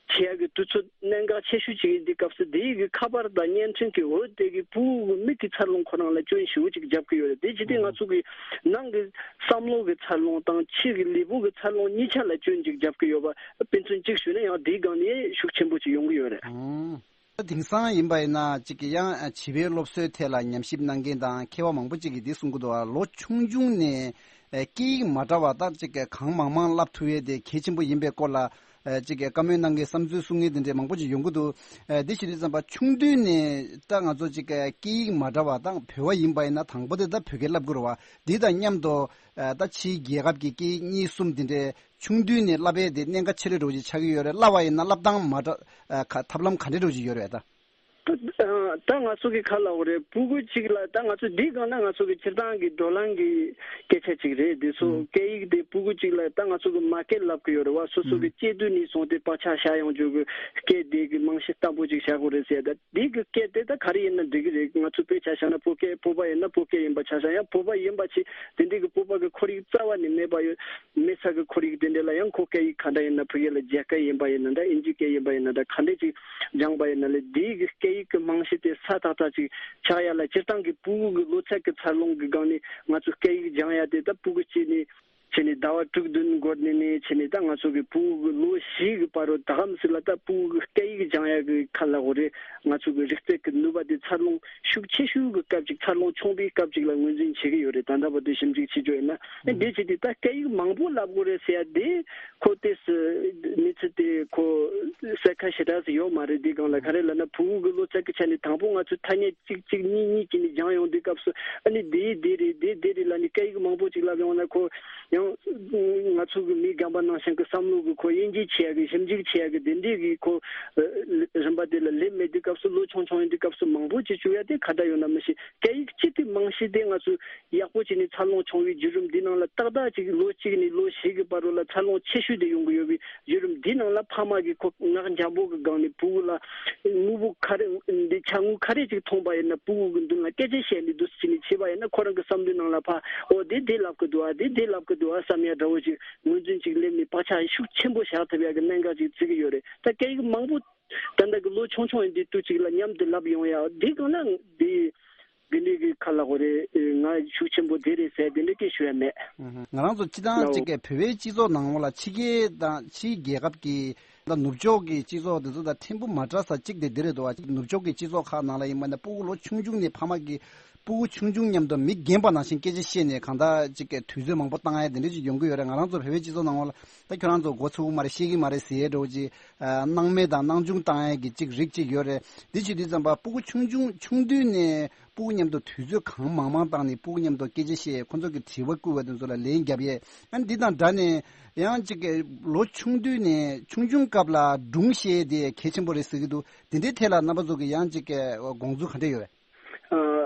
བྱེད་ཡག་གི་དུས་ཚོད་གནད་འགག་ཆེ་ཤོས་ཅིག་ཡིན་དུས་སྐབས་སུ་དེའི་གི་ཁ་པར་དང་བརྙན་འཕྲིན་གྱི་འོད་དེ་གི་ཕྲུ་གུ་གི་མིག་གི་འཚར་ལོངས་ཁོ་རང་ལ་སྐྱོན་ཞེ་པོ་ཅིག་རྒྱབ་ཀྱི་ཡོད་རེད། དེ་ཇི་སྟེ་ང་ཚོ་གི་ནང་གི་བསམ་བློ་གི་འཚར་ལོངས་དང་ཕྱི་གི་ལུས་པོ་གི་འཚར་ལོངས་གཉིས་ཆ་ལ་སྐྱོན་ཅིག་རྒྱབ་ཀྱི་ཡོད་པ་དཔེ་མཚོན་གཅིག་ཞུས་ན་ཡང་དེའི་སྒང་ནས་ཤུགས་ཆེན་པོ་ཅིག་ཡོང་གི་ཡོད་རེད། ཨང་། དེང་སང་ཡིན་པ་ཡིན་ན་གཅིག་གི་ཡང་བྱིས་པའི་སློབ་གསོའི་ཐད་ལ་ཉམས་ཞིབ་གནང་མཁན་དང་མཁས་པ་མང་པོ་གཅིག་གིས་འདི་གསུང་གི་འདུག་ལོ་ཆུང་ཆུང་ནས་སྐད་ཡིག་མ་འདྲ་བ་དང་གཅིག་གི་གང་མང་མང་བསླབ་ཐུབ་ཡས་དེ་གལ་ཆེན་པོ་ཡིན་པའི་སྐོར་ལ། ཨ་གཅིག་གི་བཀའ་མོལ་གནང་མཁན་བསམ་ཚུལ་གསུང་མཁན་དེ་འདྲས་མང་པོ་ཅིག་ཡོང་གི་འདུག་ཨ་འདི་ཞུ་དུས་ཙམ་པ་ཆུང་དུས་ནས་ད་ང་ཚོ་གཅིག་གི་སྐད་ཡིག་མ་འདྲ་བ་དང་བོད་པ་ཡིན་པ་ཡིན་ན་དང་པོ་དེ་ད་བོད་སྐད་བསླབ་དགོས་རེད་བ། འདི་དང་མཉམ་དུ་ཨ་ད་ཕྱིའི་རྒྱལ་ཁབ་ཀྱི་སྐད་ཡིག་གཉིས་གསུམ་དེ་འདྲས་ཆུང་དུས་ནས་བསླབ་ཡས་དེ་གནད་འགག་ཆེ་རུ་འགྲོ་ཅིག་ཆགས་ཀྱི་ཡོད་རེད། བསླབ་པ་ཡིན་ན་བསླབ་སྟངས་མ་འདྲ་ཨ་ཁ་ཐབས་ལམ་ག་འདྲས་འགྲོ་ཅིག་ཡོད་རེད་ད། ད་ང་ཚོ་གི་ཁ་ལ་འོ་རེད། ཕྲུ་གུ་གཅིག་ལ་ད་ང་ཚོ་འདི་སྒང་ན་ང་ཚོ་གི་སྤྱིར་བཏང་གི་བགྲོ་གླེང་གི་སྐད་ཆ་གཅིག་རེད། འདི་ཚོ་ཨུམ། སྐད་ཡིག་དེ་ཕྲུ་གུ་གཅིག་ལ་ད་ང་ཚོ་གི་མ་སྐད་ལབ་གི་ཡོད་རེད་བ། སོ་སོ་གི་ཨུམ། སྐྱེས་དུས་ནས་བཟུང་སྟེ་བག་ཆགས་བཞག་ཡོང་རྒྱུ་གི་སྐད་དེ་གི་རྨང་གཞི་བརྟན་པོ་ཅིག་བཞག་དགོས་རེད་ཟེར། ད་འདི་གི་སྐད་དེ་ད་ག་རེ་ཡིན་ན་འགྲིག་གི་རེད། ང་ཚོ་བོད་ཆ་བཞག་ན་བོད་སྐད། བོད་པ་ཡིན་ན་བོད་སྐད་ཡིན་པ་ཆ་བཞག་ཡང་བོད་པ་ཡིན་པ་ཆེ་དེ་འདྲའི་གི་བོད་པ་གི་ཁོར་ཡུག་རྩ་བ་ནས་མེད་པ་ཡོད། མི་ཚ་གི་ཁོར་ཡུག་དེ་འདྲ་ལ་ཡང་ཁོ་སྐད་ཡིག་ག་འདྲ་ཡིན་ན། ཕ་གི་ལ་རྒྱ་སྐད་ཡིན་པ་ཡིན་ན་འདྲ། ཨིན་ཇི་སྐད་ཡིན་པ་ཡིན་ན་འདྲ། ག་འདྲ་ཅིག་སྦྱངས་པ་ཡིན་ན་ལས་དེའི་གི་སྐད་ཡིག་གི་རྨང་གཞི་དེ་སྲ་ཐག་ཐག་ཅིག་ཆགས་ཡ་ལ། སྤྱིར་བཏང་གི་ཕྲུ་གུ་གི་ལོ་ཚད་ཀྱི་འཚར་ལོངས་ཀྱི་སྒང་ནས་ང་ཚོ་སྐད་ཡིག་སྦྱང་ཡ་དེ་ད་ཕྲུ་གུ་སྐྱེས་ནས་བྱས་ནས་ཟླ་བ་དྲུག་བདུན་འགོར་ནས་ནས་བྱས་ནས་ད་ང་ཚོ་གི་ཕྲུ་གུ་གི་ལོ་བཞི་གི་བར་དུ་ད་གམ་ཟིག་ལ་ད་ཕྲུ་གུ་གི་སྐད་ཡིག་སྦྱང་ཡ་གི་ཁ་ལ་འོ་རེད། ང་ཚོ་གི་རིག་རྩལ་གི་ནུས་པ་དེ་འཚར་ལོངས་ཤུགས་ཆེ་ཤོས་གི་སྐབས་ཅིག་འཚར་ལོངས་ཆུང་བའི་སྐབས་ཅིག་ལ་ངོས་འཛིན་བྱེད་ཀྱི་ཡོད་རེད། ད་ལྟ་བར་དུ་ཞིབ་འཇུག་བྱེད་རྒྱུ་ཡིན་ན། ཨ་འདི་བྱས་དུས་ད་སྐད་ཡིག་མང་པོ་བསླབ་དགོས་རེད་ཟེར་ཡ་དེ་ཁོ་ཏོག་ཙམ་མི་ཚེ་དེ་ཁོ་གསལ་ཁ་ཞེ་དྲག་ཟིག་ཡོད་མ་རེད། དེ་སྒང་ལ་ག་རེ་ལབ་ན་ཕྲུ་གུ་གི་ལོ་ཙཱ་གི་ཆ་ནས་དང་པོ་ང་ཚོ་ཐ་སྙད་གཅིག་གཅིག་གཉིས་གཉིས་བྱས་ནས་སྦྱང་ཡོང་དུས་སྐབས་སུ་ཨ་ནི་དེ་དེ་རེད་དེ་དེ་རེད་ལབ་ནས་སྐད་ཡིག་མང་པོ་ཅིག་བསླབ་ཡོང་ན་ཁོ་ཡང་ང་ཚོ་གི་མི་རྒན་པ་ནང་བཞིན་གི་བསམ་བློ་གི་ཁོ་དབྱེ་འབྱེད་བྱེད་ཡ་གི་ཞིབ་འཇུག་བྱེད་ཡ་གི་དེ་འདྲའི་གི་ཁོ་རིམ་པ་དེ་ལ་སླེབས་མེད་དུས་སྐབས་སུ་ལོ་ཆུང་ཆུང་ཡིན་དུས་སྐབས་སུ་མང་པོ་ཅིག་བཅུག་ཡ་དེ་ཁ་བརྡ་ཡོད་ན་མི་ཤེས། སྐད་ཡིག་གཅིག་གི་རྨང་གཞི་དེ་ང་ཚོ་ཡག་པོ་བྱས་ནས་འཚར་ལོངས་བྱུང་བའི་བརྒྱུད་རིམ་འདི་ནང་ལ་ཏག་ཏག་ཅིག་ལོ་གཅིག་ནས་ལོ་བཞི་གི་བར་དུ་ལ་འཚར་ལོངས་ཆེ་ཤོས་དེ་ཡོང་གི་ཡོད་པའི་བརྒྱུད་རིམ་འདི་ནང་ལ་ཕ་མ་གིས་ཁོ་ངག་འཇམ་པོ་གི་སྒང་ནས་ཕྲུ་གུ་ལ་དངོས་པོ་ག་རེ་འདི་ཆ་དངོས་ག་རེ་ཅིག་མཐོང་པ་ཡིན་ན་ཕྲུ་གུ་གི་མདུན་ལ་སྐད་ཆ་བཤད་ནས་འདུག་སེ་བྱས་ནས་བྱས་པ་ཡིན་ན་ཁོ་རང་གི་བསམ་བློའི་ནང་ལ་ཕ་འོ་དེ་དེ་ལབ་གི་འདུག་ཨ། དེ་དེ་ལབ་གི་འདུག་ཨ་བསམ་ཡ་འདྲ་བོ་ཅིག་ངོས་འཛིན་ཅིག་སླེབས་ནས་བག་ཆགས་ཤུགས་ཆེན་པོ་བཞག་ཐུབ་ཡ་གི་གནད་འགག་ཅིག་བརྩི་གི་ཡོད་རེད། ད་སྐད་ཡིག་མང་པོ་ད་ལྟ་གི་ལོ་ཆུང་ཆུང་ཡིན་དུས་དུས་གཅིག་ལ་མཉམ་དུ་ལབ་ཡོང་ཡ་འདི་གང་ན་འདི་འདི་འདྲའི་གི་ཁ་ལ་གོ་རེད། ང་ཤུགས་ཆེན་པོ་དེ་རེད་ཟེར་དེ་འདྲ་སྐད་ཞུ་ཡ་མེད། ང་རང་ཚོ་སྤྱི་བཏང་ལའོ་གཅིག་གི་བོད་པའི་སྤྱི་ཚོགས་ནང་ལ་ཕྱི་རྒྱལ་དང་ཕྱིའི་རྒྱལ་ཁབ་ཀྱི་ད་ནུབ་ཕྱོགས་ཀྱི་སྤྱི་ཚོགས་དེ་ཚོ་དང་ཕྲན་བུ་མ་འདྲ་ས་གཅིག་དེ་འདི་རེད་འདུག་བ། ནུབ་ཕྱོགས་ཀྱི་སྤྱི་ཚོགས་ཁག་ནང་ལ་ཡིན་པ་ན་ཕྲུ་གུ་ལོ་ཆུང་ཆུང་ནས་ཕ་མ་གི་ཕྲུ་གུ་ཆུང་ཆུང་མཉམ་དུ་མི་རྒན་པ་ནང་བཞིན་སྐད་ཆ་བཤད་ནས་གང་ལྟར་ཅིག་གི་དུས་ཚོད་མང་པོ་བཏང་ཡ་དེ་འདྲ་ཅིག་ཡོང་གི་ཡོད་རེད། ང་རང་ཚོ་བོད་པའི་སྤྱི་ཚོགས་ནང་ལ་ད་ཁྱོད་རང་ཚོ་མགོ་ཚོས་མ་རེད། ཤེས་ཀྱི་མ་རེད་ཟེར་ཡས་འདྲ་བོ་ཅིག་སྣང་མེད་དང་སྣང་ཆུང་བཏང་ཡས་ཀྱི་ཅིག་རིགས་ཅིག་ཡོད་རེད། འདི་བྱེད་དུས་ཙམ་པ་ཕྲུ་གུ་ཆུང་ཆུང་ཆུང་དུས་ནས་ཕྲུ་གུ་མཉམ་དུ་དུས་ཚོད་གང་མང་མང་བཏང་ནས་ཕྲུ་གུ་མཉམ་དུ་སྐད་ཆ་བཤད་ཡས་ཁོ་ཚོ་གི་དྲི་བ་བསྐུལ་བ་དེ་ཚོ་ལ་ལན་རྒྱབ་ཡས། ཨ་འདི་དང་འདྲ་ནས་ཡང་ཅིག་གི་ལོ་ཆུང་དུས་ནས་ཆུང་ཆུང་སྐབས་ལ་སྒྲུང་བཤད་ཡས་དེ་གལ་ཆེན་པོ་རེད་ཟེར་གྱི་འདུག་དེ་འདྲའི་ཐད་ལ་རྣམ་པ་ཚོ་གི་ཡང་ཅིག་གི་དགོངས་ཚུལ་ག་འདྲ་ཡོད། ཨ།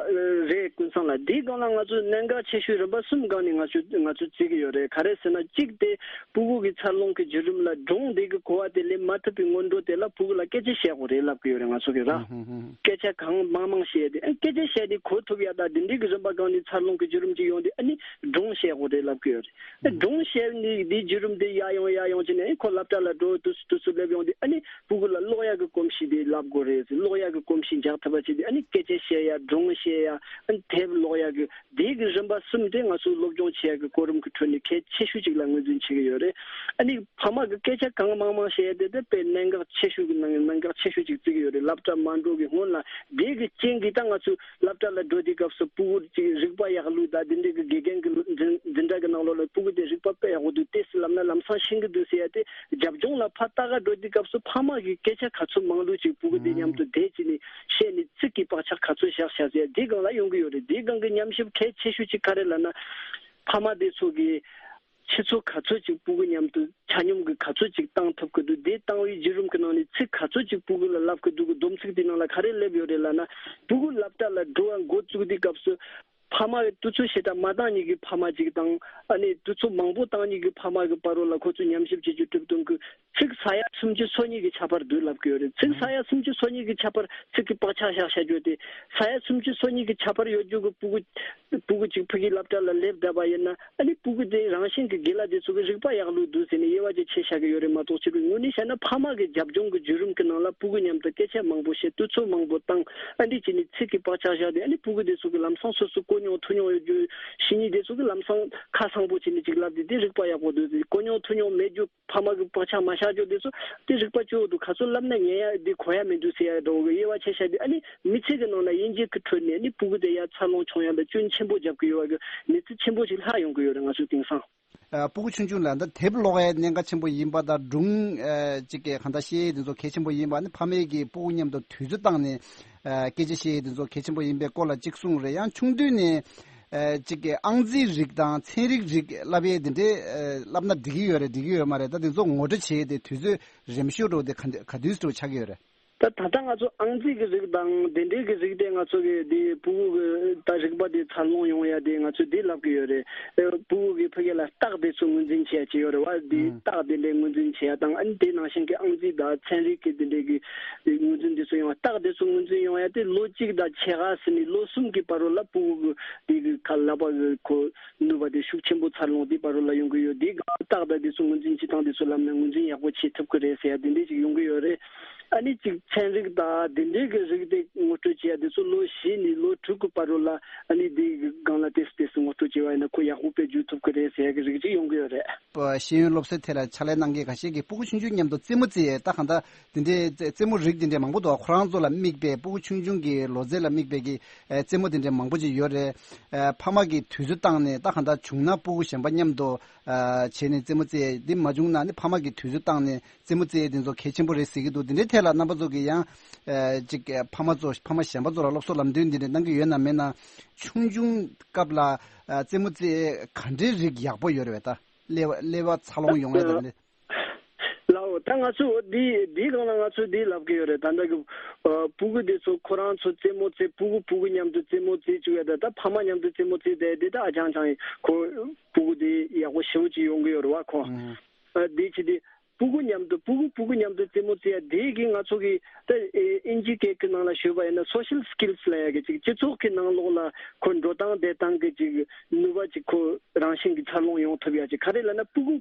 རེད། ཀུན་བཟང་ལགས། འདིའི་སྒང་ལ་ང་ཚོས་གནད་འགག་ཆེ་ཤོས་རིམ་པ་གསུམ་སྒང་ནས་ང་ཚོས་ང་ཚོས་བརྩི་གི་ཡོད་རེད། ག་རེ་ཟེར་ན་གཅིག་དེ་ཕྲུ་གུ་གི་འཚར་ལོངས་ཀྱི་བརྒྱུད་རིམ་ལ་སྒྲུང་འདི་གི་གོ་བ་དེ་སླེབས་མ་ཐུབ་པའི་སྔོན་འགྲོ་དེ་ལ་ཕྲུ་གུ་ལ་སྐད་ཆ་བཤད་དགོས་རེད་ལབ་གི་ཡོད་རེད། ང་ཚོ་གི་ར། ཧུམ་ཧུམ་ཧུམ། སྐད་ཆ་གང་མང་མང་བཤད་དེ་ཨ་སྐད་ཆ་བཤད་དེ་གོ་ཐུབ་ཡ་ད་འདི་འདྲའི་གི་རིམ་པ་སྒང་ནས་འཚར་ལོངས་ཀྱི་བརྒྱུད་རིམ་ཅིག་ཡོང་དུས་ཨ་ནི་སྒྲུང་བཤད་དགོས་རེད་ལབ་གི་ཡོད་རེད། སྒྲུང་བཤད་ནས་འདིའི་བརྒྱུད་རིམ་དེ་ཡར་ཡོང་ཡར་ཡོང་བྱས་ནས་ཨ་ཁོ་སློབ་གྲྭ་ལ་འགྲོ་དུས་སུ་དུས་སུ་སླེབས་ཡོང་དུས་ཨ་ནི་ཕྲུ་གུ་ལ་ཀློག་ཡག་གི་གོམས་གཤིས་དེ་བསླབ་དགོས་རེད། ཀློག་ཡག་གི་གོམས་གཤིས་འཇགས་ཐུབ་པ་བྱས་ཏེ་ཨ་ནི་སྐད་ཆ་བཤད་ཡ་སྒྲུང་བཤད་ཡ་ཨ་ནི་དེབ་ཀློག་ཡག་གི་དེའི་གི་རིམ་པ་གསུམ་དེ་ང་ཚོས་སློབ་སྦྱོང་བྱེད་ཡག་གི་གོ་རིམ་གི་ཁྲོད་ནས་གལ་ཆེ་ཤོས་ཅིག་ལ་ངོས་འཛིན་བྱེད་ཀྱི་ཡོད་རེད། ཨ་ནི་ཕ་མ་གི་སྐད་ཆ་གང་མང་མང་བཤད་ཡ་དེ་དེ་དཔེ་གནད་འགག་ཆེ་ཤོས་ཀྱི་ནང་གནད་འགག་ཆེ་ཤོས་ཅིག་བརྩི་གི་ཡོད་རེད། སློབ་གྲྭ་མ་འགྲོ་གི་སྔོན་ལ་དེའི་གི་རྐྱེན་གྱིས་ད་ང་ཚོས་སློབ་གྲྭ་ལ་འགྲོ་དུས་སྐབས་སུ་ཕྲུ་གུ་ཅིག་རིག་པ་ཡག་ལུགས་དང་དེ་འདྲའི་གི་དགེ་རྒན་གི་འཛིན་འཛིན་གྲྭ་གི་ནང་ལོགས་ལ་ཕྲུ་གུ་དེ་རིག་པ་དཔེ་ཡག་པོ་འདུག་ཏོག་ཙམ་ལབ་ན་ལམ་སང་ཤེས་ཀྱི་འདུག་ཟེར་ཡ་དེ་རྒྱབ་ལྗོངས་ལ་ཕར་ལྟ་ག་འགྲོ་དུས་སྐབས་སུ་ཕ་མ་གི་སྐད་ཆ་ག་ཚོད་མང་ལོས་ཅིག་ཕྲུ་གུ་དེ་མཉམ་དུ་བསྡད་ཅིག་ནས་བཤད་ནས་ཚིག་གི་བག་ཆགས་ག་ཚོད་བཞག་བཞག་ཟེར་ཡ་དེ་སྒང་ལ་ཡོང་གི་ཡོད་རེད། དེའི་སྒང་གི་ཉམས་ཞིབ་གལ་ཆེ་ཤོས་ཅིག་ག་རེ་ལབ་ན་ཕ་མ་དེ་ཚོ་གི་ཆུ་ཚོད་ག་ཚོད་ཅིག་ཕྲུ་གུ་མཉམ་དུ་ཆ་སྙོམས་ཀྱི་ག་ཚོད་ཅིག་བཏང་ཐུབ་ཀྱི་འདུག་དེ་བཏང་བའི་བརྒྱུད་རིམ་གྱི་ནང་ནས་ཚིག་ག་ཚོད་ཅིག་ཕྲུ་གུ་ལ་ལབ་ཀྱི་འདུག་གི་སྡོམ་ཚིག་དེ་ནང་ལ་ག་རེ་སླེབས་ཡོད་རེད་ལབ་ན། ཕྲུ་གུ་སློབ་གྲྭ་ལ་འགྲོ་བ་འགོ་བཙུགས་དུས་སྐབས་སུ་ཕ་མ་དུས་ཚོད་ཞེ་དྲག་མ་བཏང་མཁན་གྱི་ཕ་མ་ཅིག་དང་ཨ་ནི་དུས་ཚོད་མང་པོ་བཏང་མཁན་གྱི་ཕ་མ་གི་བར་ལ་ཁོ་ཚོས་ཉམས་ཞིབ་བྱེད་རྒྱུ་གྲུབ་དོན་གྱི་ཚིག་ས་ཡ་སུམ་ཅུ་སོ་གཉིས་ཀྱི་ཁྱད་པར་འདུག་ལབ་ཀྱི་ཡོད་རེད། ཚིག་ས་ཡ་སུམ་ཅུ་སོ་གཉིས་ཀྱི་ཁྱད་པར་ཚིག་གི་བག་ཆགས་བཞག་བཞག་རྒྱུ་དེ་ས་ཡ་སུམ་ཅུ་སོ་གཉིས་ཀྱི་ཁྱད་པར་ཡོད་རྒྱུ་གི་ཕྲུ་གུ་ཕྲུ་གུ་གཅིག་ཕ་གིའི་སློབ་གྲྭ་ལ་སླེབས་བསྡད་པ་ཡིན་ན་ཨ་ནི་ཕྲུ་གུ་དེ་རང་བཞིན་གྱི་དགེ་ལགས་དེ་ཚོ་གི་རིག་པ་ཡག་ལོས་འདུག་ཟེར་ནས་དབྱེ་བ་ཅིག་ཕྱེ་བཞག་གི་ཡོད་རེད་མ་གཏོགས་ཕྱི་དྲོ་དངོས་གནས་བཤད་ན་ཕ་མ་གི་རྒྱབ་ལྗོངས་ཀྱི་བརྒྱུད་རིམ་གྱི་ནང་ལ་ཕྲུ་གུ་མཉམ་དུ་སྐད་ཆ་མང་པོ་བཤད་དུས་ཚོད་མང་པོ་བཏང་ཨ་འདི་བྱས་ནས་ཚིག་གི་བག་ཆགས་བཞག་སྟེ་ཨ་ནི་ཕྲུ་གུ་དེ་ཚོ་གི་ལམ་སང་སོ་སོ་གོ་མྱོང་ཐོས་མྱོང་ཡོད་རྒྱུ་བཤད་མཁན་དེ་ཚོ་གི་ལམ་སང་ཁ་སང་པོ་བྱས་ནས་ཅིག་ལབ་དེ་དེ་རིག་པ་ཡག་པོ་འདུག་ཟེར། གོ་མྱོང་ཐོས་མྱོང་མེད་རྒྱུ་ཕ་མ་གི་བག་ཆགས་མ་བཞག་རྒྱུ་དེ་ཚོ་དེ་རིག་པ་སྐྱོ་བོ་འདུག་ག་ཚོད་ལབ་ན་ཉན་ཡ་དེ་གོ་ཡ་མི་འདུག་ཟེར་ཡ་འདྲ་བོ་གི་དབྱེ་བ་ཕྱེ་བཞག་དེ་ཨ་ནི་མི་ཚེ་གི་ནང་ལ་དབྱེ་འབྱེད་ཀྱི་ཁྲོད་ནས་ཨ་ནི་ཕྲུ་གུ་དེ་ཡར་འཚར་ལོངས་བྱུང་ཡ་ལ་སྐྱོན་ཆེན་པོ་རྒྱབ་ཀྱི་ཡོད་པ་གི་གནས་ཚུལ་ཆེན་པོ་ཞིག་ལྷག་ཡོང་གི་ཡོད་རེད། ང་ཚོའི་དེང་སང་། ཨ། ཕྲུ་གུ་ཆུང་ཆུང་ལ་ད་དེབ་ཀློག་ཡ་གནད་འགག་ཆེན་པོ་ཡིན་པ་དང་སྒྲུང་། ཨ། ཅིག་གི་གང་ལྟར་བཤད་ཡ་དེ་ཚོ་གལ་ཆེན་པོ་ཡིན་པ་ནི་ཕ་མས་ཀྱིས་ཕྲུ་གུ་མཉམ་དུ་དུས་ཚོད་བཏང་ནས། ཨ། སྐད་ཆ་བཤད་ཡ་དེ་ཚོ་གལ་ཆེན་པོ་ཡིན་པའི་སྐོར་ལ་གཅིག་གསུངས་རེད། ཡང་ཆུང་དུས་ནས། ཨ། ཅིག་གི་ཨང་རྩིས་རིགས་དང་ཚན་རིག་རིགས་བསླབ་ཡས་དེ་འདྲའི། ཨ། བསླབ་ན་འགྲིག་གི་ཡོད་རེད་འགྲིག་གི་ཡོད་མ་རེད། ད་དེ་ཚོ་ངོ་སྤྲོད་བྱེད་ཡས་དེ་དུས་ཚོད་རིམ་ཤོས་འགྲོ་དེ་ག་འདི་ག་དུས་འགྲོ་ཆགས་ཀྱི་ཡོད་རེད། ད་ད་ལྟ་ང་ཚོ་ཨང་རྩིས་ཀྱི་རིགས་དང་དེ་འདྲའི་གི་རིགས་དེ་ང་ཚོ་གི་དེ་ཕྲུ་གུ་གི་ད་རིག་པ་དེ་འཚར་ལོངས་ཡོང་ཡ་དེ་ང་ཚོས་དེ་ལབ་ཀྱི་ཡོད་རེད། ཨེ། ཕྲུ་གུ་གི་ཕ་གི་ལ་རྟགས་དེ་ཚོ་ངོས་འཛིན་བྱེད་ཡ་ཅིག་ཡོད་རེད་བ། དེ་ཨང་། རྟགས་དེ་འདྲའི་ངོས་འཛིན་བྱེད་ཡ་དང་། ཨ་ནི་དེ་ནང་བཞིན་གྱི་ཨང་རྩིས་དང་ཚན་རིག་གི་དེ་འདྲའི་གི་ངོས་འཛིན་དེ་ཚོ་ཡོང་བ། རྟགས་དེ་ཚོ་ངོས་འཛིན་ཡོང་ཡ་དེ་ལོ་གཅིག་དང་ཕྱེད་ཀ་ཟིན་ནས་ལོ་གསུམ་གྱི་བར་རོ་ལ་ཕྲུ་གུ་གི་དེ་གི་ཁ་ལག་པ་གི་ཁོ་ནུས་པ་དེ་ཤུགས་ཆེན་པོ་འཚར་ལོངས་དེ་བར་རོ་ལ་ཡོང་གི་ཡོད། དེ་གི་རྟགས་དང་དེ་ཚོ་ངོས་འཛིན་བྱེད་སྟངས་དེ་ཚོ་ལམ་ནས་ངོས་འཛིན་ཡག་པོ་བྱེད་ཐུབ་ཀྱི་རེད་ཟེར་ཡ་དེ་འདྲའི་ཅིག་ཡོང་གི་ཡོད་རེད། ཨ་ནི་གཅིག་ཚན་རིག་དང་དེ་འདྲའི་གི་རིགས་དེ་ངོ་སྤྲོད་བྱེད་ཡ་དེ་ཚོ་ལོ་བཞི་ནས་ལོ་དྲུག་གི་བར་རོ་ལ་ཨ་ནི་དེ་གི་སྒང་ལ་ཏོག་ཙམ་ཏོག་ཙམ་ངོ་སྤྲོད་བྱས་པ་ཡིན་ན་ཁོ་ཡག་པོ་དཔེ་འཇུག་ཐུབ་ཀྱི་རེད་ཟེར་ཡ་གི་རིགས་ཅིག་ཡོང་གི་ཡོད་རེད། པ་ཤེས་ཡོན་སློབ་གསོའི་ཐད་ལ་ཕྱག་ལས་གནང་མཁན་ཁ་ཤས་ཀྱིས་ཕྲུ་གུ་ཆུང་ཆུང་མཉམ་དུ་རྩེད་མོ་རྩེ་ཡས། ད་གང་ལྟར་དེ་འདྲའི་རྩེད་རྩེད་མོ་རིགས་དེ་འདྲའི་མང་པོ་འདུག་ཁོ་རང་ཚོ་ལ་དམིགས་པའི་ཕྲུ་གུ་ཆུང་ཆུང་གི་ལོ་ཚད་ལ་དམིགས་པའི་གི་ཨེ་རྩེད་མོ་དེ་འདྲའི་མང་པོ་ཅིག་ཡོད་རེད། ཨེ་ཕ་མ་གིས་དུས་ཚོད་བཏང་ནས། ད་གང་ལྟར་བྱུང་ན་ཕྲུ་གུ་གཞན་པ་མཉམ་དུ་ཨ་བྱས་ནས་རྩེད་མོ་རྩེ་ཡས། འདི་མ་བྱུང་ན་ནི་ཕ་མ་གིས་དུས་ཚོད་བཏང་ནས་རྩེད་མོ་རྩེ་ཡས་དེ་ཚོ་གལ་ཆེན་པོ་རེད་ཟེར་གྱི་འདུག་དེ་འདྲའི་ཐད་ལ་རྣམ་པ་ཚོ་གིས་ཡང་ཨ་ཅིག་ཨ་ཕ་མ་ཚོ་ཕ་མ་གཞན་པ་ཚོ་ལ་སློབ་གསོ་ལམ་སྟོན་འདི་འདྲ་གནང་གི་ཡོད་ན་མེད་ན། ཆུང་ཆུང་སྐབས་ལ་ཨ་རྩེད་མོ་རྩེ་ཡས་ག་འདྲའི་རིགས་ཡག་པོ་ཡོད་རེད་པས། ད་ཀླད་པ་ཀླད་པ་འཚར་ལོངས་ཡོང་ཡས་དང་འདི། ལའོ། ད་ང་ཚོ་འདི་འདིའི་སྒང་ལ་ང་ཚོས་འདི་ལབ་ཀྱི་ཡོད་རེད། ད་ལྟ་གི་ཨ་ཕྲུ་གུ་དེ་ཚོ་ཁོ་རང་ཚོ་རྩེད་མོ་རྩེ། ཕྲུ་གུ་ཕྲུ་གུ་མཉམ་དུ་རྩེད་མོ་རྩེ་བཅུག་ཡ་དང་། ད་ཕ་མ་མཉམ་དུ་རྩེད་མོ་རྩེ་དེ་དེ་ད་ཨ་ཅང་ཅང་ཡིན། ཁོ་ཕྲུ་གུ་དེ་ཡག་པོ་ཞེ་པོ་ཅིག་ཡོང་གི་ཡོད་རེད་བ། ཁོ་ཨ་དེ་ཅི་དེ་ཕྲུ་གུ་མཉམ་དུ་ཕྲུ་གུ་ཕྲུ་གུ་མཉམ་དུ་རྩེད་མོ་རྩེ་ཡ་དེ་གི་ང་ཚོ་གི་ད་ཨེ་ཨིན་ཇི་སྐད་ཀྱི་ནང་ལ་ཞུས་པ་ཡིན་ན་social skills ལབ་ཡ་གི་ཅིག་སྤྱི་ཚོགས་ཀྱི་ནང་ལོགས་ལ་ཁོ་འགྲོ་སྟངས་བསྡད་སྟངས་གི་ཅིག་ནུས་པ་ཅིག་ཁོ་རང་བཞིན་གྱི་འཚར་ལོངས་ཡོང་ཐུབ་ཡ་ཅིག་ག་རེ་ལབ་ན། ཕྲུ་གུ་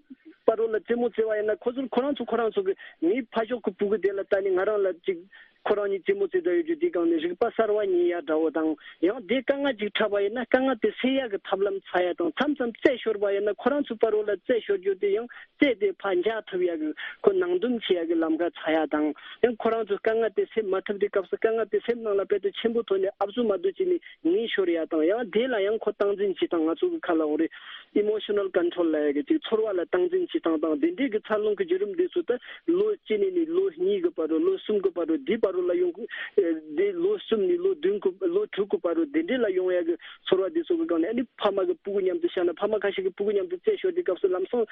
བར་རོ་ལ་རྩེད་མོ་རྩེ་བ་ཡིན་ན་ཁོ་ཚོར་ཁོ་རང་ཚོ་ཁོ་རང་ཚོ་གི་ངའི་ཕ་ཕྱོགས་ཀྱི་ཕྲུ་གུ་དེ་ལ་ལྟ་ནས་ང་རང་ལ་ཅིག་ཁོ་རང་གཉིས་རྩེད་མོ་རྩེ་བསྡད་ཡོད་རྒྱུ་དེའི་སྒང་ནས་རིག་པ་གསར་བ་རྙེད་ཡ་འདྲ་བོ་དང་། ཡང་དེ་དཀའ་ངལ་ཅིག་འཕྲད་པ་ཡིན་ན་དཀའ་ངལ་དེ་སེལ་ཡ་གི་ཐབས་ལམ་འཚོལ་ཡ་དང་། མཚམས་མཚམས་རྩད་ཤོར་བ་ཡིན་ན་ཁོ་རང་ཚོའི་བར་རོ་ལ་རྩད་ཤོར་རྒྱུ་དེ་ཡང་རྩད་དེ་ཕར་འཇགས་ཐུབ་ཡ་གི་ཁོ་ནང་འདུམ་བྱེད་ཡ་གི་ལམ་ཁ་འཚོལ་ཡ་དང་། ཡང་ཁོ་རང་ཚོས་དཀའ་ངལ་དེ་སེལ་མ་ཐུབ་དུས་སྐབས་སུ་དཀའ་ངལ་དེ་སེམས་ནང་ལ་དཔེ་དེ་ཆེན་པོ་ཐོག་ནས་ཨབ་སུ་མ་བསྡུ་བྱས་ནས་ངེས་ཤོར་ཡ་དང་། ཡང་དེ་ལ་ཡང་ཁོ་སྟངས་འཛིན་བྱེད་སྟངས་ང་ཚོ་གི་ཁ་ལ་འོང་རེད། emotional control ལབ་ཡ་གི་ཅིག་ཚོར་བ་ལ་སྟངས་འཛིན་བྱེད་སྟངས་དང་། དེ་འདྲའི་གི་འཚར་ལོངས་ཀྱི་བརྒྱུད་རིམ་དེ་ཚོ་ད་ལོ་གཅིག་ནས་ནི་ལོ་གཉིས་ཀྱི་བར་རོ། ལོ་གསུམ་གྱི་བར་རོ། དེའི་བར་རོ་ལ་ཡོང་གི་ཨེ་དེ་ལོ་གསུམ་ནས་ལོ་བདུན་གྱི་ལོ་དྲུག་གི་བར་རོ་དེ་འདྲའི་ལ་ཡོང་ཡ་གི་ཚོར་བ་དེ་ཚོ་གི་སྒང་ནས། ཨ་ནི་ཕ་མ་གི་ཕྲུ་གུ་མཉམ་དུ་བཞག་ན། ཕ་མ་ཁ་ཤས་ཀྱི་ཕྲུ་གུ་མཉམ་དུ་རྩད་ཤོར་དུས་སྐབས་སུ་ལམ་སང་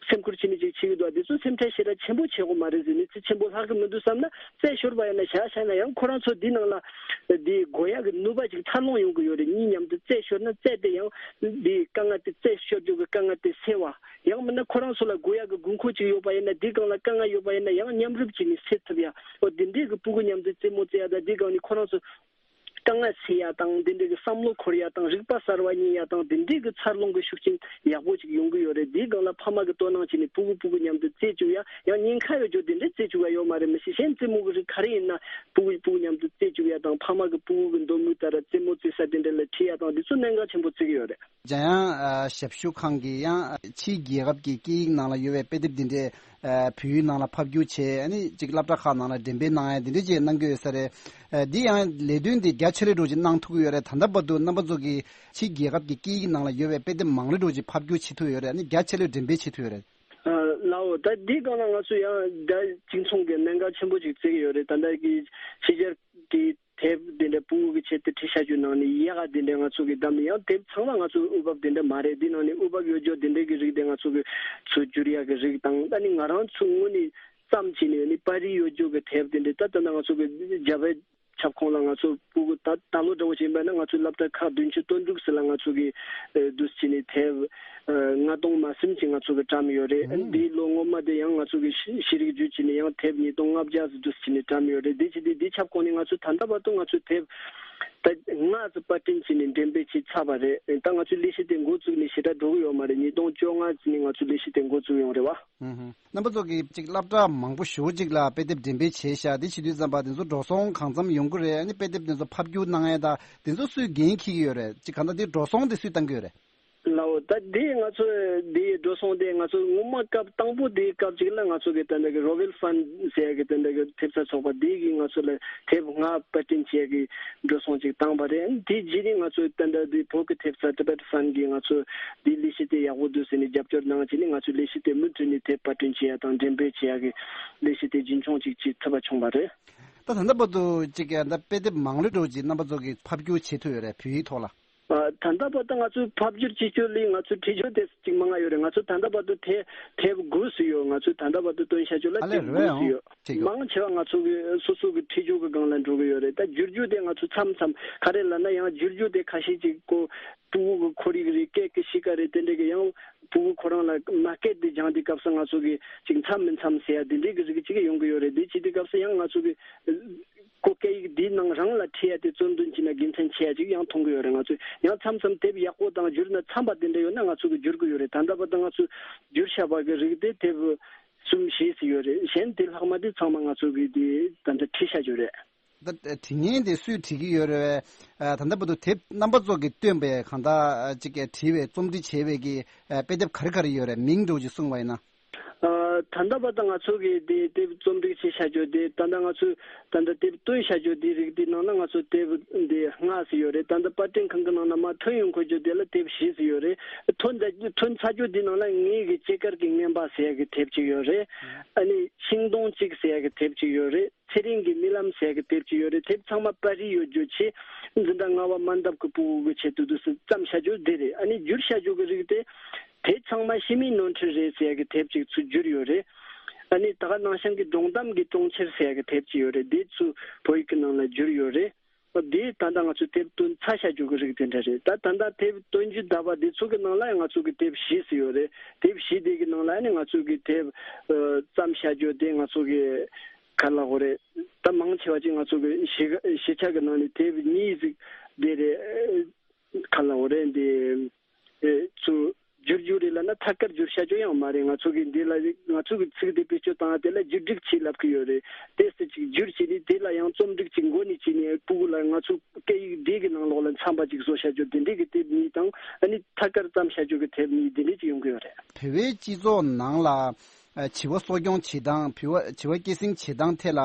སེམས་ཁུར་བྱེད་ནི་ཅིག་བྱེད་ཀྱི་འདུག་དེ་ཚོ་སེམས་ཁྲལ་ཞེ་དྲག་ཆེན་པོ་བྱེད་དགོས་མ་རེད་ཟེར། ནི་ཚེ་ཆེན་པོ་ལྷག་གི་མི་འདུག་བསམ་ན། རྩད་ཤོར་བ་ཡིན་ན་བཞག་བཞག་ན་ཡང་ཁོ་རང་ཚོ་འདི་ནང་ལ་འདི་དགོས་ཡག་གི་ནུས་པ་ཅིག་འཚར་ལོངས་ཡོང་གི་ཡོད་རེད། གཉིས་མཉམ་དུ་རྩད་ཤོར་ན་རྩད་དེ་ཡང་འདི་དཀའ་ངལ་དེ། རྩད་ཤོར་རྒྱུ་གི་དཀའ་ངལ་དེ་སེལ་བ། ཡང་མིན་ན་ཁོ་རང་ཚོ་ལ་དགོས་ཡག་གི་དགོས་མཁོ་ཅིག་ཡོད་པ་ཡིན་ན། འདི་སྒང་ལ་དཀའ་ངལ་ཡོད་པ་ཡིན་ན་ཡང་མཉམ་རུབ་བྱས་ནས་སེལ་ཐུབ་ཡ། འོ་འདི་འདྲའི་གི་ཕྲུ་གུ་མཉམ་དུ་རྩེད་མོ་རྩེ་ཡ་དང་། འདི་སྒང་ནས་ཁོ་རང་ཚོ་དཀའ་ངལ་སེལ་ཡ་དང་། འདི་འདྲའི་གི་བསམ་བློ་འཁོར་ཡ་དང་། རིག་པ་གསར་བ་རྙེད་ཡ་དང་། འདི་འདྲའི་གི་འཚར་ལོངས་གི་ཤུགས་རྐྱེན་ཡག་པོ་ཅིག་ཡོང་གི་ཡོད་རེད། འདིའི་སྒང་ལ་ཕ་མ་གི་དོ་སྣང་བྱས་ནས་ཕྲུ་གུ་ཕྲུ་གུ་མཉམ་དུ་རྩེ་བཅུག་ཡ། ཡང་ཉེན་ཁ་ཡོད་རྒྱུ་དེ་འདྲ་རྩེ་བཅུག་ཡ་ཡོད་མ་རེད། མི་ཤེས། གཞན་རྩེད་མོ་གི་རིགས་ག་རེ་ཡིན་ན་ཕྲུ་གུ་ཕྲུ་གུ་མཉམ་དུ་རྩེ་བཅུག་ཡ་དང་། ཕ་མ་གི་ཕྲུ་གུ་གི་འདོད་མོས་ལྟར་རྩེད་མོ་རྩེ་ས་དེ་འདྲ་ལ་ཁྲིད་ཡ་དང་། འདི་ཚོ་གནད་འགག་ཆེན་པོ་བརྩི་གི་ཡོད་རེད། འཇམ་དབྱངས་ཨ་ཞབས་ཞུ་ཁང་གིས་ཡང་ཕྱིའི་རྒྱལ་ཁབ་ཀྱི་སྐད་ཡིག་ནང་ལ་ཡོད་པའི་དཔེ་དེབ་འདི་འདྲས་ཨ་བོད་ཡིག་ནང་ལ་ཕབ་བསྒྱུར་བྱས། ཨ་ནི་ཅིག་སློབ་གྲྭ་ཁག་ནང་ལ་འགྲེམས་སྤེལ་གནང་ཡ་འདི་འདྲས་ཅིག་གནང་གི་ཡོད་ས་རེད། ཨ་འདི་ཡང་ལས་དོན་འདི་རྒྱ་ཆེ་རུ་འགྲོ་ཅིག་གནང་ཐུབ་ཀྱི་ཡོད་རེད། ད་ལྟ་བར་དུ་རྣམ་པ་ཚོ་གིས་ཕྱིའི་རྒྱལ་ཁབ་ཀྱི་སྐད་ཡིག་ནང་ལ་ཡོད་པའི་དཔེ་དེབ་མང་རུ་འགྲོ་ཅིག་ཕབ་བསྒྱུར་བྱེད་ཐུབ་ཡོད་རེད། ཨ་ནི་རྒྱ་ཆེ་རུ་འགྲེམས་སྤེལ་བྱེད་ཐུབ་ཡོད་རེད། ཨ་ལའོ། ད་འདི་སྒང་ལ་ང་ཚོ་ཡང་ད་གཅིག་མཚུངས་ཀྱི་གནད་འགག་ཆེན་པོ་ཅིག་བརྩི་གི་ཡོད་རེད། ད་ལྟ་གི་ཕྱི་རྒྱལ་གྱི་དེབ་དེ་འདྲ་ཕྲུ་གུ་གི་ཆེད་དུ་ཁྲིད་བྱ་རྒྱུ་ནང་ནས་ཡག་ག་དེ་འདྲ་ང་ཚོ་གི་བདམས་ནས། ཡང་དེབ་ཚང་མ་ང་ཚོ་འོས་འབབ་དེ་འདྲ་མ་རེད། དེ་ནང་ནས་འོས་འབབ་ཡོད་རྒྱུ་དེ་འདྲ་གི་རིགས་དེ་ང་ཚོ་གི་ཚུར་བསྒྱུར་ཡག་གི་རིགས་དང་། ད་ནི་ང་རང་ཚོ་ངོས་ནས་བརྩམས་བྱས་ནས་ནི་པར་རིས་ཡོད་རྒྱུ་གི་དེབ་དེ་འདྲ། ད་ལྟ་ན་ང་ཚོ་གི་རྒྱ་བལ་ཁྱབ་ཁོངས་ལ་ང་ཚོ་ཕྲུ་གུ་ད་ད་ལོ་འདྲ་བོ་ཞིག་ཡིན་པ་ན་ང་ཚོའི་སློབ་གྲྭ་ཁག་བདུན་ཅུ་དོན་དྲུག་ཟེར་ལ་ང་ཚོ་གི་ཨ་འདུག་སེ་བྱས་ནས་དེབ་ཨ་ལྔ་སྟོང་མ་ཟིན་ཅིག་ང་ཚོ་གི་བཀྲམ་ཡོད་རེད། ཨ་ནི་འདིའི་ལོ་སྔོན་མ་དེ་ཡང་ང་ཚོ་གི་ཤེས་ཤེས་རིག་བརྒྱུད་བྱས་ནས་ཡང་དེབ་ཉིས་སྟོང་ལྔ་བརྒྱ་ཙམ་འདུག་སེ་བྱས་ནས་བཀྲམ་ཡོད་རེད། དེ་བྱས་དུས་འདི་ཁྱབ་ཁོངས་ནས་ང་ཚོ་ད་ལྟ་བར་དུ་ང་ཚོ་དེབ་ད་ལྔ་ཙམ་པར་སྐྲུན་བྱས་ནས་འགྲེམས་སྤེལ་བྱས་ཚར་བ་རེད། ད་ང་ཚོའི་ལས་གཞི་དེ་འགོ་བཙུགས་ནས་ཞེ་དྲག་འགྲོ་གི་ཡོད་མ་རེད། ཉིས་སྟོང་བཅོ་ལྔ་ཙམ་ནས་ང་ཚོའི་ལས་གཞི་དེ་འགོ་བཙུགས་ཡོང་རེད་བ། ཨུ་ཧུ། རྣམ་པ་ཚོ་གིས་ཅིག་སློབ་གྲྭ་མང་པོ་ཞེ་པོ་ཅིག་ལ་དཔེ་དེབ་འགྲེམས་སྤེལ་བྱས་ཤག་དེ་བྱེད་དུས་ཙམ་པ་དེ་ཚོ་འགྲོ་སོང་གང་འཚམ་ཡོང་གི་རེད། ཨ་ནི་དཔེ་དེབ་དེ་ཚོ་ཕབ་བསྒྱུར་གནང་ཡས་དང་དེ་ཚོ་སུས་འགན་འཁྱེར་གྱི་ཡོད་རེད། ཅིག་གང་ལྟར་དེ་འགྲོ་སོང་དེ་སུས་བཏང་གི་ཡོད་རེད། ལའོ། ད་དེ་ང་ཚོ་དེ་འགྲོ་སོང་དེ་ང་ཚོ་སྔོན་མ་སྐབས་དང་པོ་དེའི་སྐབས་ཅིག་ལ་ང་ཚོ་གི་དེ་འདྲ་གི་རོ་ཝེལ་ཕན་ཟེར་ཡ་གི་དེ་འདྲ་གི་ཐེབས་རྩ་ཚོགས་པ་དེ་གིས་ང་ཚོ་ལ་དེབ་ལྔ་པར་སྐྲུན་བྱེད་ཡ་གི་འགྲོ་སོང་ཅིག་བཏང་བ་རེད། དེ་རྗེས་ནས་ང་ཚོ་ད་ལྟ་དེ་བོད་ཀྱི་ཐེབས་རྩ་Tibet Fund གིས་ང་ཚོ་དེའི་ལས་གཞི་དེ་ཡག་པོ་འདུག་ཟེར་ནས་རྒྱབ་སྐྱོར་གནང་བྱས་ནས། ང་ཚོའི་ལས་གཞི་དེ་མུ་མཐུད་ནས་དེབ་པར་སྐྲུན་བྱེད་ཡ་དང་འགྲེམས་སྤེལ་བྱེད་ཡ་གི་ལས་གཞི་དེ་རྒྱུན་འཁྱོངས་ཅིག་བྱེད་ཐུབ་པ་བྱུང་བ་རེད། ད་ད་ལྟ་བར་དུ་ཅིག་ད་དཔེ་དེབ་མང་རུ་འགྲོ་ཅིག་རྣམ་པ་ཚོ་གིས་ཕབ་བསྒྱུར་བྱེད་ཐུབ་ཡོད་རེད། བོད་ཡིག་ཐོག་ལ། ཨ། ད་ལྟ་བར་དུ་ང་ཚོས་ཕབ་བསྒྱུར་བྱེད་རྒྱུ་ལས་ང་ཚོས་བྲིས་རྒྱུ་དེ་ཅིག་མང་ང་ཡོད་རེད། ང་ཚོ་ད་ལྟ་བར་དུ་དེབ་དེབ་དགུ་ཙམ་ཡོད། ང་ཚོས་ད་ལྟ་བར་དུ་བཏོན་བཞག་རྒྱུ་ལ་ཨ་ལས་དེབ་རེད་དགུ་ཙམ་ཡང་ཡོད། ཅིག་ཡོད། མང་ཆེ་བ་ང་ཚོ་གི་སོ་སོ་གི་བྲིས་རྒྱུ་གི་སྒང་ལ་འགྲོ་གི་ཡོད་རེད། ད་བསྒྱུར་རྒྱུ་དེ་ང་ཚོ་མཚམས་མཚམས་ག་རེ་ལབ་ན་ཡང་བསྒྱུར་རྒྱུ་དེ་ཁ་ཤས་ཅིག་ཀོ་ཕྲུ་གུ་གི་ཁོར་ཡུག་རེད། སྐད་ཀྱི་གཤིས་ཀ་རེད། དེ་འདྲ་གི་ཡང་ཕྲུ་གུ་ཁོ་རང་ལ་མ་སྐད་དེ་སྦྱང་དུས་སྐབས་སུ་ང་ཚོ་གི་ཅིག་མཚམས་མི་མཚམས་ཟེར་ཡ་དེ་འདྲའི་གི་རིགས་ཅིག་ཡོང་གི་ཡོད་རེད། དེ་བྱེད་དུས་སྐབས་སུ་ཡང་ང་ཚོ་གི་ཁོ་སྐད་ཡིག་འདིའི་ནང་རང་ལ་ཁྲིད་ཡ་དེ་གཙོ་འདོན་བྱས་ན་དགེ་མཚན་ཆེ་ཡ་ཅིག་ཡང་མཐོང་གི་ཡོད་རེད། ང་ཚོས་ཡང་མཚམས་མཚམས་དེབ་ཡག་པོ་དང་བསྒྱུར་ན་འཚམ་པ་དེ་འདྲ་ཡོད་ན་ང་ཚོ་གི་བསྒྱུར་གི་ཡོད་རེད། ད་ལྟ་བར་དུ་ང་ཚོས་བསྒྱུར་བཞག་པ་གི་རིགས་དེ་དེབ་གསུམ་བཞི་ཙམ་ཡོད་རེད། གཞན་དེ་ལྷག་མ་དེ་ཚང་མ་ང་ཚོ་གི་དེ་ད་ལྟ་བྲིས་བཞག་རྒྱུ་རེད། ད་བྲིས་མཁན་དེ་སུས་བྲིས་ཀྱི་ཡོད་རེད། ཨ། ད་ལྟ་བར་དུ་དེབ་རྣམ་པ་ཚོ་གིས་བཏོན་པའི་གང་ལྟར་ཅིག་བྲིས་པའི་རྩོམ་སྒྲིག་བྱས་པའི་གི་ཨ་དཔེ་དེབ་ག་རེ་ག་རེ་ཡོད་རེད། མིང་འདྲ་བོ་ཅིག་གསུངས་པ་ཡིན་ན། ཨ། ད་ལྟ་བར་དུ་ང་ཚོ་གིས་དེ་དེབ་རྩོམ་སྒྲིག་བྱས་བཞག་རྒྱུ་དེ་ད་ལྟ་ང་ཚོས་ད་ལྟ་དེབ་བཏོན་བཞག་རྒྱུ་དེའི་རིགས་དེའི་ནང་ན་ང་ཚོ་དེབ་འདི་ལྔ་ཙམ་ཡོད་རེད། ད་ལྟ་པར་སྐྲུན་ཁང་གི་ནང་ན་མར་ཐོན་ཡོང་དགོས་རྒྱུ་དེ་ལ་དེབ་བཞི་ཙམ་ཡོད་རེད། ཐོན་ད་ཐོན་ཚར་རྒྱུ་དེའི་ནང་ལ་ངེད་ཀྱི་སྐྱེས་སྐར་གྱི་རྔན་པ་ཟེར་ཡ་གི་དེབ་ཅིག་ཡོད་རེད། ཨ་ནི་ཤིང་སྡོང་གཅིག་ཟེར་ཡ་གི་དེབ་ཅིག་ཡོད་རེད། ཚེ་རིང་གི་རྨི་ལམ་ཟེར་གི་དེབ་ཅིག་ཡོད་རེད། དེབ་ཚང་མ་པར་རིས་ཡོད་རྒྱུ་ཆེ། འཛིན་གྲྭ་ལྔ་པ་སྨན་འདེབས་གི་ཕྲུ་གུ་གི་ཆེད་དུ་དུ་སུ་བརྩམས་བཞག་རྒྱུ་དེ་རེད། ཨ་ནི་བསྒྱུར་བཞག་རྒྱུ་གི་རིགས་དེ། དེ་ཚང་མ་ཕྱི་མིའི་ནོར་འཁྲུལ་རེད་ཟེར་གི་དེབ་ཅིག་ཚུར་བསྒྱུར་ཡོད་རེད། ཨ་ནི་ད་ག་ནང་བཞིན་གི་སྒྲུང་གཏམ་གི་གྲོང་ཁྱེར་ཟེར་གི་དེབ་ཅིག་ཡོད་རེད། དེ་ཚུར་བོད་ཡིག་གི་ནང་ལ་བསྒྱུར་ཡོད་རེད། དེ་ད་ལྟ་ང་ཚོས་དེབ་བཏོན་ཚར་བཞག་རྒྱུ་གི་རིགས་དེ་འདྲ་རེད། ད་ད་ལྟ་དེབ་བཏོན་རྒྱུ་ད་བར་དེ་ཚོ་གི་ནང་ལ་ང་ཚོ་གི་དེབ་བཞི་ཙམ་ཡོད་རེད། དེབ་བཞི་དེ་གི་ནང་ལ་ཨ་ནི་ང་ཚོ་གི་དེབ་ཨ་བརྩམས་བཞག་རྒྱུ་དེ་ང་ཚོ་གི་ག་ལབ་དགོས་རེད། ད་མང་ཆེ་བ་ཅིག་ང་ཚོ་གི་གཞིས་གཞིས་ཆགས་གི་ནང་ནས་དེབ་གཉིས་ཅིག་དེ་རེད། ག་ལབ་དགོས་རེད། འདི་ཨེ་ཚུར་བསྒྱུར་རྒྱུ་རེད་ལབ་ན་ཐད་ཀར་བསྒྱུར་བཞག་རྒྱུ་ཡང་མ་རེད། ང་ཚོ་གི་འདི་ལ་ང་ཚོ་གི་ཚིག་དེ་བེད་སྤྱོད་བཏང་ཡ་དེ་ལ་བསྒྱུར་སྒྲིག་བྱེད་ལབ་ཀྱི་ཡོད་རེད། དེ་སྲིད་ཅིག་བསྒྱུར་བྱས་ནས་དེ་ལ་ཡང་རྩོམ་སྒྲིག་ཅིག་མགོ་ནས་བྱས་ནས་ཕྲུ་གུ་ལ་ང་ཚོ་སྐད་ཡིག་འདི་གི་ནང་ལོགས་ལ་འཚམ་པ་ཅིག་བཟོ་བཞག་རྒྱུ་དེ་འདྲའི་གི་དེབ་གཉིས་དང་། ཨ་ནི་ཐད་ཀར་བརྩམས་བཞག་རྒྱུ་གི་དེབ་གཉིས་དེ་འདྲའི་ཅིག་ཡོང་གི་ཡོད་རེད། བོད་པའི་སྤྱི་ཚོགས་ནང་ལ་ཨ་བྱིས་པ་གསོ་སྐྱོང་བྱེད་སྟངས། བྱིས་པ་བྱིས་པ་སྐྱེད་སྲིང་བྱེད་སྟངས་ཐད་ལ་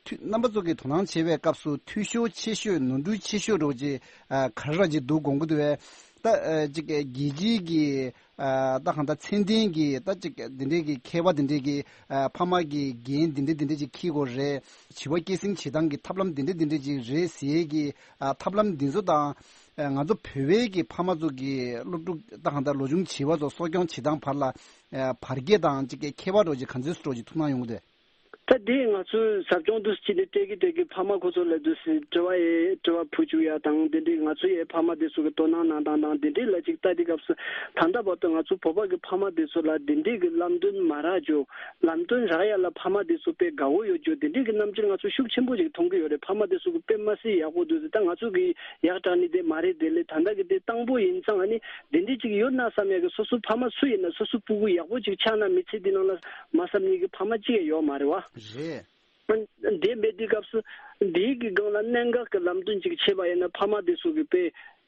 འཐུས་རྣམ་པ་ཚོ་གིས་དོ་སྣང་བྱེད་པའི་སྐབས་སུ་འཐུས་ཤོར་ཆེ་ཤོས། ནོར་འཁྲུལ་ཆེ་ཤོས་འདྲ་བོ་ཅིག་ཨ་ག་རེ་ར་ཅིག་འདུག་དགོངས་ཀྱི་འདུག་པས། ད་ཨ་ཅིག་རྒྱལ་སྤྱིའི་གི་ཨ་ད་གང་ལྟར་ཚད་ལྡན་གྱི་ད་ཅིག་འདི་འདྲའི་གི་མཁས་པ་འདི་འདྲའི་གི་ཨ་ཕ་མ་གི་འགན་འདི་འདྲ་འདི་འདྲ་ཅིག་འཁྱེར་དགོས་རེད། བྱིས་པ་སྐྱེད་སྲིང་བྱེད་སྟངས་ཀྱི་ཐབས་ལམ་འདི་འདྲ་འདི་འདྲ་ཅིག་རེད་ཟེར་གི་ཨ་ཐབས་ལམ་འདི་ཚོ་དང་། ཨ་ང་ཚོ་བོད་པའི་གི་ཕ་མ་ཚོ་གི་སློབ་ཕྲུག་ད་གང་ལྟར་ལོ་ཆུང་བྱིས་པ་ཚོ་གསོ་སྐྱོང་བྱེད་སྟངས་བར་ལ་ཨ་བར་ཁྱད་དང་ཅིག་གི་ཁྱད་པར་འདྲ་བོ་ཅིག་ག་ཚོད་འདྲ་བོ་ཅིག་ཐུག་སྣང་ཡོང་གི་འདུག་ད་དེ་ང་ཚོས་ཟབ་སྦྱོང་དུ་ཕྱིན་ནས་སྤྲད་ཀྱི་སྤྲད་ཀྱི་ཕ་མ་ཁོ་ཚོ་ལ་དུ་དྲི་བ་ཡེ་དྲི་བ་ཕུལ་བཅུག་ཡ་དང་། དེ་འདྲའི་ང་ཚོ་ཡི་ཕ་མ་དེ་ཚོ་གི་དོ་སྣང་གནང་སྟངས་དང་དེ་འདྲའི་ལ་ཅིག་ལྟ་དུས་སྐབས་སུ། ད་ལྟ་བར་དུ་ང་ཚོ་བོད་པ་གི་ཕ་མ་དེ་ཚོ་ལ་དེ་འདྲའི་གི་ལམ་སྟོན་མ་རག་རྒྱུ། ལམ་སྟོན་རག་ཡ་ལ་ཕ་མ་དེ་ཚོ་དཔེ་དགའ་བོ་ཡོད་རྒྱུ་དེ་འདྲའི་གི་རྣམ་འགྱུར་ང་ཚོ་ཤུགས་ཆེན་པོ་ཅིག་མཐོང་གི་ཡོད་རེད། ཕ་མ་དེ་ཚོ་གི་དཔེ་མ་སྲིད་ཡག་པོ་འདུག་ཟེར། ད་ང་ཚོ་གི་ཡག་དྲག་ནི་དེ་མ་རེད། དེ་ལས་ད་ལྟ་གི་དེ་དང་པོ་ཡིན་ཙང་། ཨ་ནི་དེ་འདྲའི་ཅིག་ཡོད་ན་བསམ་ཡ་གི། སོ་སོ་ཕ་མ་སུ་ཡིན་ན་སོ་སོ་སྤུ་གུ་ཡག་པོ་ཅིག་ཆགས་ན་མི་ཚེ་འདི་ནང་ལ་མ་བསམ་ནི་གི་ཕ་མ་གཅིག་ཡང་ཡོད་མ་རེད་བ། རེད། དེ་མེད་དུས་སྐབས་སུ་འདིའི་གི་སྒང་ལ་གནད་འགག་གི་ལམ་སྟོན་ཅིག་བྱས་པ་ཡིན་ན། ཕ་མ་དེ་ཚོ་གི་དཔེ་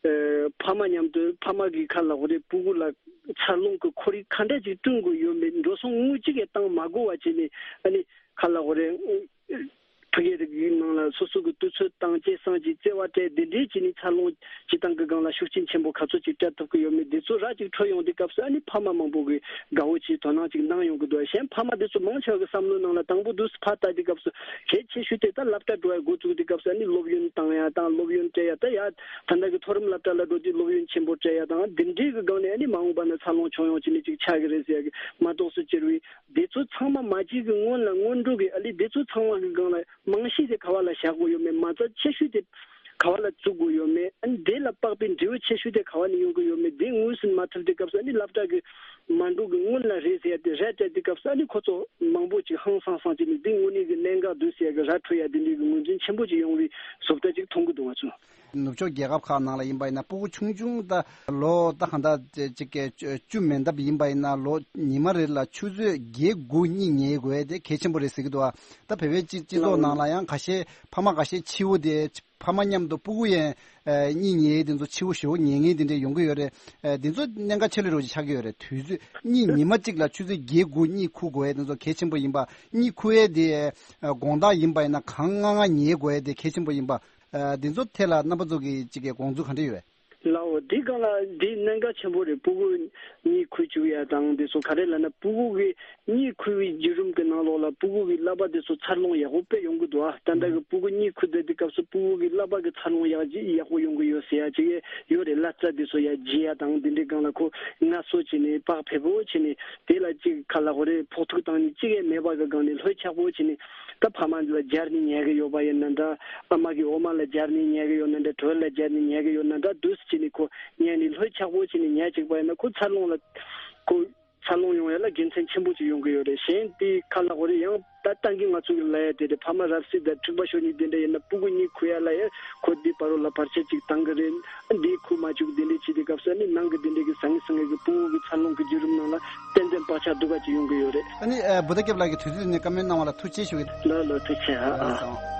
ཨ་ཕ་མ་མཉམ་དུ་ཕ་མ་གི་ཁ་ལ་འོ་རེ་སྤུ་གུ་ལ་འཚར་ལོངས་ཀྱི་ཁོར་ཡུག་ག་འདྲ་ཅིག་བསྐྲུན་དགོས་ཡོད་མེད། འགྲོ་སོང་དངུལ་གཅིག་གི་བཏང་མ་དགོས་པ་བྱས་ནས། ཨ་ནི་ཁ་ལ་འོ་རེ་ཕ་གི་རིགས་ཀྱི་ནང་ལ་སོ་སོ་གི་དུས་ཚོད་བཏང་། སྐྱེད་སྲིང་གི་བརྩེ་བ་སྤྲད། དེ་འདྲའི་བྱས་ནས་འཚར་ལོངས་བྱེད་སྟངས་ཀྱི་སྒང་ལ་ཤུགས་རྐྱེན་ཆེན་པོ་ག་ཚོད་ཅིག་སྤྲད་ཐུབ་ཀྱི་ཡོད་མེད། དེ་ཚོ་ར་ཅིག་འཕྲོད་ཡོང་དུས་སྐབས་སུ། ཨ་ནི་ཕ་མ་མང་པོ་གིས་དགའ་བོ་བྱས་དོ་སྣང་ཅིག་གནང་ཡོང་གི་འདུག་གཞན་ཕ་མ་དེ་ཚོ་མང་ཆེ་བ་གི་བསམ་བློའི་ནང་ལ་དང་པོ་དུས་སུ་ཕར་ལྟ་དུས་སྐབས་སུ་གལ་ཆེ་ཤོས་དེ་ད་སློབ་གྲྭ་འགྲོ་ཡ་འགོ་བཙུགས་དུས་སྐབས་སུ། ཨ་ནི་སློབ་ཡོན་བཏང་ཡ་དང་སློབ་ཡོན་སྤྲད་ཡ། ད་ཡ་ད་ལྟ་གི་མཐོ་རིམ་སློབ་གྲྭ་ལ་འགྲོ་དུས་སློབ་ཡོན་ཆེན་པོ་སྤྲད་ཡ་དང་། འདི་འདྲའི་གི་སྒང་ནས་ཨ་ནི་མ་འོངས་པ་ན་འཚར་ལོངས་བྱུང་ཡོང་བྱས་ནས་ཅིག་ཆགས་ཀྱི་རེད་ཟེར་ཡ་གི་མ་གཏོགས་སུ་སྤྱིར་བའི་དེ་ཚོ་ཚང་མ་མ་བྱས་གི་སྔོན་ལ་སྔོན་འགྲོ་གི། ཨ་ལི་དེ་ཚོ་ཚང་མ་གི་སྒང་ལ་རྨང་གཞི་དེ་ག་བ་ལ་བཞག་དགོས་ཡོད་མེད། མ་རྩ་ཆེ་ཤོས་དེ་ག་བ་ལ་བཙུགས་དགོས་ཡོད་མེད། ཨ་ནི་དེ་ལ་དཔག་པའི་འབྲས་བུ་ཆེ་ཤོས་དེ་ག་བ་ནས་ཡོང་གི་ཡོད་མེད། དེ་ངོས་ཟིན་མ་ཐུབ་དུས་སྐབས་སུ། ཨ་ནི་སློབ་གྲྭ་གི་མ་འགྲོ་གི་སྔོན་ལ་རེད་ཟེར་ཡ་དེ་ར་སྤྲད་དུས་སྐབས་སུ། ཨ་ནི་ཁོ་ཚོ་མང་པོ་ཅིག་ཧང་སང་སང་བྱས་ནས་དེ་དངོས་གནས་ཀྱི་གནད་འགག་འདུག་ཟེར་ཡ་གི་ར་འཕྲོད་ཡ་དེ་འདྲའི་གི་ངོས་འཛིན་ཆེན་པོ་ཅིག་ཡོང་བའི་བཟོ་ལྟ་ཅིག་མཐོང་གི་འདུག་ང་ཚོ། ནུབ་ཕྱོགས་རྒྱལ་ཁབ་ཁག་ནང་ལ་ཡིན་པ་ཡིན་ན། སྤུ་གུ་ཆུང་ཆུང་ད་ལོ་ད་གང་ལྟར་ཅིག་གི་བཅུ་མན་འདབ་ཡིན་པ་ཡིན་ན། ལོ་ཉི་མ་རེ་ལ་ཆུ་ཚོད་བརྒྱད་དགུ་གཉིད་ཉལ་དགོས་དེ་གལ་ཆེན་པོ་རེད་ཟེར་གྱི་འདུག་ད་བོད་པའི་སྤྱི་སྤྱི་ཚོགས་ནང་ལ་ཡང་ཁ་ཤས་ཕ་མ་ཁ་ཤས་འཆི་བོ་དེ། ཕ་མ་མཉམ་དུ་སྤུ་གུ་ཡང་ཨ་གཉིད་ཉལ་དེ་ཚོ་འཆི་བོ་ཞེ་བོ་ཉལ་མཁན་དེ་འདྲ་ཡོང་གི་ཡོད་རེད། ཨ་དེ་ཚོ་གནད་འགག་ཆེ་ལོས་རོགས་ཆགས་ཀྱི་ཡོད་རེད། དུས་ཚོད་གཉིད་ཉི་མ་གཅིག་ལ་ཆུ་ཚོད་བརྒྱད་དགུ་གཉིད་ཁུག་དགོས་དེ་ཚོ་གལ་ཆེན་པོ་ཡིན་པ། གཉིད་ཁུག་ཡས་དེ་ཨ་དགོང་དག་ཡིན་པ་ཡིན་ན་གང་སྔ་སྔ་ཉལ་དགོས་ཡས་དེ་གལ་ཆེན་པོ་ཡིན་པ། ཨ་དེ་ཚོ་ཐད་ལ་རྣམ་པ་ཚོ་གི་ཅིག་གི་དགོངས་ཚུལ་ག་འདྲ་ཡོད། ལའོ། འདི་སྒང་ལ་འདི་གནད་འགག་ཆེན་པོ་རེད། སྤུ་གུ་གཉིད་ཁུག་བཅུག་ཡ་དང་དེ་ཚོ། ག་རེ་ལབ་ན་སྤུ་གུ་གི་གཉིད་ཁུག་པའི་བརྒྱུད་རིམ་གྱི་ནང་ལོགས་ལ་སྤུ་གུ་གི་ཀླད་པ་དེ་ཚོ་འཚར་ལོངས་ཡག་པོ་དཔེ་ཡོང་གི་འདུག་ཨ། ད་ལྟ་གི་སྤུ་གུ་གཉིད་ཁུག་བསྡད་དུས་སྐབས་སུ་སྤུ་གུ་གི་ཀླད་པ་གི་འཚར་ལོངས་ཡག་ཅིག་ཡག་པོ་ཡོང་གི་ཡོད་ཟེར་ཡ་ཅིག་ཡོད་རེད། ཀླད་རྩ་དེ་ཚོ་ཡར་རྒྱས་ཡ་དང་དེ་འདྲའི་སྒང་ལ་ཁོ་ངལ་གསོ་བྱས་ནས་བག་ཕེབས་པོ་བྱས་ནས་དེ་ལ་ཅིག་ག་ལབ་དགོས་རེད། ཕོག་ཐུག་བཏང་ནས་ཅིག་ཡང་མེད་པ་གི་སྒང་ནས་ལྷོད་ཆགས་པོ་བྱས་ནས། ད་ཕ་མ་ལ་སྦྱར་ནས་ཉལ་གི་ཡོད་པ་ཡིན་ན་འདྲ། ཨ་མ་གི་འོ་མ་ལ་སྦྱར་ནས་ཉལ་གི་ཡོད་ན་འདྲ། གྲོད་ལ་སྦྱར་ནས་ཉལ་གི་ཡོད་ན་འདྲ། འདུག་སེ་བྱས་ནས་ཁོ་ཉལ་ནས་ལྷོད་ཆགས་པོ་བྱས་ནས་ཉལ་བཅུག་པ་ཡིན་ན་ཁོ་འཚར་ལོངས་ལ་ཁོ་འཚར་ལོངས་ཡོང་ཡ་ལ་དགེ་མཚན་ཆེན་པོ་ཅིག་ཡོང་གི་ཡོད་རེད། གཞན་དེ་ག་ལབ་དགོས་རེད། ཡང་ད་ལྟ་གི་ང་ཚོ་གི་ལབ་ཡ་དེ་རེད། ཕ་མ་རབ་གསལ་དང་འཁྲུག་པ་ཤོར་ནས་དེ་འདྲ་ཡིན་ན་སྤུ་གུ་གཉིད་ཁུག་ཡ་ལ་ཡ་ཁོ་དེ་བར་ལ་བར་ཆད་ཅིག་བཏང་གི་རེད། འདི་ཁུག་མ་བཅུག་དེ་འདྲས་བྱས་དུས་སྐབས་སུ་ནི་ནང་གི་དེ་འདྲས་ཀྱི་ཟང་ངེ་ཟིང་ངེ་གི་སྤུ་གུ་གི་འཚར་ལོངས་ཀྱི་བརྒྱུད་རིམ་ནང་ལ་ཏན་ཏན་བག་ཆགས་སྡུག་ག་ཅིག་ཡོང་གི་ཡོད་རེད། ཨ་ནི་ཨ་བུ་ད་སྐྱབས་ལགས་ཀྱིས་དུས་ཚོད་ནས་བཀའ་མོལ་གནང་བ་ལ་ཐུགས་རྗེ་ཆེ་ཞུ་གི། ལགས་ལགས། ཐུགས་རྗེ་ཆེ། ཨ་ཨ།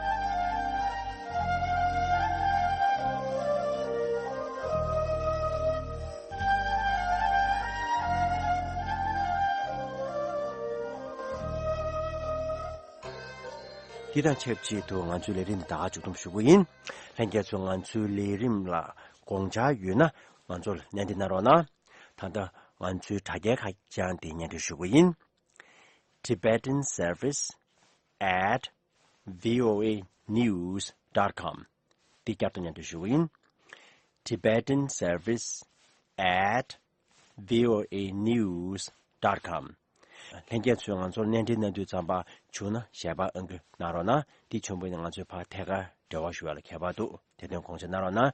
འདི་དང་ཆབས་ཅིག་ཏུ་ང་ཚོའི་ལས་རིམ་ད་ག་མཇུག་བསྡོམས་ཞུ་གི་ཡིན། ལྷན་རྒྱས་ཚོ་ང་ཚོའི་ལས་རིམ་ལ་དགོངས་འཆར་ཡོད་ན་ང་ཚོར་སྣེ་འདྲེན་གནང་རོགས་གནང་། ད་ལྟ་ང་ཚོའི་དྲ་རྒྱའི་ཁ་བྱང་དེ་སྙན་སྒྲོན་ཞུ་གི་ཡིན། Tibetan service at voanews dot com། འདི་བསྐྱར་དུ་སྙན་སྒྲོན་ཞུ་གི་ཡིན། Tibetan service at voanews dot com། ལྷན་རྒྱས་ཚོས་ང་ཚོར་སྣེ་འདྲེན་གནང་དུས་ཙམ་པ་བྱུང་ན་ཞལ་པར་ཨང་ཀི་གནང་རོགས་གནང་། འདི་བྱུང་བ་ཡིན་ན་ང་ཚོས་ཕར་ཐད་ཀར་འབྲེལ་བ་ཞུ་བ་ལ་ཁྱད་པར་འདུག་དེ་དོན་དགོངས་འཇགས་གནང་རོགས་གནང་